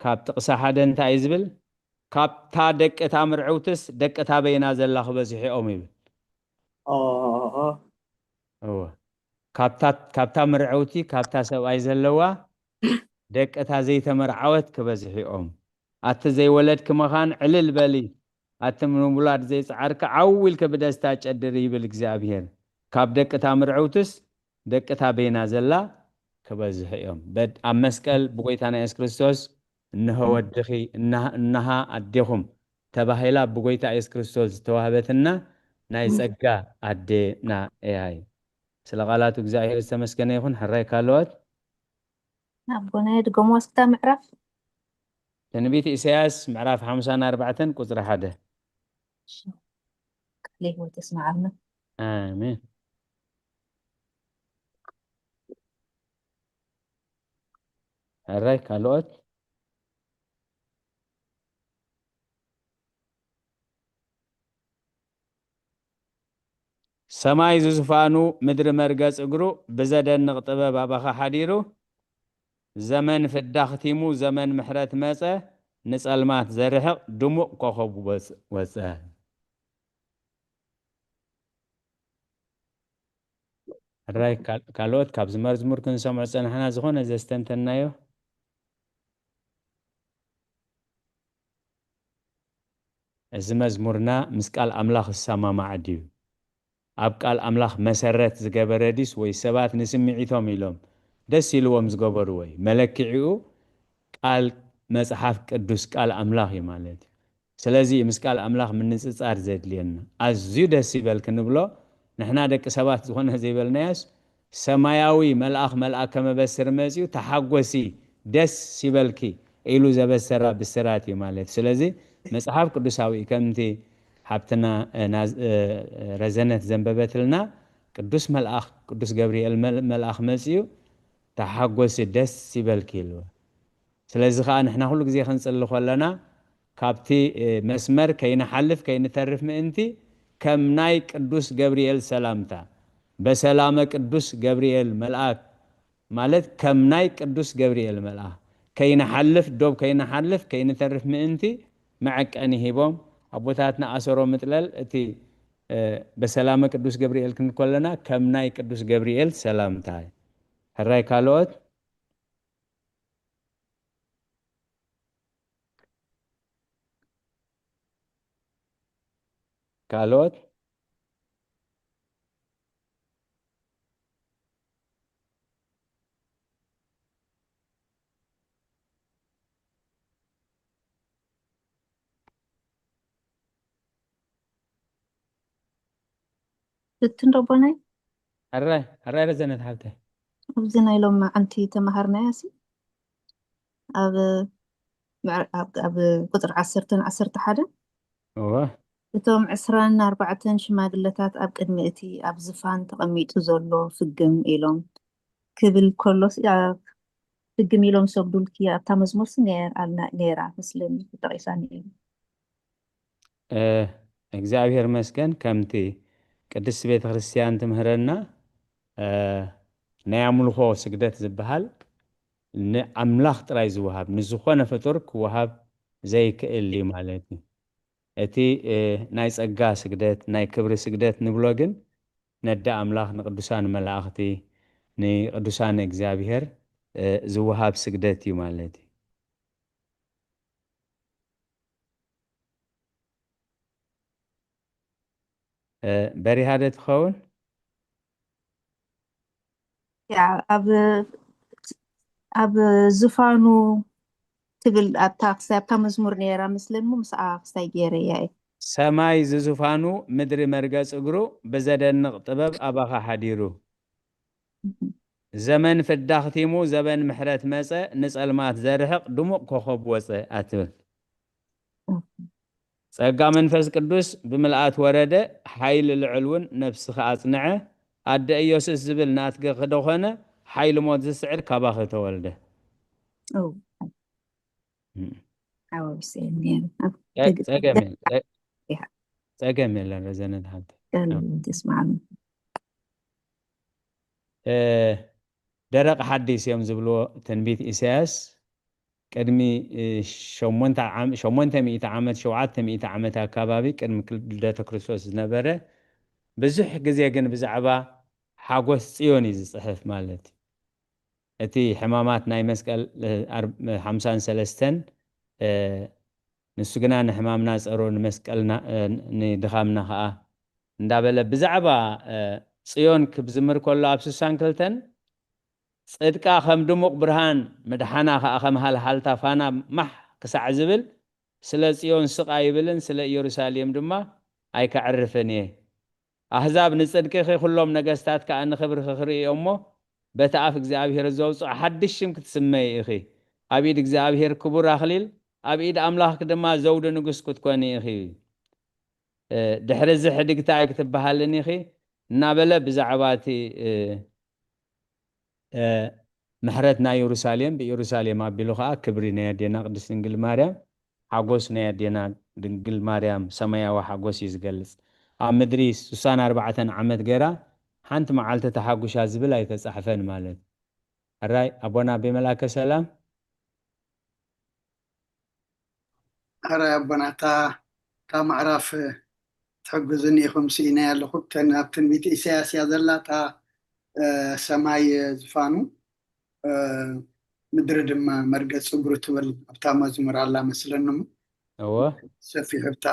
ካብ ጥቕሲ ሓደ እንታይ እዩ ዝብል? ካብታ ደቂ እታ ምርዕውትስ ደቂ እታ በይና ዘላ ክበዝሑ እዮም ይብል። ኦሆ። እወ። ካብታ፣ ካብታ ምርዕውቲ፣ ካብታ ሰብኣይ ዘለዋ፣ ደቂ እታ ዘይተመርዓወት ክበዝሑ እዮም። ኣቲ ዘይወለድኪ መኻን ዕልል በሊ፣ ኣቲ ንምውላድ ዘይጸዓርኪ ዓው ኢልኪ ብደስታ ጨድሪ ይብል እግዚኣብሄር። ካብ ደቂ እታ ምርዕውትስ ደቂ እታ በይና ዘላ ክበዝሑ እዮም። በድ-፣ ኣብ መስቀል ብጎይታና የሱስ ክርስቶስ፣ "እንሆ ወድኺ፣ እና-፣ እናሃ ኣዴኹም" ተባሂላ ብጎይታ የሱስ ክርስቶስ ዝተዋህበትና ናይ ጸጋ ኣዴና እያ። ስለ ቃላቱ እግዚኣብሔር ዝተመስገነ ይኹን። ሕራይ ካልኦት? ኣቦና ድገምዋ እስክታ ምዕራፍ። ትንቢት ኢሳያስ ምዕራፍ ሓምሳን ኣርባዕተን ቁጽሪ ሓደ። እሺ። ቃለ ህይወት የስምዓልና። ኣሜን። ሕራይ ካልኦት? ሰማይ ዝዙፋኑ፣ ምድሪ መርገጽ እግሩ፣ ብዘደንቕ ጥበብ ኣባኻ ሓዲሩ። ዘመን ፍዳ ኽቲሙ፣ ዘመን ምሕረት መጸ፣ ንጸልማት ዘርሕቕ ድሙቕ ኮኸብ ወጽ-፣ ወጸ። ሕራይ ካል-፣ ካልኦት ካብዚ መዝሙር ክንሰምዖ ዝጸናሕና ዝኾነ ዘስተንተናዮ? እዚ መዝሙርና ምስ ቃል ኣምላኽ ዝሰማማዕ ድዩ? ኣብ ቃል ኣምላኽ መሰረት ዝገበረ ድዩስ ወይ ሰባት ንስምዒቶም ኢሎም ደስ ኢልዎም ዝገበርዎ እዩ? መለክዒኡ ቃል መጽሓፍ ቅዱስ ቃል ኣምላኽ እዩ ማለት እዩ። ስለዚ ምስ ቃል ኣምላኽ ምንጽጻር ዘድልየና። ኣዝዩ ደስ ይበል ክንብሎ፣ ንሕና ደቂ ሰባት ዝኾነ ዘይበልናዮስ፣ ሰማያዊ መልኣኽ መልኣከ መበስር መጺኡ፣ "ተሓጎሲ፣ ደስ ይበልኪ" ኢሉ ዘበሰራ ብስራት እዩ ማለት። ስለዚ መጽሓፍ ቅዱሳዊ እዩ። ከምቲ ሓብትና፣ እ፣ ናዝ-፣ እ፣ ረዘነት ዘንበበትልና፣ ቅዱስ መልኣኽ፣ ቅዱስ ገብርኤል መል-፣ መልኣኽ መጺኡ፣ "ተሓጎሲ፣ ደስ ይበልኪ" ኢልዋ። ስለዚ ኸኣ ንሕና ኩሉ ግዜ ክንጽሊ ከለና፣ ካብቲ፣ እ፣ መስመር ከይንሓልፍ ከይንተርፍ ምእንቲ፣ ከም ናይ ቅዱስ ገብርኤል ሰላምታ፣ "በሰላመ ቅዱስ ገብርኤል መልኣክ" ማለት ከም ናይ ቅዱስ ገብርኤል መልኣኽ ከይንሓልፍ፣ ዶብ ከይንሓልፍ ከይንተርፍ ምእንቲ መዐቀኒ ሂቦም። ኣቦታትና ኣሰሮ ምጥለል እቲ፣ እ፣ "በሰላመ ቅዱስ ገብርኤል" ክንብል ከለና ከም ናይ ቅዱስ ገብርኤል ሰላምታ። ሕራይ ካልኦት? ካልኦት? ፍትን ዶ ኣቦናይ? ኣራይ ኣራይ ረዘነት ሓብተ ኣብዚ ናይ ሎም መዓንቲ ተማሃርናያ ሲ ኣብ ምዕ- ኣብ ኣብ ቁፅሪ ዓሰርተን ዓሰርተ ሓደን እወ እቶም ዕስራን ኣርባዕተን ሽማግለታት ኣብ ቅድሚ እቲ ኣብ ዝፋን ተቐሚጡ ዘሎ ፍግም ኢሎም ክብል ከሎ ሲ- ኣብ ፍግም ኢሎም ሰግዱልኪ ኣብታ መዝሙር ሲ ነይር- ኣልና- ነይራ መስለኒ ተጠቒሳ ነይሩ። እ፣ እግዚኣብሔር መስገን ከምቲ ቅድስት ቤተ ክርስቲያን ትምህረና እ፣ ናይ ኣምልኾ ስግደት ዝበሃል ንኣምላኽ ጥራይ ዝወሃብ ንዝኾነ ፍጡር ክወሃብ ዘይክእል እዩ ማለት እዩ። እቲ እ፣ ናይ ጸጋ ስግደት ናይ ክብሪ ስግደት ንብሎ ግን ነደ ኣምላኽ ንቅዱሳን መላእኽቲ ንቅዱሳን እግዚኣብሔር እ፣ ዝወሃብ ስግደት እዩ ማለት እዩ። እ፣ በሪሃ ዶ ትኸውን? ያ ኣብ ኣብ ዝፋኑ ትብል ኣብታ ክሳይ ኣብታ መዝሙር ነይራ ምስለኒ ምስኣ ክሳይ ገይረያ እየ። ሰማይ ዝዙፋኑ ምድሪ መርገጽ እግሩ ብዘደንቕ ጥበብ ኣባኻ ሓዲሩ። ዘመን ፍዳ ክቲሙ ዘበን ምሕረት መጸ ንጸልማት ዘርሕቕ ድሙቕ ኮኸብ ወጸ ኣትብል። ጸጋ መንፈስ ቅዱስ ብምልኣት ወረደ ሓይሊ ልዕል እውን ነብስኻ ኣጽንዐ ኣደ ኢየሱስ ዝብል ናትገ ክደኾነ ሓይሊ ሞት ዝስዕር ካባኺ ተወልደ። ኦ፣ ሓወብሰ ነይሩ። ጸገም የለ- ጸገም የለን ረዘነት ሓንቲ ተስማዕሚ እ፣ ደረቕ ሓዲስ እዮም ዝብልዎ ትንቢት ኢሳያስ ቅድሚ እ፣ ሸሞንተ ዓም- ሸሞንተ ሚእቲ ዓመት ሸውዓተ ሚእቲ ዓመት ኣካባቢ ቅድሚ ክል- ልደተ ክርስቶስ ዝነበረ ብዙሕ ግዜ ግን ብዛዕባ ሓጎስ ጽዮን እዩ ዝጽሕፍ ማለት እዩ። እቲ ሕማማት ናይ መስቀል እ፣ ኣር- ሓምሳን ሰለስተን እ፣ ንሱ ግና ንሕማምና ጸሮ ንመስቀልና እ፣ ንድኻምና ኸኣ እንዳበለ ብዛዕባ እ፣ ጽዮን ክዝምር ከሎ ኣብ ስሳን ክልተን ጽድቃ ከም ድሙቕ ብርሃን ምድሓና ኸኣ ከም ሃልሃልታ ፋና ማሕ ክሳዕ ዝብል ስለ ጽዮን ስቕ ኣይብልን ስለ ኢየሩሳሌም ድማ ኣይከዕርፍን እየ። ኣህዛብ ንጽድቅኺ ኩሎም ነገስታት ከኣ ንኽብርኺ ክርእዮ እሞ በቲ ኣፍ እግዚኣብሔር ዘውፅኦ ሓድሽ ሽም ክትስመይ ኢኺ። ኣብ ኢድ እግዚኣብሔር ክቡር ኣኽሊል ኣብ ኢድ ኣምላኽኪ ድማ ዘውዲ ንጉስ ክትኮኒ ኢኺ። እ፣ ድሕሪ እዚ ሕድግቲ ኣይክትበሃልን ኢኺ እናበለ ብዛዕባ እቲ እ፣ እ፣ ምሕረት ናይ የሩሳሌም ብኢየሩሳሌም ኣቢሉ ኸዓ ክብሪ ናይ ኣዴና ቅድስት ድንግል ማርያም ሓጎስ ናይ ኣዴና ድንግል ማርያም ሰማያዊ ሓጎስ እዩ ዝገልጽ። ኣብ ምድሪ ስሳን ኣርባዕተን ዓመት ገይራ ሓንቲ መዓልቲ ተሓጉሻ ዝብል ኣይተጻሕፈን ማለት። ሕራይ ኣቦና ኣቤ መላከ ሰላም። ሕራይ ኣቦና እታ እታ ምዕራፍ ትሕግዙኒ ኢኹም ስኢነ ኣለኹ። ተን ኣብ ትንቢት ኢሳያስ እያ ዘላ እታ እ፣ ሰማይ ዝፋኑ እ፣ ምድሪ ድማ መርገጽ እግሩ ትብል ኣብታ መዝሙር ኣላ መስለኒ እሞ እወ ሰፊሑ ብታ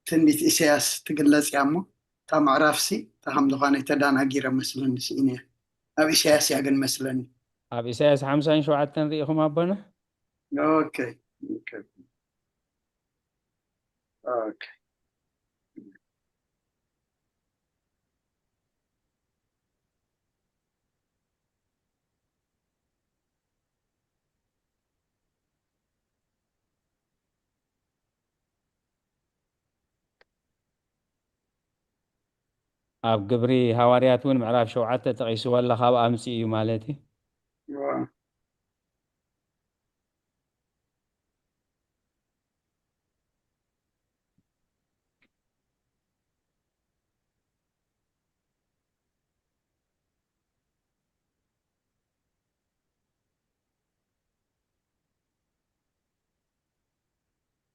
ትንቢት ኢሳያስ ትግለጽ እያ እሞ እታ ምዕራፍሲ እታ ከም ዝኾነ ተዳናጊረ መስለኒ ስኢነ እያ። ኣብ ኢሳያስ እያ ግን መስለኒ። ኣብ ኢሳያስ ሓምሳን ሸውዓተን ርኢኹም ኣቦና? ኦኬ ኦኬ ኦኬ ኣብ ግብሪ ሃዋርያት እውን ምዕራፍ ሸውዓተ ጠቒስዎ ኣሎ ካብ ኣምፅኡ እዩ ማለት እዩ።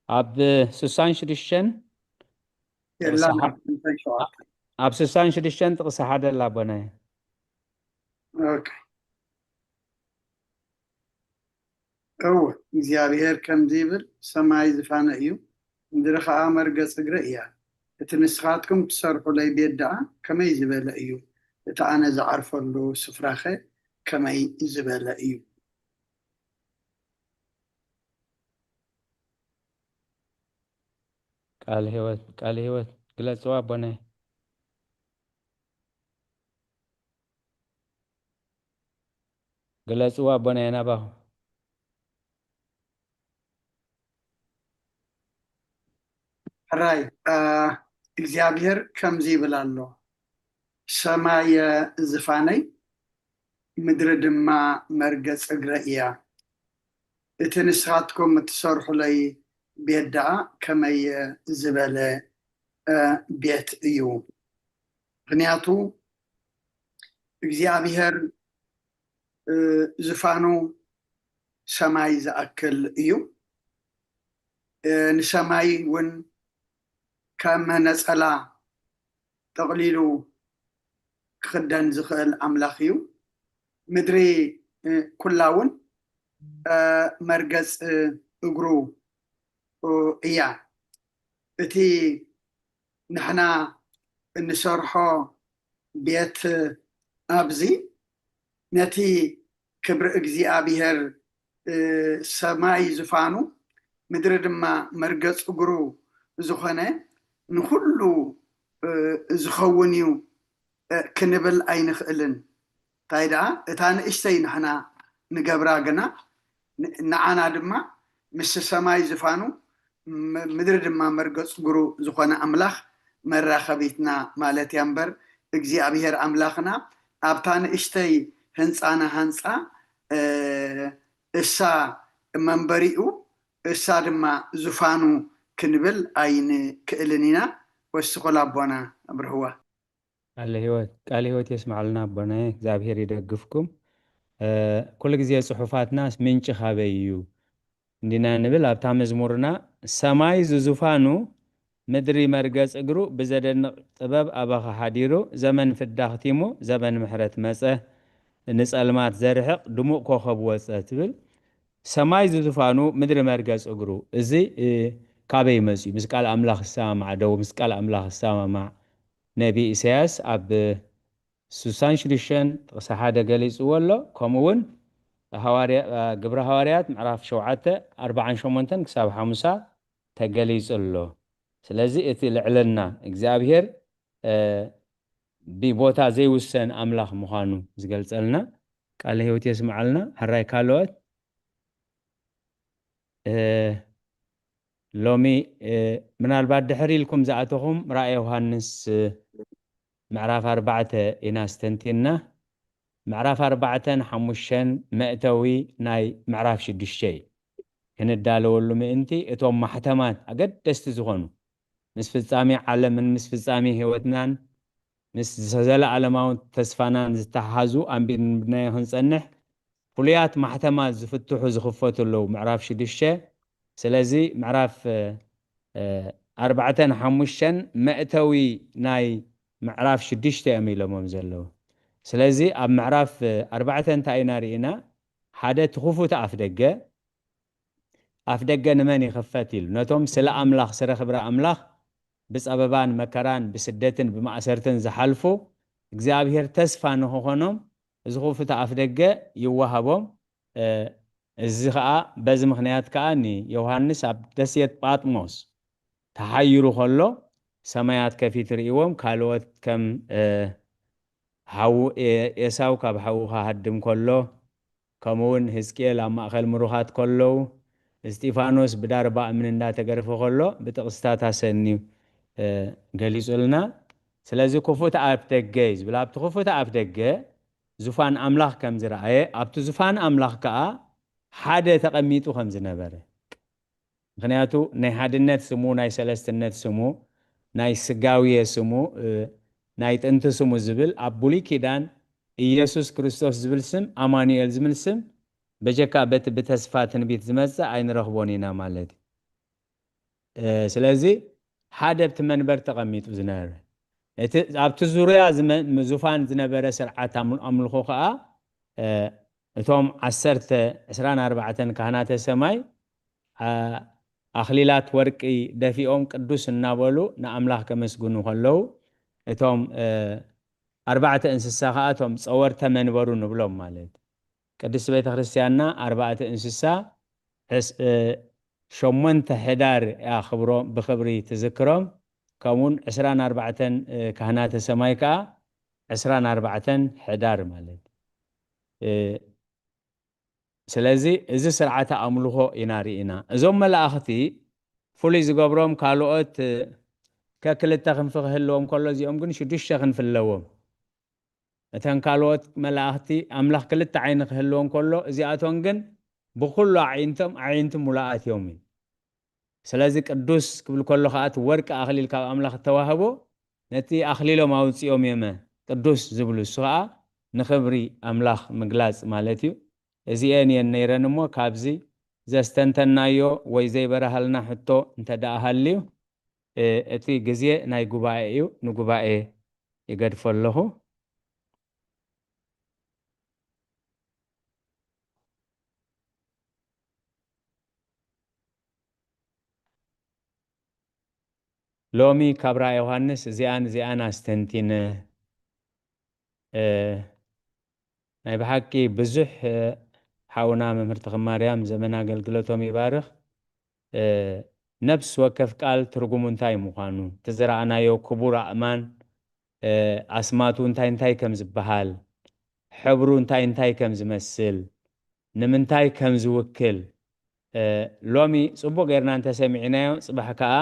ኣብ ስሳን ሽዱሽተን የላን ሰሓ- ኣብ ሓምሳን ሸውዓተን ኣብ ስሳን ሽዱሽተን ጥቕሲ ሓደ ኣላ ኣቦናይ። ኦኬ። እወ እግዚኣብሔር ከምዚ ይብል፣ ሰማይ ዝፋነ እዩ፣ ምድሪ ኸዓ መርገጽ እግሪ እያ። እቲ ንስኻትኩም ትሰርሑለይ ቤት ደኣ ከመይ ዝበለ እዩ? እቲ ኣነ ዝዓርፈሉ ስፍራኸ ከመይ ዝበለ እዩ? ቃል ህይወት ቃል ህይወት ግለጽዋ ኣቦናይ። ግለጽዎ ኣቦናየ ናባኹም። ሕራይ እ እግዚኣብሔር ከምዚ ይብል ኣሎ፣ ሰማይ ዝፋነይ ምድሪ ድማ መርገጽ እግረ እያ። እቲ ንስኻትኩም እትሰርሑለይ ቤት ደኣ ከመይ ዝበለ እ ቤት እዩ። ምኽንያቱ እግዚኣብሔር እ ዝፋኑ ሰማይ ዝኣክል እዩ። እ ንሰማይ እውን ከም ነጸላ ጠቕሊሉ ክኽደን ዝኽእል ኣምላኽ እዩ። ምድሪ እ ኩላ እውን እ መርገጽ እግሩ እ እያ። እቲ ንሕና እንሰርሖ ቤት ኣብዚ ነቲ ክብሪ እግዚኣብሔር እ ሰማይ ዝፋኑ ምድሪ ድማ መርገጽ እግሩ ዝኾነ ንኹሉ እ ዝኸውን እዩ እ ክንብል ኣይንኽእልን። እንታይ ደኣ እታ ንእሽተይ ንሕና ንገብራ ግና ን- ንዓና ድማ ምስ ሰማይ ዝፋኑ ም- ምድሪ ድማ መርገጽ እግሩ ዝኾነ ኣምላኽ መራኸቢትና ማለት እያ እምበር እግዚኣብሔር ኣምላኽና ኣብታ ንእሽተይ ህንፃና ሃንፃ እ እሳ መንበሪኡ እሳ ድማ ዙፋኑ ክንብል ኣይንክእልን ኢና። ወስኹል ኣቦና ኣብርህዋ። ቃለ ህይወት ቃለ ህይወት የስማዕልና ኣቦናየ፣ እግዚኣብሔር ይደግፍኩም። እ፣ ኩሉ ግዜ ጽሑፋትናስ ምንጪ ካበይ እዩ እንዲና ንብል። ኣብታ መዝሙርና ሰማይ ዝዙፋኑ ምድሪ መርገጽ እግሩ ብዘደንቕ ጥበብ ኣባኻ ሓዲሩ፣ ዘመን ፍዳ ኣኽቲሙ ዘመን ምሕረት መጸ፣ ንጸልማት ዘርሕቕ ድሙቕ ኮኸብ ወጸ ትብል። ሰማይ ዝዙፋኑ ምድሪ መርገጽ እግሩ፣ እዚ እ፣ ካበይ መጽዩ? ምስ ቃል ኣምላኽ ዝሰማማዕ ደው ምስ ቃል ኣምላኽ ዝሰማማዕ ነቢ ኢሳያስ ኣብ ስሳን ሽዱሽተን ጥቕሲ ሓደ ገሊጽዎ ኣሎ። ከምኡ እውን ሃዋርያ- ግብረ ሃዋርያት ምዕራፍ ሸውዓተ ኣርባዓን ሸሞንተን ክሳብ ሓሙሳ ተገሊጹ ኣሎ። ስለዚ እቲ ልዕልና እግዚኣብሔር እ፣ ብቦታ ዘይውሰን ኣምላኽ ምዃኑ ዝገልጸልና ቃለ ህይወት የስምዓልና። ሕራይ ካልኦት እ፣ ሎሚ እ፣ ምናልባት ድሕር ኢልኩም ዝኣተኹም ራእየ ዮሃንስ እ፣ ምዕራፍ ኣርባዕተ ኢና ስተንቲና። ምዕራፍ ኣርባዕተን ሓሙሽተን መእተዊ ናይ ምዕራፍ ሽዱሽተ እዩ። ክንዳለወሉ ምእንቲ እቶም ማሕተማት ኣገደስቲ ዝኾኑ ምስ ፍጻሜ ዓለምን ምስ ፍጻሜ ህይወትናን ምስ ዘለኣለማዊ ተስፋናን ዝተሓሓዙ ኣንቢብናዮ ክንጸንሕ ፍሉያት ማሕተማት ዝፍትሑ ዝኽፈቱ ኣለዉ። ምዕራፍ ሽዱሽተ ስለዚ ምዕራፍ እ፣ ኣርባዕተን ሓሙሽተን መእተዊ ናይ ምዕራፍ ሽዱሽተ እዮም ኢሎሞም ዘለዉ። ስለዚ ኣብ ምዕራፍ እ፣ ኣርባዕተ እንታይ ኢና ርኢና? ሓደ እቲ ክፉት ኣፍ ደገ ኣፍ ደገ ንመን ይኽፈት ኢሉ ነቶም ስለ ኣምላኽ ስረ ክብሪ ኣምላኽ ብጸበባን መከራን ብስደትን ብማእሰርትን ዝሓልፉ እግዚኣብሔር ተስፋ ንኽኾኖም እዚ ክፉት ኣፍ ደገ ይወሃቦም። እ፣ እዚ ኸኣ በዚ ምኽንያት ከኣ ንዮሃንስ ኣብ ደሴት ጳጥሞስ ተሓይሩ ከሎ ሰማያት ከፊት ርእይዎም ካልኦት ከም እ፣ ሓዉ ኤ- ኤሳው ካብ ሓዉ ክሃድም ከሎ ከምኡ እውን ህዝቅኤል ኣብ ማእኸል ምሩኻት ከለዉ እስጢፋኖስ ብዳርባ እምኒ እንዳተገርፈ ከሎ ብጥቕስታት ኣሰንዩ እ፣ ገሊጹልና። ስለዚ ክፉት ኣፍ ደገ እዩ ዝብል። ኣብቲ ክፉት ኣፍ ደገ ዙፋን ኣምላኽ ከም ዝረኣየ ኣብቲ ዙፋን ኣምላኽ ከዓ ሓደ ተቐሚጡ ከም ዝነበረ ምክንያቱ ናይ ሓድነት ስሙ ናይ ሰለስትነት ስሙ ናይ ስጋውየ ስሙ እ፣ ናይ ጥንቲ ስሙ ዝብል ኣብ ብሉይ ኪዳን ኢየሱስ ክርስቶስ ዝብል ስም ኣማኑኤል ዝብል ስም በጀካ በቲ ብተስፋ ትንቢት ዝመጽእ ኣይንረኽቦን ኢና ማለት እዩ። እ፣ ስለዚ ሓደ ኣብቲ መንበር ተቐሚጡ ዝነበረ እቲ ኣብቲ ዙርያ ዝመ- ዙፋን ዝነበረ ስርዓት ኣም- ኣምልኾ ከዓ እ፣ እቶም ዓሰርተ ዕስራን ኣርባዕተን ካህናተ ሰማይ ኣ- ኣኽሊላት ወርቂ ደፊኦም ቅዱስ እናበሉ ንኣምላኽ ከመስግኑ ከለዉ እቶም እ፣ ኣርባዕተ እንስሳ ከዓ እቶም ጸወርተ መንበሩ ንብሎም ማለት ቅድስት ቤተ ክርስቲያንና ኣርባዕተ እንስሳ ዕስ- እ፣ ሸሞንተ ሕዳር እያ ክብሮ ብክብሪ ትዝክሮም ከምኡውን ዕስራን ኣርባዕተን እ፣ ካህናተ ሰማይ ከዓ ዕስራን ኣርባዕተን ሕዳር ማለት እ፣ ስለዚ እዚ ስርዓተ ኣምልኾ ኢና ርኢና። እዞም መላእኽቲ ፍሉይ ዝገብሮም ካልኦት ከክልተ ክንፊ ክህልዎም ከሎ፣ እዚኦም ግን ሽዱሽተ ክንፊ ኣለዎም። እተን ካልኦት መላእኽቲ ኣምላኽ ክልተ ዓይኒ ክህልዎም ከሎ፣ እዚኣቶም ግን ብኹሉ ኣዒንቶም ኣዒንቲ ሙሉኣት እዮም። ስለዚ ቅዱስ ክብል ከሎ ከኣ እቲ ወርቂ ኣኽሊል ካብ ኣምላኽ እተዋህቦ ነቲ ኣኽሊሎም ኣውጺኦም እዮመ ቅዱስ ዝብሉ፣ እሱ ከኣ ንኽብሪ ኣምላኽ ምግላጽ ማለት እዩ። እዚኤን እየን ነይረን እሞ ካብዚ ዘስተንተናዮ ወይ ዘይበረሃልና ሕቶ እንተ ደኣ ሃልዩ፣ እ፣ እቲ ግዜ ናይ ጉባኤ እዩ፣ ንጉባኤ ይገድፎ ኣለኹ። ሎሚ ካብ ራእይ ዮሃንስ እዚኣን እዚኣን ኣስተንቲነ። እ፣ ናይ ብሓቂ ብዙሕ፣ እ፣ ሓውና መምህር ተኽማርያም ዘመን ኣገልግሎቶም ይባርኽ። እ፣ ነፍሲ ወከፍ ቃል ትርጉሙ እንታይ ምዃኑ፣ እቲ ዝረኣናዮ ክቡር ኣእማን፣ እ፣ ኣስማቱ እንታይ እንታይ ከም ዝበሃል፣ ሕብሩ እንታይ እንታይ ከም ዝመስል፣ ንምንታይ ከም ዝውክል፣ እ፣ ሎሚ ጽቡቕ ጌርና እንተሰሚዕናዮ፣ ጽባሕ ከኣ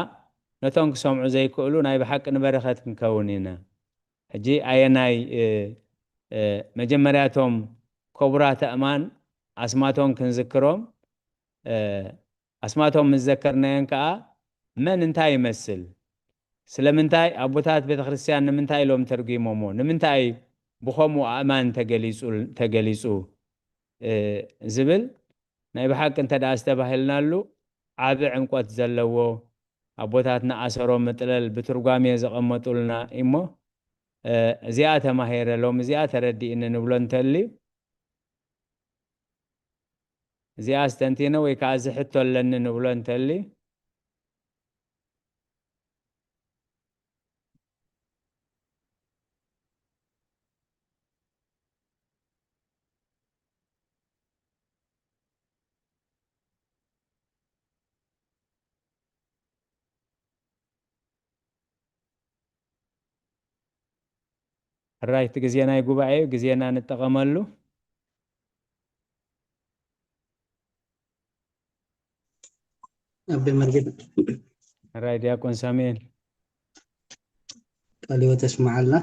ነቶም ክሰምዑ ዘይክእሉ ናይ ብሓቂ ንበረኸት ክንከውን ኢና። ሕጂ ኣየናይ፣ እ፣ እ፣ መጀመርያቶም ክቡራት ኣእማን ኣስማቶም ክንዝክሮም፣ እ፣ ኣስማቶም ምስ ዘከርናዮን ከኣ መን እንታይ ይመስል? ስለምንታይ ኣቦታት ቤተ ክርስቲያን ንምንታይ ኢሎም ተርጒሞሞ? ንምንታይ ብኸምኡ ኣእማን ተገሊጹ፣ ተገሊጹ፣ እ፣ ዝብል ናይ ብሓቂ እንተ ደኣ ዝተባህልናሉ ዓቢ ዕምቆት ዘለዎ፣ ኣቦታትና ኣሰሮም ምጥለል ብትርጓሜ ዘቐመጡልና እሞ፣ እ፣ እዚኣ ተማሂረ፣ ሎም እዚኣ ተረዲእኒ ንብሎ እንተልዩ፣ እዚኣ ኣስተንቲነ ወይ ከኣ እዚ ሕቶ ኣለኒ ንብሎ እንተልዩ፣ ሕራይ፣ እቲ ግዜ ናይ ጉባኤ እዩ፣ ግዜና ንጠቐመሉ። ኣቤ መርጌታ። ሕራይ ዲያቆን ሳሙኤል። ቃለ ሕይወት የስምዓልና።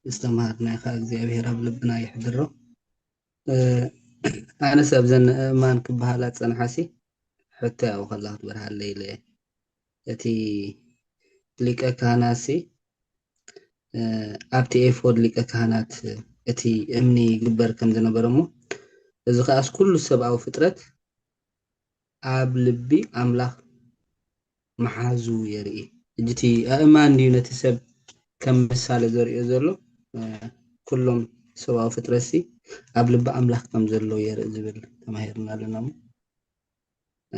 ዝተምሃርናዮ ኸዓ እግዚኣብሔር ኣብ ልብና የሕድሮ። እ፣ ኣነስ ኣብዘን እማን ክበሃላ ዝጸንሓሲ ሕቶ ያው ከላ ክትበርሃለይ ኢለ እየ። እቲ ሊቀ ካህናትሲ፣ እ፣ ኣብቲ ኤፎድ ሊቀ ካህናት እቲ እምኒ ይግበር ከም ዝነበረ እሞ፣ እዚ ኸኣስ ኩሉ ሰብኣዊ ፍጥረት ኣብ ልቢ ኣምላኽ ምሓዙ የርኢ። ሕጂ እቲ ኣእማን ድዩ ነቲ ሰብ ከም ምሳሌ ዘርእዮ ዘሎ? እ፣ ኩሎም ሰብኣዊ ፍጥረትሲ ኣብ ልቢ ኣምላኽ ከም ዘሎ የርኢ ዝብል ተማሂርና ኣለና እሞ፣ እ፣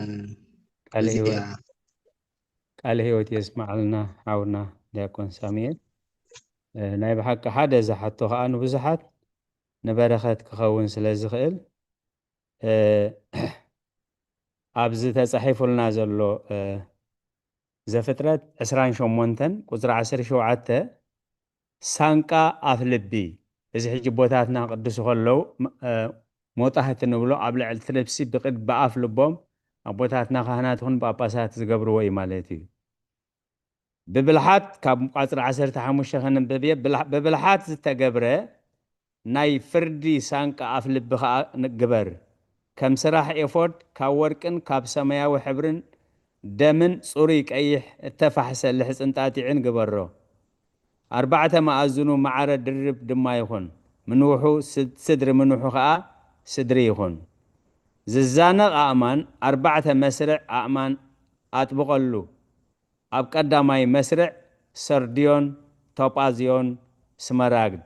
ቃለ እዚኣ ህይወት፣ ቃለ ህይወት የስምዓልና ሓውና ዲያቆን ሳሙኤል። እ፣ ናይ ብሓቂ ሓደ ዝሓቶ ኸኣ ንብዙሓት ንበረኸት ክኸውን ስለ ዝኽእል፣ እ፣ ኣብዚ ተጻሒፉልና ዘሎ፣ እ፣ ዘፍጥረት ዕስራን ሸሞንተን ቁጽሪ ዓሰርተ ሸውዓተ፣ ሳንቃ ኣፍ ልቢ። እዚ ሕጂ ኣቦታትና ክቅድሱ ከለዉ፣ እ፣ ሞጣህቲ ንብሎ፣ ኣብ ልዕሊ እቲ ልብሲ ብቅድ-፣ ብኣፍ ልቦም ኣቦታትና ካህናት ይኹን ጳጳሳት ዝገብርዎ እዩ ማለት እዩ። ብብልሓት፣ ካብ ቋጽሪ ዓሰርተ ሓሙሽተ ከነንብብ እየ፣ ብላ-፣ ብብልሓት ዝተገብረ ናይ ፍርዲ ሳንቃ ኣፍ ልቢ ኸኣ ንግበር። ከም ስራሕ ኤፎድ ካብ ወርቅን ካብ ሰማያዊ ሕብርን ደምን ጽሩይ ቀይሕ እተፋሕሰ ልሕጽን ጣጢዕን ግበሮ። ኣርባዕተ መኣዝኑ ማዕረ ድርብ ድማ ይኹን፣ ምንውሑ ስድ-፣ ስድሪ ምንውሑ ኸኣ ስድሪ ይኹን። ዝዛነቕ ኣእማን ኣርባዕተ መስርዕ ኣእማን ኣጥብቐሉ። ኣብ ቀዳማይ መስርዕ ሰርድዮን፣ ቶጳዝዮን፣ ስመራግድ፣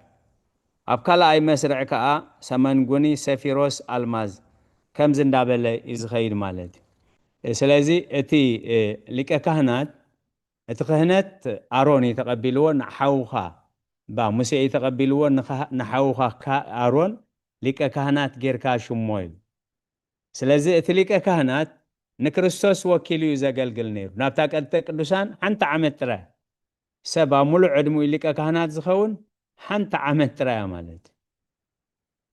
ኣብ ካልኣይ መስርዕ ከኣ ሰመንጉኒ፣ ሰፊሮስ፣ ኣልማዝ ከምዚ እንዳበለ እዩ ዝኸይድ ማለት እዩ። ስለዚ እቲ፣ እ፣ ሊቀ ካህናት፣ እቲ ክህነት ኣሮን እዩ ተቐቢልዎ፣ ንሓውኻ፣ እባ ሙሴ እዩ ተቐቢልዎ፣ ንኻ-፣ ንሓውኻ ካ-፣ ኣሮን ሊቀ ካህናት ጌርካ ሽሞ እዩ። ስለዚ እቲ ሊቀ ካህናት ንክርስቶስ ወኪሉ እዩ ዘገልግል ነይሩ። ናብታ ቅድስተ ቅዱሳን ሓንቲ ዓመት ጥራይ። ሰብ ኣብ ሙሉእ ዕድሚኡ ሊቀ ካህናት ዝኸውን ሓንቲ ዓመት ጥራይ እያ ማለት እዩ።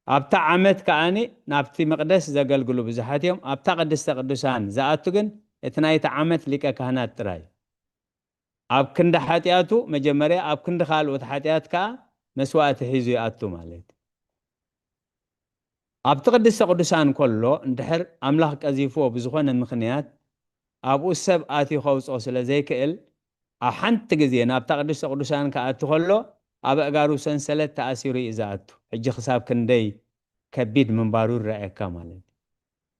ኣብታ ዓመት ከኣኒ ናብቲ መቕደስ ዘገልግሉ ብዙሓት እዮም። ኣብታ ቅድስተ ቅዱሳን ዝኣቱ ግን እቲ ናይቲ ዓመት ሊቀ ካህናት ጥራይ። ኣብ ክንዲ ሓጢኣቱ መጀመርያ፣ ኣብ ክንዲ ካልኦት ሓጢኣት ከኣ መስዋእቲ ሒዙ ይኣቱ ማለት እዩ። ኣብቲ ቅድስተ ቅዱሳን ከሎ እንድሕር ኣምላኽ ቀዚፍዎ ብዝኾነ ምኽንያት ኣብኡ ሰብ ኣትዩ ከውፅኦ ስለ ዘይክእል፣ ኣብ ሓንቲ ግዜ ናብታ ቅድስተ ቅዱሳን ክኣቱ ከሎ ኣብ ኣእጋሩ ሰንሰለት ተኣሲሩ እዩ ዝኣቱ። ሕጂ ክሳብ ክንደይ ከቢድ ምንባሩ ይረኣየካ ማለት እዩ።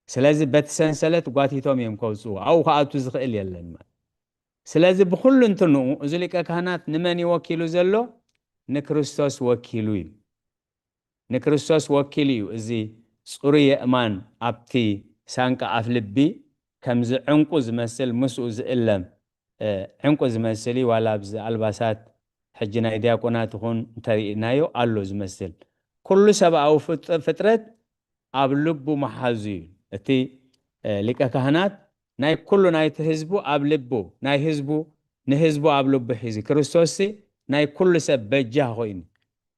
ስለዚ በቲ ሰንሰለት ጓቲቶም እዮም ከውፅኡ፣ ኣብኡ ክኣቱ ዝኽእል የለን ማለት። ስለዚ ብኹሉ እንትንኡ እዚ ሊቀ ካህናት ንመን እዩ ወኪሉ ዘሎ? ንክርስቶስ ወኪሉ እዩ። ንክርስቶስ ወኪሉ እዩ። እዚ ጽሩይ የእማን ኣብቲ ሳንቃ ኣፍ ልቢ ከምዚ ዕንቁ ዝመስል ምስኡ ዝእለም፣ እ፣ ዕንቁ ዝመስል እዩ። ዋላ ኣብዚ ኣልባሳት ሕጂ ናይ ዲያቆናት ይኹን እንተሪእናዮ ኣሎ ዝመስል። ኩሉ ሰብኣዊ ፍጥ-፣ ፍጥረት ኣብ ልቡ መሓዙ እዩ። እቲ፣ እ፣ ሊቀ ካህናት ናይ ኩሉ ናይቲ ህዝቡ ኣብ ልቡ፣ ናይ ህዝቡ፣ ንህዝቡ ኣብ ልቡ ሒዙ፣ ክርስቶስሲ ናይ ኩሉ ሰብ በጃ ኮይኑ፣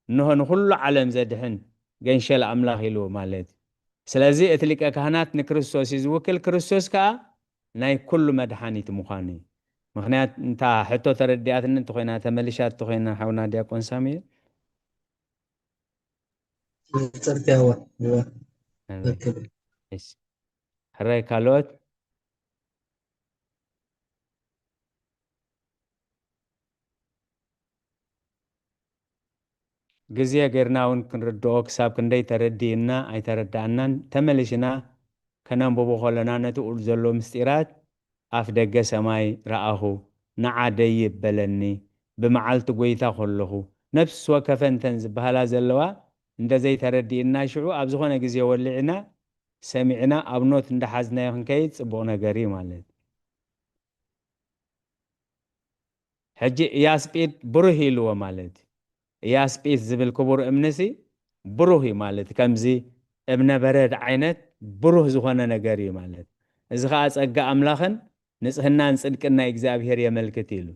እንሆ ንኹሉ ዓለም ዘድሕን ገንሸል ኣምላኽ ኢልዎ ማለት እዩ። ስለዚ እቲ ሊቀ ካህናት ንክርስቶስ እዩ ዝውክል፣ ክርስቶስ ከኣ ናይ ኩሉ መድሓኒት ምዃኑ እዩ። ምኽንያት እንታ ሕቶ ተረዲኣትኒ እንተኾይና፣ ተመሊሻ እንተኾይና፣ ሓውና ዲያቆን ሳሙኤል። ንጽርትያዋ፣ እዋ፣ ኣሜን። እሺ። ሕራይ ካልኦት? ግዜ ጌርና እውን ክንርድኦ ክሳብ ክንደይ ተረዲእና ኣይተረዳእናን፣ ተመሊሽና ከነንብቦ ከለና ነቲ ኡል ዘሎ ምስጢራት ኣፍ ደገ ሰማይ ረኣኹ፣ ንዓ ደይብ በለኒ፣ ብመዓልቲ ጐይታ ከለኹ፣ ነፍሲ ወከፈ እንተን ዝበሃላ ዘለዋ እንደ ዘይተረዲእና ሽዑ ኣብ ዝኾነ ግዜ ወሊዕና ሰሚዕና ኣብ ኖት እንዳሓዝናዮ ክንከይድ ጽቡቕ ነገር እዩ ማለት። ሕጂ ኢያስጲድ ብሩህ ኢልዎ ማለት እዩ። ኢያስጲድ ዝብል ክቡር እምንሲ ብሩህ እዩ ማለት ከምዚ እብነ በረድ ዓይነት ብሩህ ዝኾነ ነገር እዩ ማለት። እዚ ኸዓ ጸጋ ኣምላኽን ንጽህናን ጽድቅን ናይ እግዚኣብሔር የመልክት ኢሉ።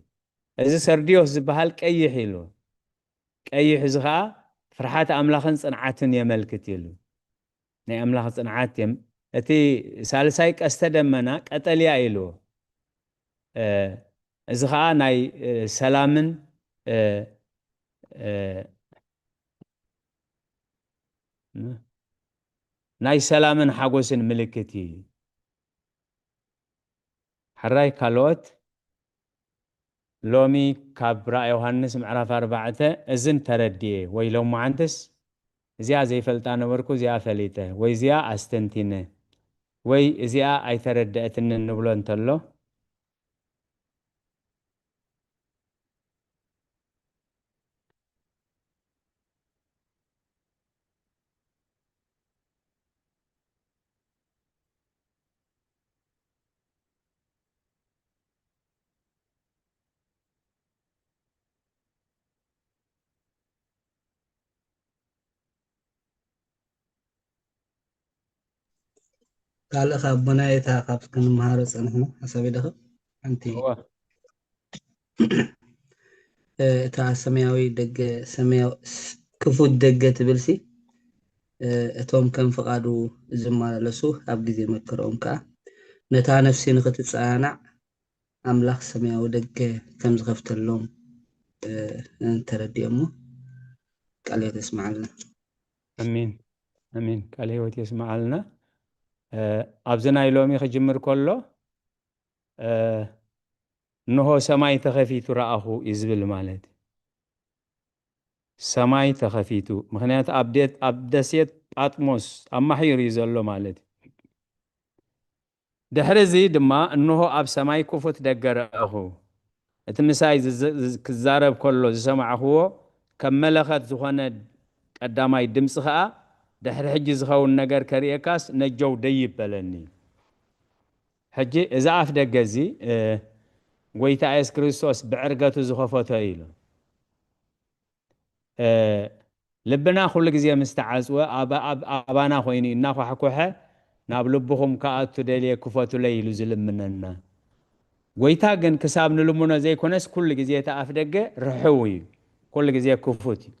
እዚ ሰርድዮስ ዝበሃል ቀይሕ ኢሉ። ቀይሕ እዚ ኸዓ ፍርሓት ኣምላኽን ጽንዓትን የመልክት ኢሉ። ናይ ኣምላኽ ጽንዓት የም-፣ እቲ ሳልሳይ ቀስተ ደመና ቀጠልያ ኢሉ። እ፣ እዚ ኸዓ ናይ፣ እ፣ ሰላምን፣ እ፣ እ፣ ናይ ሰላምን ሓጎስን ምልክት እዩ። ሕራይ ካልኦት ሎሚ ካብ ራእይ ዮሃንስ ምዕራፍ ኣርባዕተ እዝን ተረዲኤ ወይ ሎማዓንትስ እዚኣ ዘይፈልጣ ነበርኩ፣ እዚኣ ፈሊጠ ወይ እዚኣ ኣስተንቲነ ወይ እዚኣ ኣይተረደአትንን ንብሎ እንተሎ፣ ካልእ ካብ ኣቦና የታ ካብ ክንመሃሮ ጸንሕና ሓሳብ ይደኸም ሓንቲ እዋ። እ፣ እታ ሰማያዊ ደገ፣ ሰማያዊ ስ-፣ ክፉት ደገ ትብልሲ፣ እ፣ እቶም ከም ፍቓዱ ዝመላለሱ ኣብ ግዜ መከርኦም ከኣ ነታ ነፍሲ ንኽትጸናናዕ ኣምላኽ ሰማያዊ ደገ ከም ዝኸፍተሎም፣ እ፣ እንተረዲኦሞ ቃል የስምዓልና። ኣሜን፣ ኣሜን። ቃል ህይወት የስምዓልና። እ፣ ኣብዚ ናይ ሎሚ ክጅምር ከሎ፣ እ፣ እንሆ ሰማይ ተኸፊቱ ረኣኹ እዩ ዝብል ማለት እዩ። ሰማይ ተኸፊቱ። ምኽንያቱ ኣብ ደ-፣ ኣብ ደሴት ጳጥሞስ ኣማሒሩ እዩ ዘሎ ማለት እዩ። ድሕሪ እዚ ድማ እንሆ ኣብ ሰማይ ክፉት ደገ ረኣኹ። እቲ ምሳይ ዝዝ-፣ ዝዝ-፣ ክዛረብ ከሎ ዝሰማዕክዎ ከም መለኸት ዝኾነ ቀዳማይ ድምጺ ኸኣ፣ ድሕሪ ሕጂ ዝኸውን ነገር ከርእየካስ ነጀው ደይብ በለኒ። ሕጂ እዚ ኣፍ ደገ እዚ፣ እ፣ ጐይታ የሱስ ክርስቶስ ብዕርገቱ ዝኸፈቶ እዩ ኢሉ። እ፣ ልብና ኩሉ ግዜ ምስ ተዓጽወ፣ ኣብ-፣ ኣብ-፣ ኣባና ኮይኑ እናኳሕኮሐ፣ "ናብ ልብኹም ክኣቱ ደልየ ክፈቱለይ" ኢሉ ዝልምነና። ጐይታ ግን ክሳብ ንልምኖ ዘይኮነስ፣ ኩሉ ግዜ እቲ ኣፍ ደገ ርሑው እዩ። ኩሉ ግዜ ክፉት እዩ።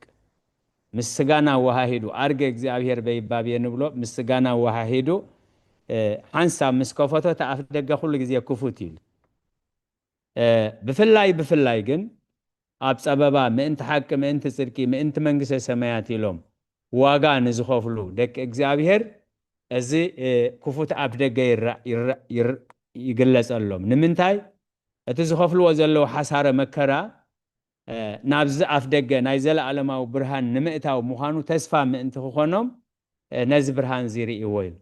ምስ ስጋና ወሃሂዱ፣ ኣርገ እግዚኣብሔር በይባብ እየ ንብሎ፣ ምስ ስጋና ወሃሂዱ፣ እ፣ ሓንሳብ ምስ ከፈቶ፣ እቲ ኣፍ ደገ ኩሉ ግዜ ክፉት እዩ። እ፣ ብፍላይ፣ ብፍላይ ግን ኣብ ጸበባ ምእንቲ ሓቂ፣ ምእንቲ ጽድቂ፣ ምእንቲ መንግስተ ሰማያት ኢሎም ዋጋ ንዝኸፍሉ ደቂ እግዚኣብሔር፣ እዚ፣ እ፣ ክፉት ኣፍ ደገ ይራ-፣ ይራ-፣ ይር-፣ ይግለጸሎም። ንምንታይ? እቲ ዝኸፍልዎ ዘለዉ ሓሳረ መከራ፣ እ፣ ናብዚ ኣፍ ደገ ናይ ዘለኣለማዊ ብርሃን ንምእታው ምዃኑ ተስፋ ምእንቲ ክኾኖም፣ እ፣ ነዚ ብርሃን እዚ ርእይዎ ኢሉ።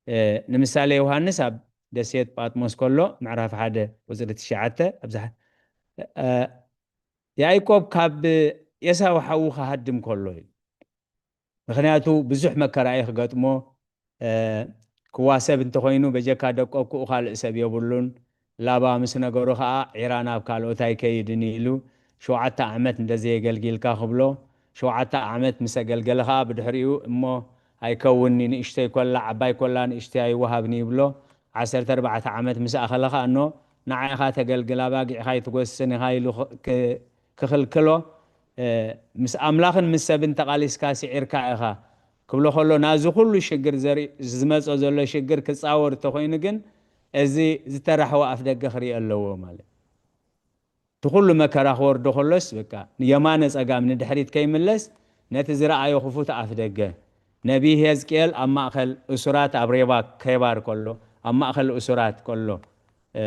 እ፣ ንምሳሌ ዮሃንስ ኣብ ደሴት ጳጥሞስ ከሎ፣ ምዕራፍ ሓደ ቁጽሪ ትሽዓተ፣ ኣብዛ፣ እ፣ ያዕቆብ ካብ ኤሳው ሓዉ ክሃድም ከሎ ኢሉ። ምኽንያቱ ብዙሕ መከራ እዩ ክገጥሞ፣ እ፣ ክዋሰብ እንተኾይኑ በጀካ ደቀኩኡ ካልእ ሰብ የብሉን። ላባ ምስ ነገሩ ኸኣ ዒራ ናብ ካልኦት ኣይከይድን ኢሉ፣ ሸውዓተ ዓመት እንደዘየገልጊልካ ክብሎ፣ ሸውዓተ ዓመት ምስ ኣገልገለ ኸኣ ብድሕሪኡ እሞ ኣይከውንኒ፣ ንእሽተይ ኮላ ዓባይ ኮላ ንእሽተይ ኣይወሃብኒ ይብሎ። ዓሰርተ ኣርባዕተ ዓመት ምስ ኣኸለ ኸኣ እኖ ንዓኻ ተገልግል፣ ኣባጊዕኻ ኣይትጎስን ኢኻ ኢሉ ክ-፣ ክ-፣ ክኽልክሎ፣ እ፣ ምስ ኣምላኽን ምስ ሰብን ተቓሊስካ ስዒርካ ኢኻ ክብሎ ከሎ፣ ናዚ ኩሉ ሽግር ዘርኢ-፣ ዝመጾ ዘሎ ሽግር ክጻወር እንተኾይኑ ግን፣ እዚ ዝተራሕወ ኣፍ ደገ ክርኢ ኣለዎ ማለት። እቲ ኩሉ መከራ ክወርዶ ከሎስ፣ በቃ፣ የማነ ጸጋም ንድሕሪት ከይምለስ፣ ነቲ ዝረኣዮ ክፉት ኣፍ ደገ፣ ነቢይ ሄዝቅኤል ኣብ ማእከል እሱራት ኣብ ሬባ ኬባር ከሎ፣ ኣብ ማእከል እሱራት ከሎ፣ እ፣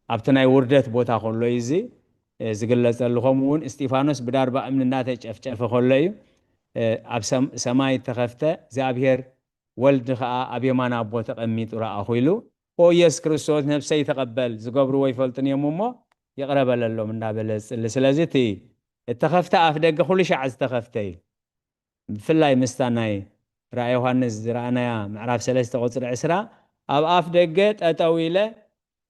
ኣብቲ ናይ ውርደት ቦታ ከሎ እዩ እዚ፣ እ፣ ዝግለጸሉ። ከምኡ እውን እስጢፋኖስ ብዳርባ እምኒ እናተጨፍጨፈ ከሎ እዩ፣ እ፣ ኣብ ሰም-፣ ሰማይ ተኸፍተ፣ እግዚኣብሔር ወልድ ኸኣ ኣብ የማን ኣቦ ተቐሚጡ ረኣኹ ኢሉ፣ "ኦ ኢየሱስ ክርስቶስ፣ ነፍሰይ ተቐበል፣ ዝገብርዎ ኣይፈልጡን እዮም እሞ ይቕረ በለሎም" እንዳበለ ዝጽሊ። ስለዚ እቲ እተኸፍተ ኣፍ ደገ ኩሉ ሻዕ ዝተኸፍተ እዩ። ብፍላይ ምስታ ናይ ራእይ ዮሃንስ ዝረኣናያ ምዕራፍ ሰለስተ ቁጽሪ ዕስራ፣ "ኣብ ኣፍ ደገ ጠጠው ኢለ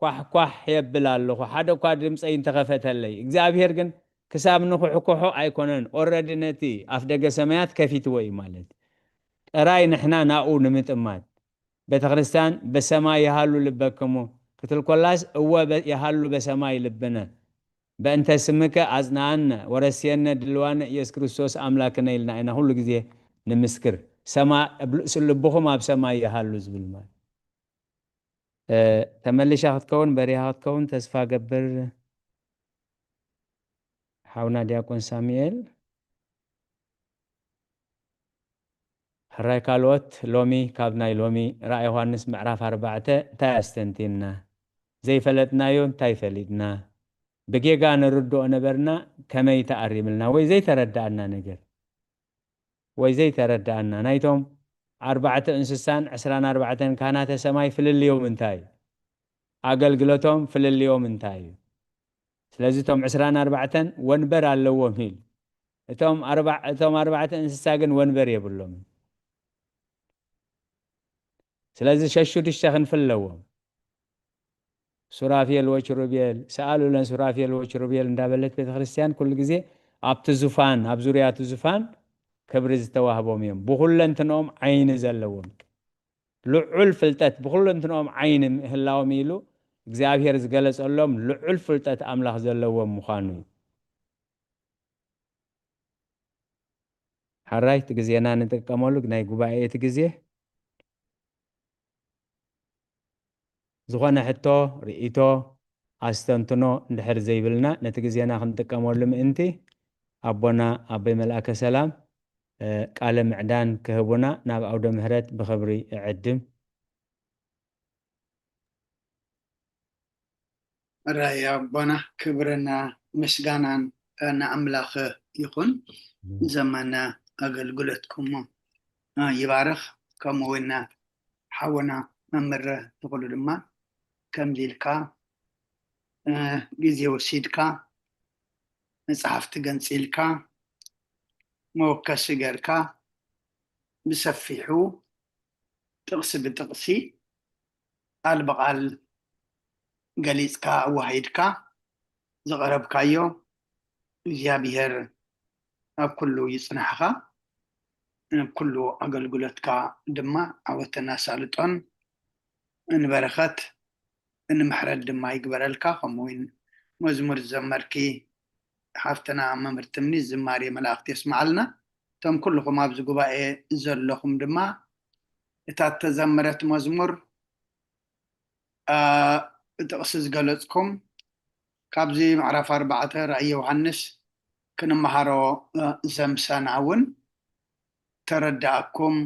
ኳሕ ኳሕ የብል ኣለኹ፣ ሓደ እኳ ድምፀይ እንተኸፈተለይ"። እግዚኣብሔር ግን ክሳብ ንኹሕኩሖ ኣይኮነን፣ ኦረዲ ነቲ ኣፍ ደገ ሰማያት ከፊትዎ እዩ ማለት። ጥራይ ንሕና ናብኡ ንምጥማት፣ ቤተ ክርስቲያን "በሰማይ የሃሉ ልበክሙ" ክትል ኮላስ፣ እወ በ-፣ የሃሉ በሰማይ ልብነ፣ "በእንተ ስምከ አጽንዓነ ወረስየነ ድልዋነ ኢየሱስ ክርስቶስ ኣምላክነ" ኢልና ኢና ኩሉ ግዜ ንምስክር። ሰማ-፣ ልብኹም ኣብ ሰማይ ይሃሉ ዝብል ማለት። እ፣ ተመሊሻ ክትከውን፣ በሪኻ ክትከውን ተስፋ ገብር። ሓውና ዲያቆን ሳሙኤል። ሕራይ ካልኦት፣ ሎሚ ካብ ናይ ሎሚ ራእይ ዮሃንስ ምዕራፍ ኣርባዕተ እንታይ ኣስተንቲንና? ዘይፈለጥናዮ እንታይ ፈሊጥና? ብጌጋ ንርድኦ ነበርና፣ ከመይ ተኣሪምልና? ወይ ዘይተረዳኣና ነገር? ወይ ዘይተረዳኣና? ናይቶም ኣርባዕተ እንስሳን ዕስራን ኣርባዕተን ካህናተ ሰማይ ፍልልዮም እንታይ እዩ? ኣገልግሎቶም ፍልልዮም እንታይ እዩ? ስለዚ እቶም ዕስራን ኣርባዕተን ወንበር ኣለዎም ኢሉ። እቶም ኣርባ-፣ እቶም ኣርባዕተ እንስሳ ግን ወንበር የብሎምን። ስለዚ ሸሹ ሽዱሽተ ክንፊ ኣለዎም። ሱራፌል ወኪሩቤል፣ "ሰኣሉለን ሱራፌል ወኪሩቤል" እንዳበለት ቤተ ክርስቲያን ኩሉ ግዜ ኣብቲ ዙፋን፣ ኣብ ዙርያ እቲ ዙፋን ክብሪ ዝተዋህቦም እዮም። ብኹለንትንኦም ዓይኒ ዘለዎም፣ ልዑል ፍልጠት፣ ብኹለንትንኦም ዓይኒ ምህላዎም ኢሉ እግዚኣብሔር ዝገለጸሎም ልዑል ፍልጠት ኣምላኽ ዘለዎም ምዃኑ እዩ። ሓራይ፣ እቲ ግዜና ንጥቀመሉ ናይ ጉባኤ እቲ ግዜ። ዝኾነ ሕቶ፣ ርእይቶ፣ ኣስተንትኖ እንድሕር ዘይብልና፣ ነቲ ግዜና ክንጥቀመሉ ምእንቲ፣ ኣቦና ኣቦይ መልኣከ ሰላም፣ እ፣ ቃለ ምዕዳን ክህቡና ናብ ኣውደ ምህረት ብኽብሪ እዕድም። ራይ ኣቦና፣ ክብርን ምስጋናን ንኣምላኽ ይኹን። ዘመን ኣገልግሎትኩም ይባርኽ። ከምኡ እውን ሓውና መምህር ተኽሉ ድማ ከምዚ ኢልካ፣ እ፣ ግዜ ወሲድካ፣ መጽሓፍቲ ገንጺልካ፣ መወከሲ ጌርካ፣ ብሰፊሑ ጥቕሲ ብጥቕሲ፣ ቃል ብቓል ገሊጽካ ኣዋሂድካ ዘቕረብካዮ፣ እግዚኣብሔር ኣብ ኩሉ ይጽናሕኻ። ኣብ ኩሉ ኣገልግሎትካ ድማ ዓወትን ኣሳልጦን ንበረኸት ንምሕረት ድማ ይግበረልካ። ከምኡ እውን መዝሙር ዝዘመርኪ ሓፍትና መምህር ትምኒት ዝማሬ መላእክት የስምዓልና። እቶም ኩልኹም ኣብዚ ጉባኤ ዘለኹም ድማ እታ እተዘመረት መዝሙር፣ እ፣ ጥቕሲ ዝገለጽኩም ካብዚ ምዕራፍ ኣርባዕተ ራእይ ዮሃንስ ክንመሃሮ፣ እ፣ ዘምሰና እውን ተረዳእኩም፣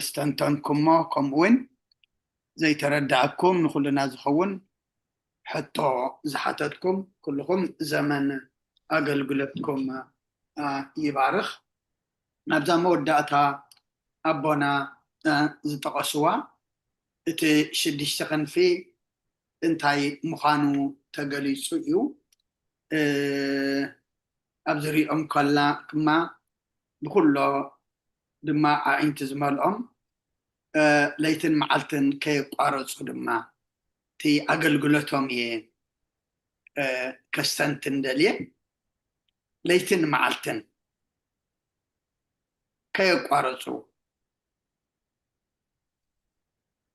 ዝተንተንኩሞ፣ ከምኡ እውን ዘይተረዳእኩም፣ ንኹልና ዝኸውን ሕቶ ዝሓተትኩም ኩልኹም ዘመን ኣገልግሎትኩም፣ እ፣ ይባርኽ። ናብዛ መወዳእታ ኣቦና፣ እ፣ ዝጠቐስዋ እቲ ሽዱሽተ ክንፊ እንታይ ምዃኑ ተገሊጹ እዩ። እ፣ ኣብ ዝሪኦም ከላ ድማ ብኩሎ ድማ ኣዒንቲ ዝመልኦም፣ እ፣ ለይትን መዓልትን ከየቋረጹ ድማ እቲ ኣገልግሎቶም እየ፣ እ፣ ከስተንትን ደልየ። ለይትን መዓልትን ከየቋረጹ፣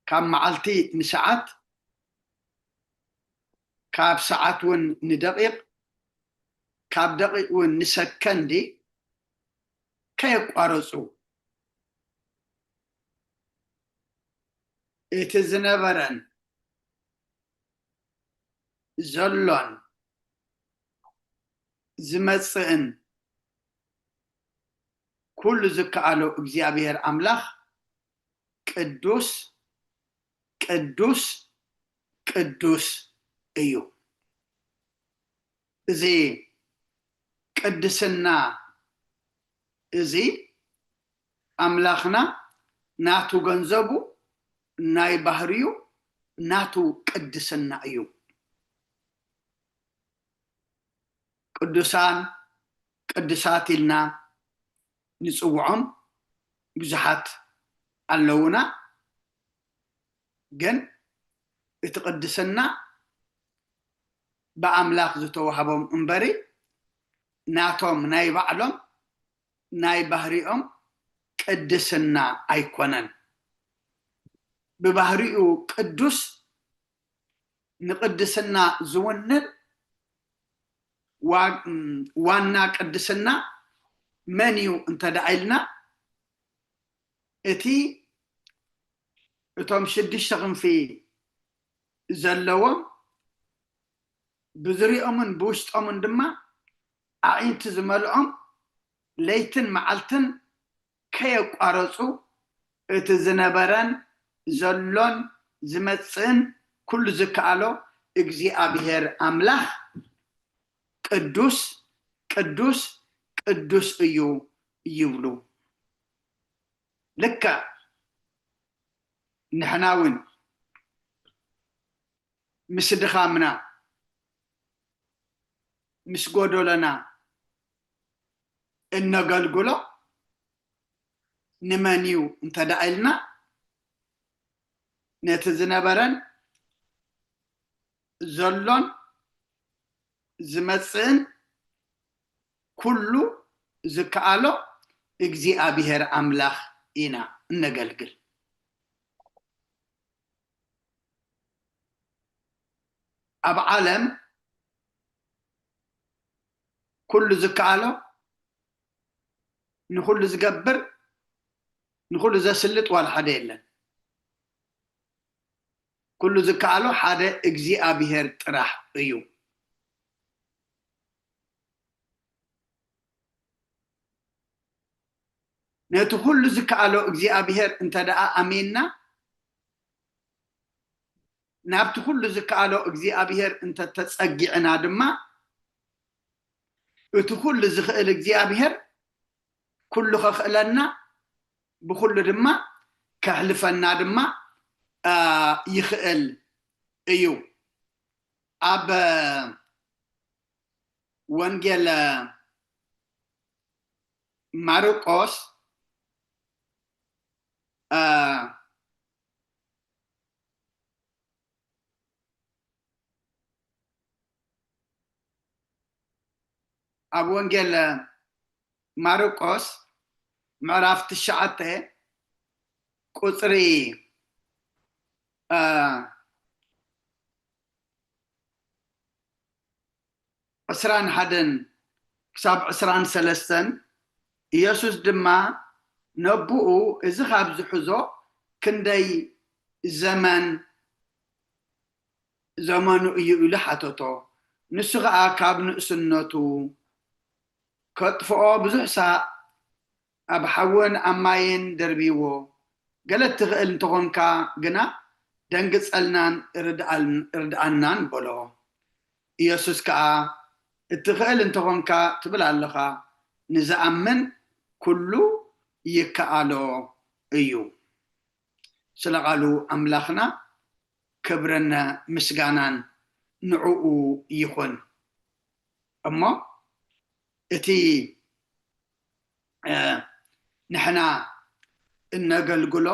ካብ መዓልቲ ንሰዓት፣ ካብ ሰዓት እውን ንደቂቕ፣ ካብ ደቂቕ እውን ንሰከንዲ ከየቋረጹ፣ እቲ ዝነበረን ዘሎን ዝመጽእን ኩሉ ዝከኣሎ እግዚኣብሔር ኣምላኽ ቅዱስ፣ ቅዱስ፣ ቅዱስ እዩ። እዚ ቅድስና እዚ ኣምላኽና ናቱ ገንዘቡ፣ ናይ ባህርዩ፣ ናቱ ቅድስና እዩ። ቅዱሳን፣ ቅዱሳት ኢልና ንጽውዖም ብዙሓት ኣለዉና። ግን እቲ ቅድስና ብኣምላኽ ዝተዋህቦም እምበሪ፣ ናቶም ናይ ባዕሎም ናይ ባህሪኦም ቅድስና ኣይኮነን። ብባህሪኡ ቅዱስ፣ ንቅድስና ዝውንን ዋ-፣ ዋና ቅድስና መን እዩ እንተ ደኣ ኢልና፣ እቲ እቶም ሽዱሽተ ክንፊ ዘለዎም ብዙሪኦምን ብውሽጦምን ድማ ኣዒንቲ ዝመልኦም ለይትን መዓልትን ከየቋረጹ እቲ ዝነበረን ዘሎን ዝመጽእን ኩሉ ዝከኣሎ እግዚኣብሔር ኣምላኽ ቅዱስ፣ ቅዱስ፣ ቅዱስ እዩ ይብሉ። ልክዕ ንሕና እውን ምስ ድኻምና፣ ምስ ጎደሎና እነገልግሎ ንመን እዩ እንተ ደኣ ኢልና፣ ነቲ ዝነበረን ዘሎን ዝመጽእን ኩሉ ዝከኣሎ እግዚኣብሔር ኣምላኽ ኢና እነገልግል። ኣብ ዓለም ኩሉ ዝከኣሎ፣ ንኹሉ ዝገብር፣ ንኹሉ ዘስልጥ ዋላ ሓደ የለን። ኩሉ ዝከኣሎ ሓደ እግዚኣብሔር ጥራሕ እዩ። ነቲ ኩሉ ዝከኣሎ እግዚኣብሔር እንተ ደኣ ኣሚንና፣ ናብቲ ኩሉ ዝከኣሎ እግዚኣብሔር እንተ ተጸጊዕና ድማ፣ እቲ ኩሉ ዝኽእል እግዚኣብሔር ኩሉ ከኽእለና፣ ብኩሉ ድማ ከሕልፈና ድማ፣ አ፣ ይኽእል እዩ። ኣብ ወንጌል ማርቆስ፣ አ፣ ኣብ ወንጌል ማርቆስ ምዕራፍ ትሽዓተ ቁጽሪ፣ አ፣ ዕስራን ሓደን ክሳብ ዕስራን ሰለስተን፣ ኢየሱስ ድማ ነቦኡ፣ "እዚ ካብ ዝሕዞ ክንደይ ዘመን፣ ዘመኑ እዩ?" ኢሉ ሓተቶ። ንሱ ኸኣ ካብ ንእስነቱ ከጥፍኦ ብዙሕ ሳዕ ኣብ ሓውን ኣብ ማይን ደርብይዎ፣ "ገለ እትኽእል እንተኾንካ ግና ደንግጸልናን ርድኣል-፣ ርድኣናን" በሎ። ኢየሱስ ከኣ፣ "እትኽእል እንተኾንካ ትብል ኣለኻ፣ ንዝኣምን ኩሉ ይከኣሎ እዩ።" ስለ ቃሉ ኣምላኽና ክብርን ምስጋናን ንዕኡ ይኹን። እሞ እቲ፣ እ፣ ንሕና እነገልግሎ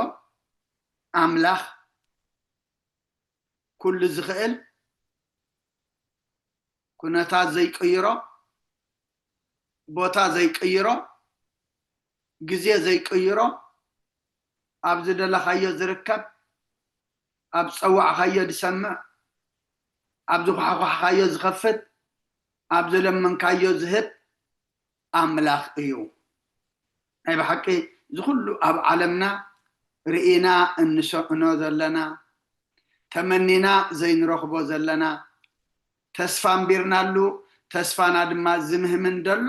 ኣምላኽ ኩሉ ዝኽእል፣ ኩነታት ዘይቅይሮ፣ ቦታ ዘይቅይሮ፣ ግዜ ዘይቅይሮ፣ ኣብ ዝደለኻዮ ዝርከብ፣ ኣብ ዝጸዋዕኻዮ ዝሰምዕ፣ ኣብ ዝኳሕኳሕካዮ ዝኸፍት፣ ኣብ ዝለመንካዮ ዝህብ ኣምላኽ እዩ። ናይ ብሓቂ እዚ ኩሉ ኣብ ዓለምና ርኢና እንሰእኖ ዘለና፣ ተመኒና ዘይንረኽቦ ዘለና፣ ተስፋ ኣንቢርናሉ፣ ተስፋና ድማ ዝምህምን ደሎ፣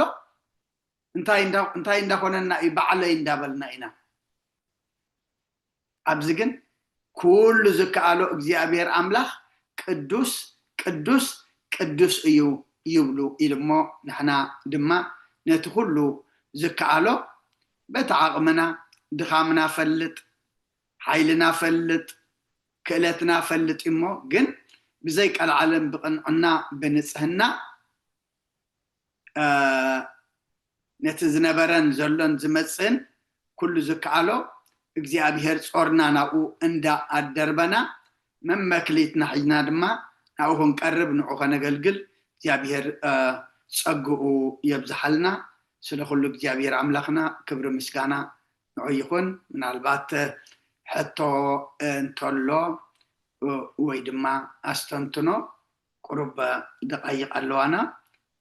እንታይ እንዳ-፣ እንታይ እንዳኾነና እዩ? ባዕለይ እንዳበልና ኢና። ኣብዚ ግን ኩሉ ዝከኣሎ እግዚኣብሔር ኣምላኽ ቅዱስ፣ ቅዱስ፣ ቅዱስ እዩ ይብሉ ኢሉ እሞ፣ ንሕና ድማ ነቲ ኩሉ ዝከኣሎ በቲ ዓቕምና፣ ድኻምና ፈልጥ፣ ሓይልና ፈልጥ፣ ክእለትና ፈልጥ እሞ፣ ግን ብዘይ ቀልዓለም ብቕንዕና ብንጽህና፣ እ፣ ነቲ ዝነበረን ዘሎን ዝመጽእን ኩሉ ዝከኣሎ እግዚኣብሔር ጾርና ናብኡ እንዳ ኣደርበና፣ መመክሊትና ሒዝና ድማ ናብኡ ክንቀርብ፣ ንዑ ከነገልግል እግዚኣብሔር፣ እ፣ ጸግኡ የብዝሓልና። ስለ ኩሉ እግዚኣብሔር ኣምላኽና ክብሪ ምስጋና ንዑ ይኹን። ምናልባት ሕቶ እንተሎ ወይ ድማ ኣስተንትኖ፣ ቁሩብ ደቃይቕ ኣለዋና፣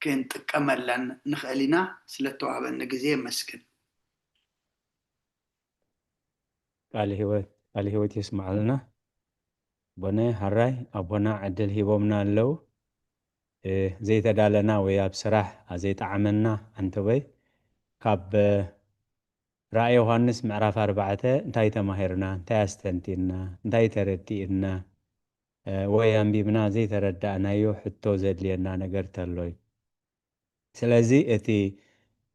ክንጥቀመለን ንኽእል ኢና። ስለ እተዋህበኒ ግዜ የመስግን። ቃለ ህይወት፣ ቃለ ህይወት የስምዓልና። ቦነ ሃራይ ኣቦና ዕድል ሂቦምና ኣለዉ። እ፣ ዘይተዳለና ወይ ኣብ ስራሕ ዘይጠዓመና ኣንተወይ፣ ካብ፣ እ፣ ራእይ ዮሃንስ ምዕራፍ ኣርባዕተ እንታይ ተማሂርና፣ እንታይ ኣስተንቲንና፣ እንታይ ተረዲእና፣ እ፣ ወይ ኣንቢብና ዘይተረዳእናዮ ሕቶ ዘድልየና ነገር ተሎ እዩ። ስለዚ እቲ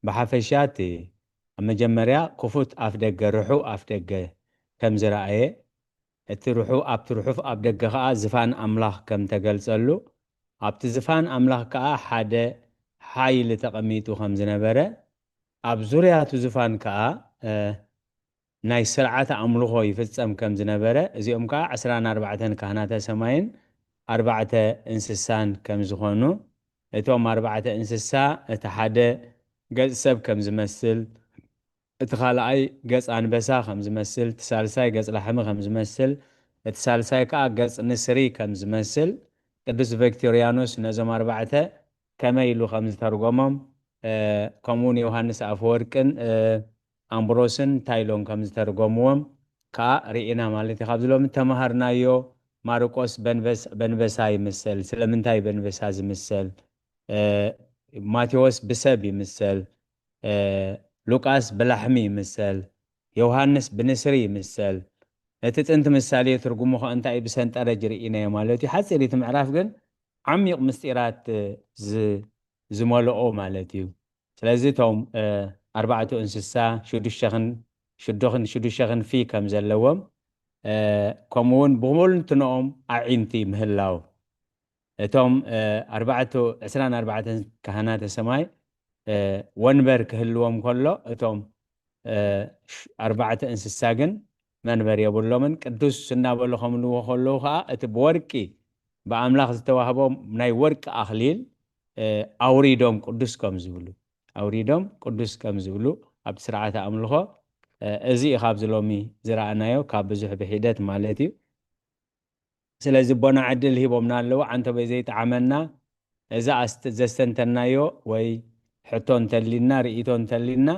ብሓፈሻ እቲ ኣብ መጀመርያ ክፉት ኣፍ ደገ፣ ርሑው ኣፍ ደገ ከም ዝረኣየ፣ እቲ ርሑ-፣ ኣብቲ ርሑፍ ኣፍ ደገ ኸኣ ዝፋን ኣምላኽ ከም ተገልጸሉ፣ ኣብቲ ዝፋን ኣምላኽ ከኣ ሓደ ሓይሊ ተቐሚጡ ከም ዝነበረ፣ ኣብ ዙርያ እቲ ዝፋን ከኣ፣ እ፣ ናይ ስርዓተ ኣምልኾ ይፍጸም ከም ዝነበረ፣ እዚኦም ከኣ ዕስራን ኣርባዕተን ካህናተ ሰማይን ኣርባዕተ እንስሳን ከም ዝኾኑ፣ እቶም ኣርባዕተ እንስሳ፣ እቲ ሓደ ገጽ ሰብ ከም ዝመስል፣ እቲ ካልኣይ ገጽ ኣንበሳ ከም ዝመስል፣ እቲ ሳልሳይ ገጽ ላሕሚ ከም ዝመስል፣ እቲ ሳልሳይ ከኣ ገጽ ንስሪ ከም ዝመስል፣ ቅዱስ ቪክቶርያኖስ ነዞም ኣርባዕተ ከመይ ኢሉ ከም ዝተርጎሞም፣ እ፣ ከምኡውን ዮሃንስ ኣፈወርቅን፣ እ፣ ኣምብሮስን እንታይ ኢሎም ከም ዝተርጎምዎም ከኣ ርኢና ማለት እዩ። ካብዚ ሎሚ እተማሃርናዮ፣ ማርቆስ በንበስ-፣ በንበሳ ይምሰል። ስለምንታይ በንበሳ ዝምሰል? እ፣ ማቴዎስ ብሰብ ይምሰል። እ፣ ሉቃስ ብላሕሚ ይምሰል። ዮሃንስ ብንስሪ ይምሰል። ነቲ ጥንቲ ምሳሌ ትርጉሙ ኸ እንታይ እዩ? ብሰንጠረጅ ርኢናዮ ማለት እዩ። ሓጺር እቲ ምዕራፍ ግን ዓሚቕ ምስጢራት፣ እ፣ ዝ-፣ ዝመልኦ ማለት እዩ። ስለዚ እቶም፣ እ፣ ኣርባዕቱ እንስሳ ሽዱሽተ ክን-፣ ሽዱኽን-፣ ሽዱሽተ ክንፊ ከም ዘለዎም፣ እ፣ ከምኡ እውን ብኹልንትንኦም ኣዒንቲ ምህላው፣ እቶም፣ እ፣ ኣርባዕቱ፣ ዕስራን ኣርባዕተን ካህናተ ሰማይ፣ እ፣ ወንበር ክህልዎም ከሎ፣ እቶም፣ እ፣ ሽ-፣ ኣርባዕተ እንስሳ ግን መንበር የብሎምን። ቅዱስ እናበሉ ከምልዎ ከለዉ ኸዓ፣ እቲ ብወርቂ፣ ብኣምላኽ ዝተዋህቦም ናይ ወርቂ ኣኽሊል፣ እ፣ ኣውሪዶም ቅዱስ ከም ዝብሉ፣ ኣውሪዶም ቅዱስ ከም ዝብሉ ኣብቲ ስርዓተ ኣምልኾ፣ እ፣ እዚ እዩ ካብዚ ሎሚ ዝረኣናዮ፣ ካብ ብዙሕ ብሒደት ማለት እዩ። ስለዚ ኣቦና ዕድል ሂቦምና ኣለዉ። ዓንተቦይ ዘይጠዓመና፣ እዚ ኣስተ-፣ ዘስተንተናዮ ወይ ሕቶ እንተሊና፣ ርእይቶ እንተሊና፣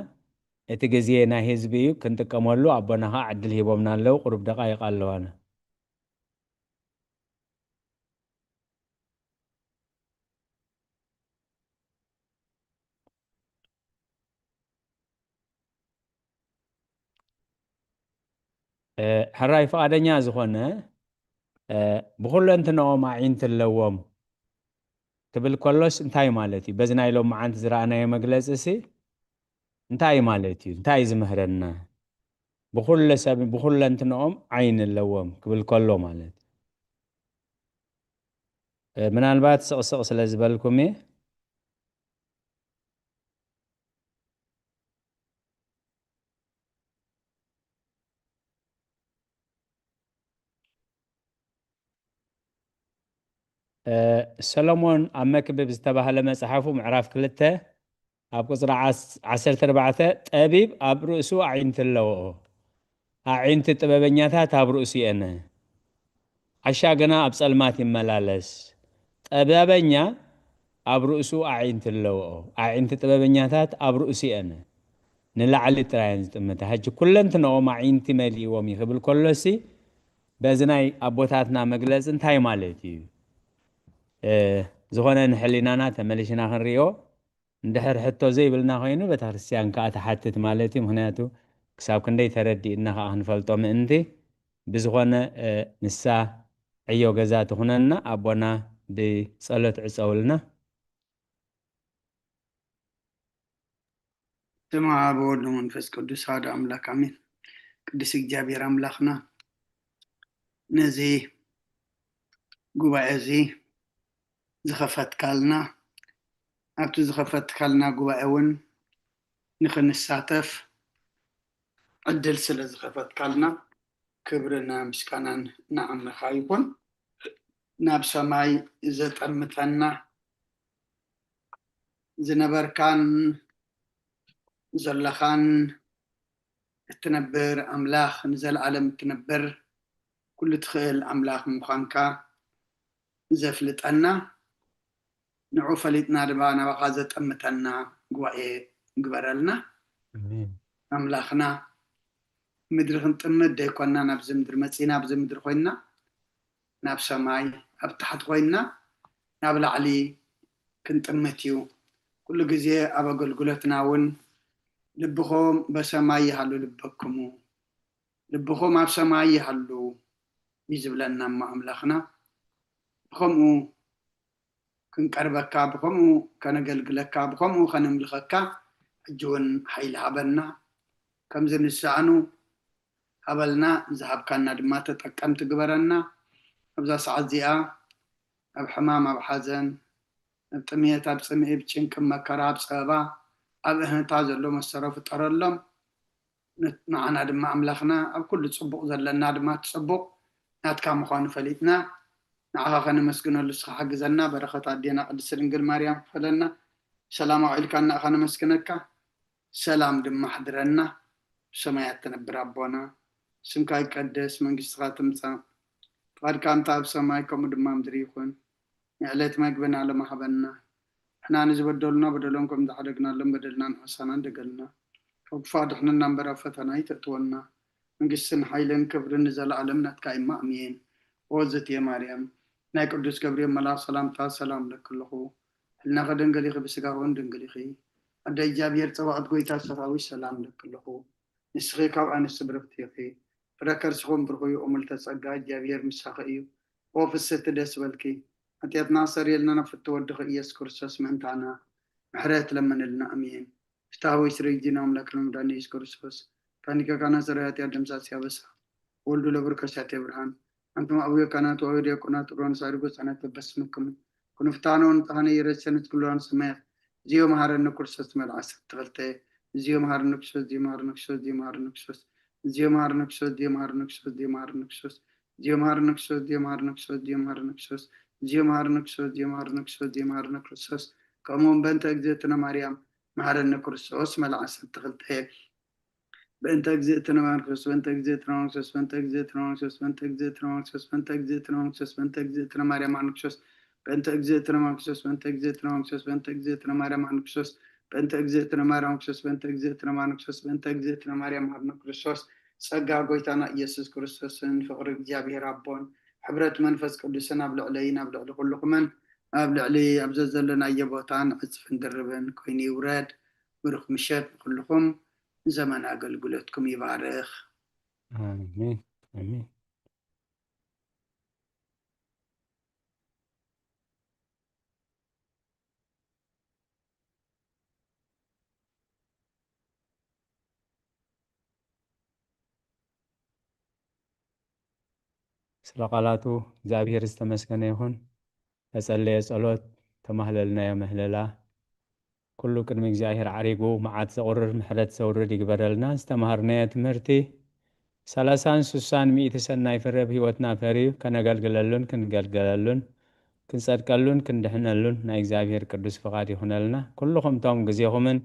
እቲ ግዜ ናይ ህዝቢ እዩ፣ ክንጥቀመሉ ኣቦና ኸዓ ዕድል ሂቦምና ኣለዉ። ቁሩብ ደቓይቕ ኣለዋና። እ፣ ሕራይ ፍቓደኛ ዝኾነ፣ እ፣ ብኹለንትንኦም ኣዒንቲ ኣለዎም ክብል ከሎስ እንታይ ማለት እዩ? በዚ ናይ ሎመዓንቲ ዝረኣናዮ መግለጺ ሲ እንታይ ማለት እዩ? እንታይ እዩ ዝምህረና? ብኹለ ሰብ፣ ብኹለንትንኦም ዓይኒ ኣለዎም ክብል ከሎ ማለት እዩ። እ፣ ምናልባት ስቕ ስቕ ስለ ዝበልኩም እየ። እ፣ ሰሎሞን ኣብ መክብብ ዝተባህለ መጽሓፉ ምዕራፍ ክልተ ኣብ ቁጽሪ ዓስ-፣ ዓሰርተ ኣርባዕተ፣ "ጠቢብ ኣብ ርእሱ ኣዒንቲ ኣለዎ፣ ኣዒንቲ ጥበበኛታት ኣብ ርእሱ እየን። ዓሻ ግና ኣብ ጸልማት ይመላለስ። ጥበበኛ ኣብ ርእሱ ኣዒንቲ ኣለዎ፣ ኣዒንቲ ጥበበኛታት ኣብ ርእሱ እየን። ንላዕሊ ጥራይ እየን ዝጥምታ። ሕጂ ኩለንትንኦም ኣዒንቲ መሊእዎም እዩ" ክብል ከሎሲ፣ በዚ ናይ ኣቦታትና መግለጺ እንታይ ማለት እዩ? እ፣ ዝኾነ ንሕሊናና ተመሊሽና ክንሪኦ፣ እንድሕር ሕቶ ዘይብልና ኮይኑ፣ ቤተ ክርስቲያን ከኣ ትሓትት ማለት እዩ። ምኽንያቱ፣ ክሳብ ክንደይ ተረዲእና ከኣ ክንፈልጦ ምእንቲ። ብዝኾነ፣ እ፣ ንሳ ዕዮ ገዛ ትኹነና፣ ኣቦና ብጸሎት ዕጸውልና። ስም ኣብ ወወልድ ወመንፈስ ቅዱስ ኣሐዱ ኣምላክ ኣሜን። ቅዱስ እግዚኣብሔር ኣምላክና፣ ነዚ ጉባኤ እዚ ዝኸፈትካልና፣ ኣብቲ ዝኸፈትካልና ጉባኤ እውን ንኽንሳተፍ ዕድል ስለ ዝኸፈትካልና፣ ክብርን ምስጋናን ንዓኻ ይኹን። ናብ ሰማይ ዘጠምተና ዝነበርካን ዘለኻን እትነብር ኣምላኽ፣ ንዘለኣለም እትነብር ኩሉ ትኽእል ኣምላኽ ምዃንካ ዘፍልጠና፣ ንዑ ፈሊጥና ድማ ናባኻ ዘጠምተና ጉባኤ ግበረልና። ኣሜን። ኣምላኽና፣ ምድሪ ክንጥምት ደይኮንና ናብዚ ምድሪ መጺና፣ ኣብዚ ምድሪ ኮይንና ናብ ሰማይ፣ ኣብ ታሕቲ ኮይንና ናብ ላዕሊ ክንጥምት እዩ። ኩሉ ግዜ ኣብ ኣገልግሎትና እውን፣ "ልብኹም በሰማይ ይሃሉ ልበክሙ፣ ልብኹም ኣብ ሰማይ ይሃሉ" እዩ ዝብለና እሞ ኣምላኽና። ብኸምኡ ክንቀርበካ፣ ብኸምኡ ከነገልግለካ፣ ብኸምኡ ከነምልኸካ ሕጂ እውን ሓይሊ ሃበና። ከምዚ ንስኣኑ ሃበልና፣ ዝሃብካና ድማ ተጠቀምቲ ግበረና። ኣብዛ ሰዓት እዚኣ ኣብ ሕማም፣ ኣብ ሓዘን፣ ኣብ ጥምየት፣ ኣብ ጽምኢ፣ ኣብ ጭንቂ፣ ኣብ መከራ፣ ኣብ ጸበባ፣ ኣብ እህንታ ዘሎ መሰሮ ፍጠረሎም። ን-፣ ንዓና ድማ ኣምላኽና ኣብ ኩሉ ጽቡቕ ዘለና ድማ እቲ ጽቡቕ ናትካ ምዃኑ ፈሊጥና ንዓኻ ከነመስግነሉ ንስኻ ሓግዘና። በረኸት ኣዴና ቅድስቲ ድንግል ማርያም ክፈለና። ሰላም ኣውዒልካና ኢኻ ነመስግነካ። ሰላም ድማ ኣሕድረና። ብሰማያት ትነብር ኣቦና፣ ስምካ ይቀደስ፣ መንግስትኻ ትምጻእ፣ ፍቓድካ እንተ ኣብ ሰማይ ከምኡ ድማ ምድሪ ይኹን። ንዕለት መግብና ሎሚ ሃበና። ንሕና ንዝበደሉና በደሎም ከም ዝሓደግናሎም በደልና ንሓሳና እንደገልና። ካብ ክፉእ ኣድሕነና እምበር ኣብ ፈተና ኣይተእትወና። መንግስትን ሓይልን ክብርን ንዘለኣለም ናትካ እማ ኣሜን። ኦ ዘትየ ማርያም፣ ናይ ቅዱስ ገብርኤል መልኣኽ ሰላምታ ሰላም እብለኪ ኣለኹ። ሕልናኺ ድንግል ኢኺ፣ ብስጋኺ እውን ድንግል ኢኺ። ኣደ እግዚኣብሔር ጸባኦት፣ ጎይታ ሰራዊት፣ ሰላም እብለኪ ኣለኹ። ንስኺ ካብ ኣንስቲ ብርኽቲ ኢኺ፣ ፍረ ከርስኺ እውን ብሩኽ እዩ። እሙልተ ጸጋ፣ እግዚኣብሔር ምሳኺ እዩ። ኦ ፍስሕቲ፣ ደስ በልኪ፣ ሓጢኣትና ኣስተሰርየልና፣ ናብ ፍትው ወድኺ ኢየሱስ ክርስቶስ ምእንታና ምሕረት ለምንልና። ኣሜን። ፍትሐ ወይ ስረይ ጊዜና ኣምላክ ለመድኃኒነ ኢየሱስ ክርስቶስ፣ ታኒከ ካና ሰራይ ኃጢአት ደምሳሲ አበሳ፣ ወልዱ ለብሩክ ከሳቴ ብርሃን፣ አንትም አቡየ ካህናት ወአበው ዲያቆናት ሮን ሳድጎ ጸነት በስምክሙ፣ ኩኑ ፍትሐነ ወንጽሐነ ኢየረሰነ ኩሉ ሰማያት፣ ዚዮ መሐረነ ክርስቶስ መልአሰ ተኸልተ፣ ዚዮ መሐረነ ክርስቶስ፣ ዚዮ መሐረነ ክርስቶስ፣ ዚዮ መሐረነ ክርስቶስ፣ ዚዮ መሐረነ ክርስቶስ፣ ዚዮ መሐረነ ክርስቶስ፣ ዚዮ መሐረነ ክርስቶስ፣ ዚዮ መሐረነ ክርስቶስ፣ ዚዮ መሐረነ ክርስቶስ፣ ዚዮ መሐረነ ክርስቶስ፣ ዚዮ መሐረነ ክርስቶስ፣ ዚዮ መሐረነ ክርስቶስ፣ ከምኡውን በእንተ እግዝእትነ ማርያም መሐረነ ክርስቶስ መልአሰ ተኸልተ። በእንተ እግዝእትነ ማርያም ክርስቶስ፣ በእንተ እግዝእትነ ማርያም ክርስቶስ፣ በእንተ እግዝእትነ ማርያም ክርስቶስ፣ በእንተ እግዝእትነ ማርያም ክርስቶስ፣ በእንተ እግዝእትነ ማርያም ክርስቶስ፣ በእንተ እግዝእትነ ማርያም ክርስቶስ፣ በእንተ እግዝእትነ ማርያም ክርስቶስ፣ በእንተ እግዝእትነ ማርያም ክርስቶስ፣ በእንተ እግዝእትነ ማርያም ክርስቶስ፣ በእንተ እግዝእትነ ማርያም ክርስቶስ፣ በእንተ እግዝእትነ ማርያም መሐረነ ክርስቶስ፣ ጸጋ ጎይታና ኢየሱስ ክርስቶስን ፍቕሪ እግዚኣብሔር ኣቦን ሕብረት መንፈስ ቅዱስን ኣብ ልዕለይን ኣብ ልዕሊ ኩልኹምን ኣብ ልዕሊ ኣብ ዘዘለናዮ ቦታን ዕጽፍን ድርብን ኮይኑ ይውረድ። ብሩኽ ምሸት ንኹልኹም። ዘመን ኣገልግሎትኩም ይባርኽ። ኣሜን። ኣሜን። ስለ ቃላቱ እግዚኣብሔር ዝተመስገነ ይኹን። ተጸለየ ጸሎት፣ ተማህለልናዮ ምህለላ፣ ኩሉ ቅድሚ እግዚኣብሔር ዓሪጉ መዓት ዘቑርር ምሕረት ዘውርድ ይግበረልና። ዝተማሃርናዮ ትምህርቲ ሰላሳን ስሳን ሚእቲ ሰናይ ፍረ ኣብ ህይወትና ፈርዩ ከነገልግለሉን ክንገልገለሉን ክንጸድቀሉን ክንድሕነሉን ናይ እግዚኣብሔር ቅዱስ ፍቓድ ይኹነልና። ኩልኹም እቶም ግዜኹምን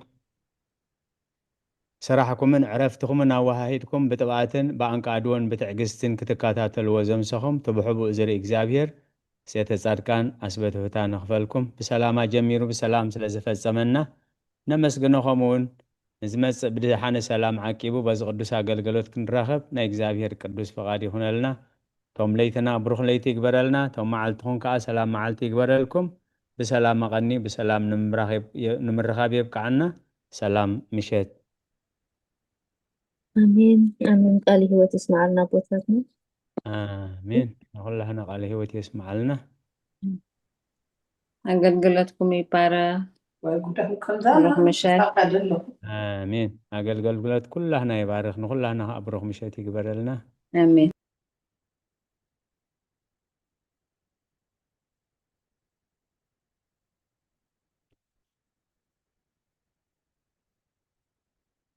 ስራሕኩምን ዕረፍትኹምን ኣወሃሂድኩም ብጥብኣትን ብኣንቃድዎን ብትዕግስትን ክትከታተልዎ ዘምሰኹም ትብሕቡእ ዝርኢ እግዚኣብሔር ሴተ ጻድቃን ኣስበትሑታ ንኽፈልኩም ብሰላማ ጀሚሩ ብሰላም ስለ ዝፈጸመና ነመስግኖ። ከምኡውን ንዝመጽእ ብድሓነ ሰላም ዓቂቡ በዚ ቅዱስ ኣገልግሎት ክንራኸብ ናይ እግዚኣብሔር ቅዱስ ፍቓድ ይኹነልና። ቶም ለይትና ብሩኽ ለይቲ ይግበረልና። ቶም መዓልትኹም ከኣ ሰላም መዓልቲ ይግበረልኩም። ብሰላም ኣቐኒ ብሰላም ንምራኸብ- ንምርኻብ የብቅዓና። ሰላም ምሸት። ኣሜን ኣሜን። ቃል ህይወት ይስማዓልና ኣቦታትና። ኣሜን። ንኹላህና ቃለ ህይወት የስምዓልና። ኣገልግሎትኩም ይባረ። ወይ ጉዳይ ከምዛ ብሩኽ ምሸት። ሳቃ ዘሎ ኣሜን። ኣገልገልግሎት ኩላህና ይባርኽ፣ ንኹላህና ከዓ ብሩኽ ምሸት ይግበረልና። ኣሜን።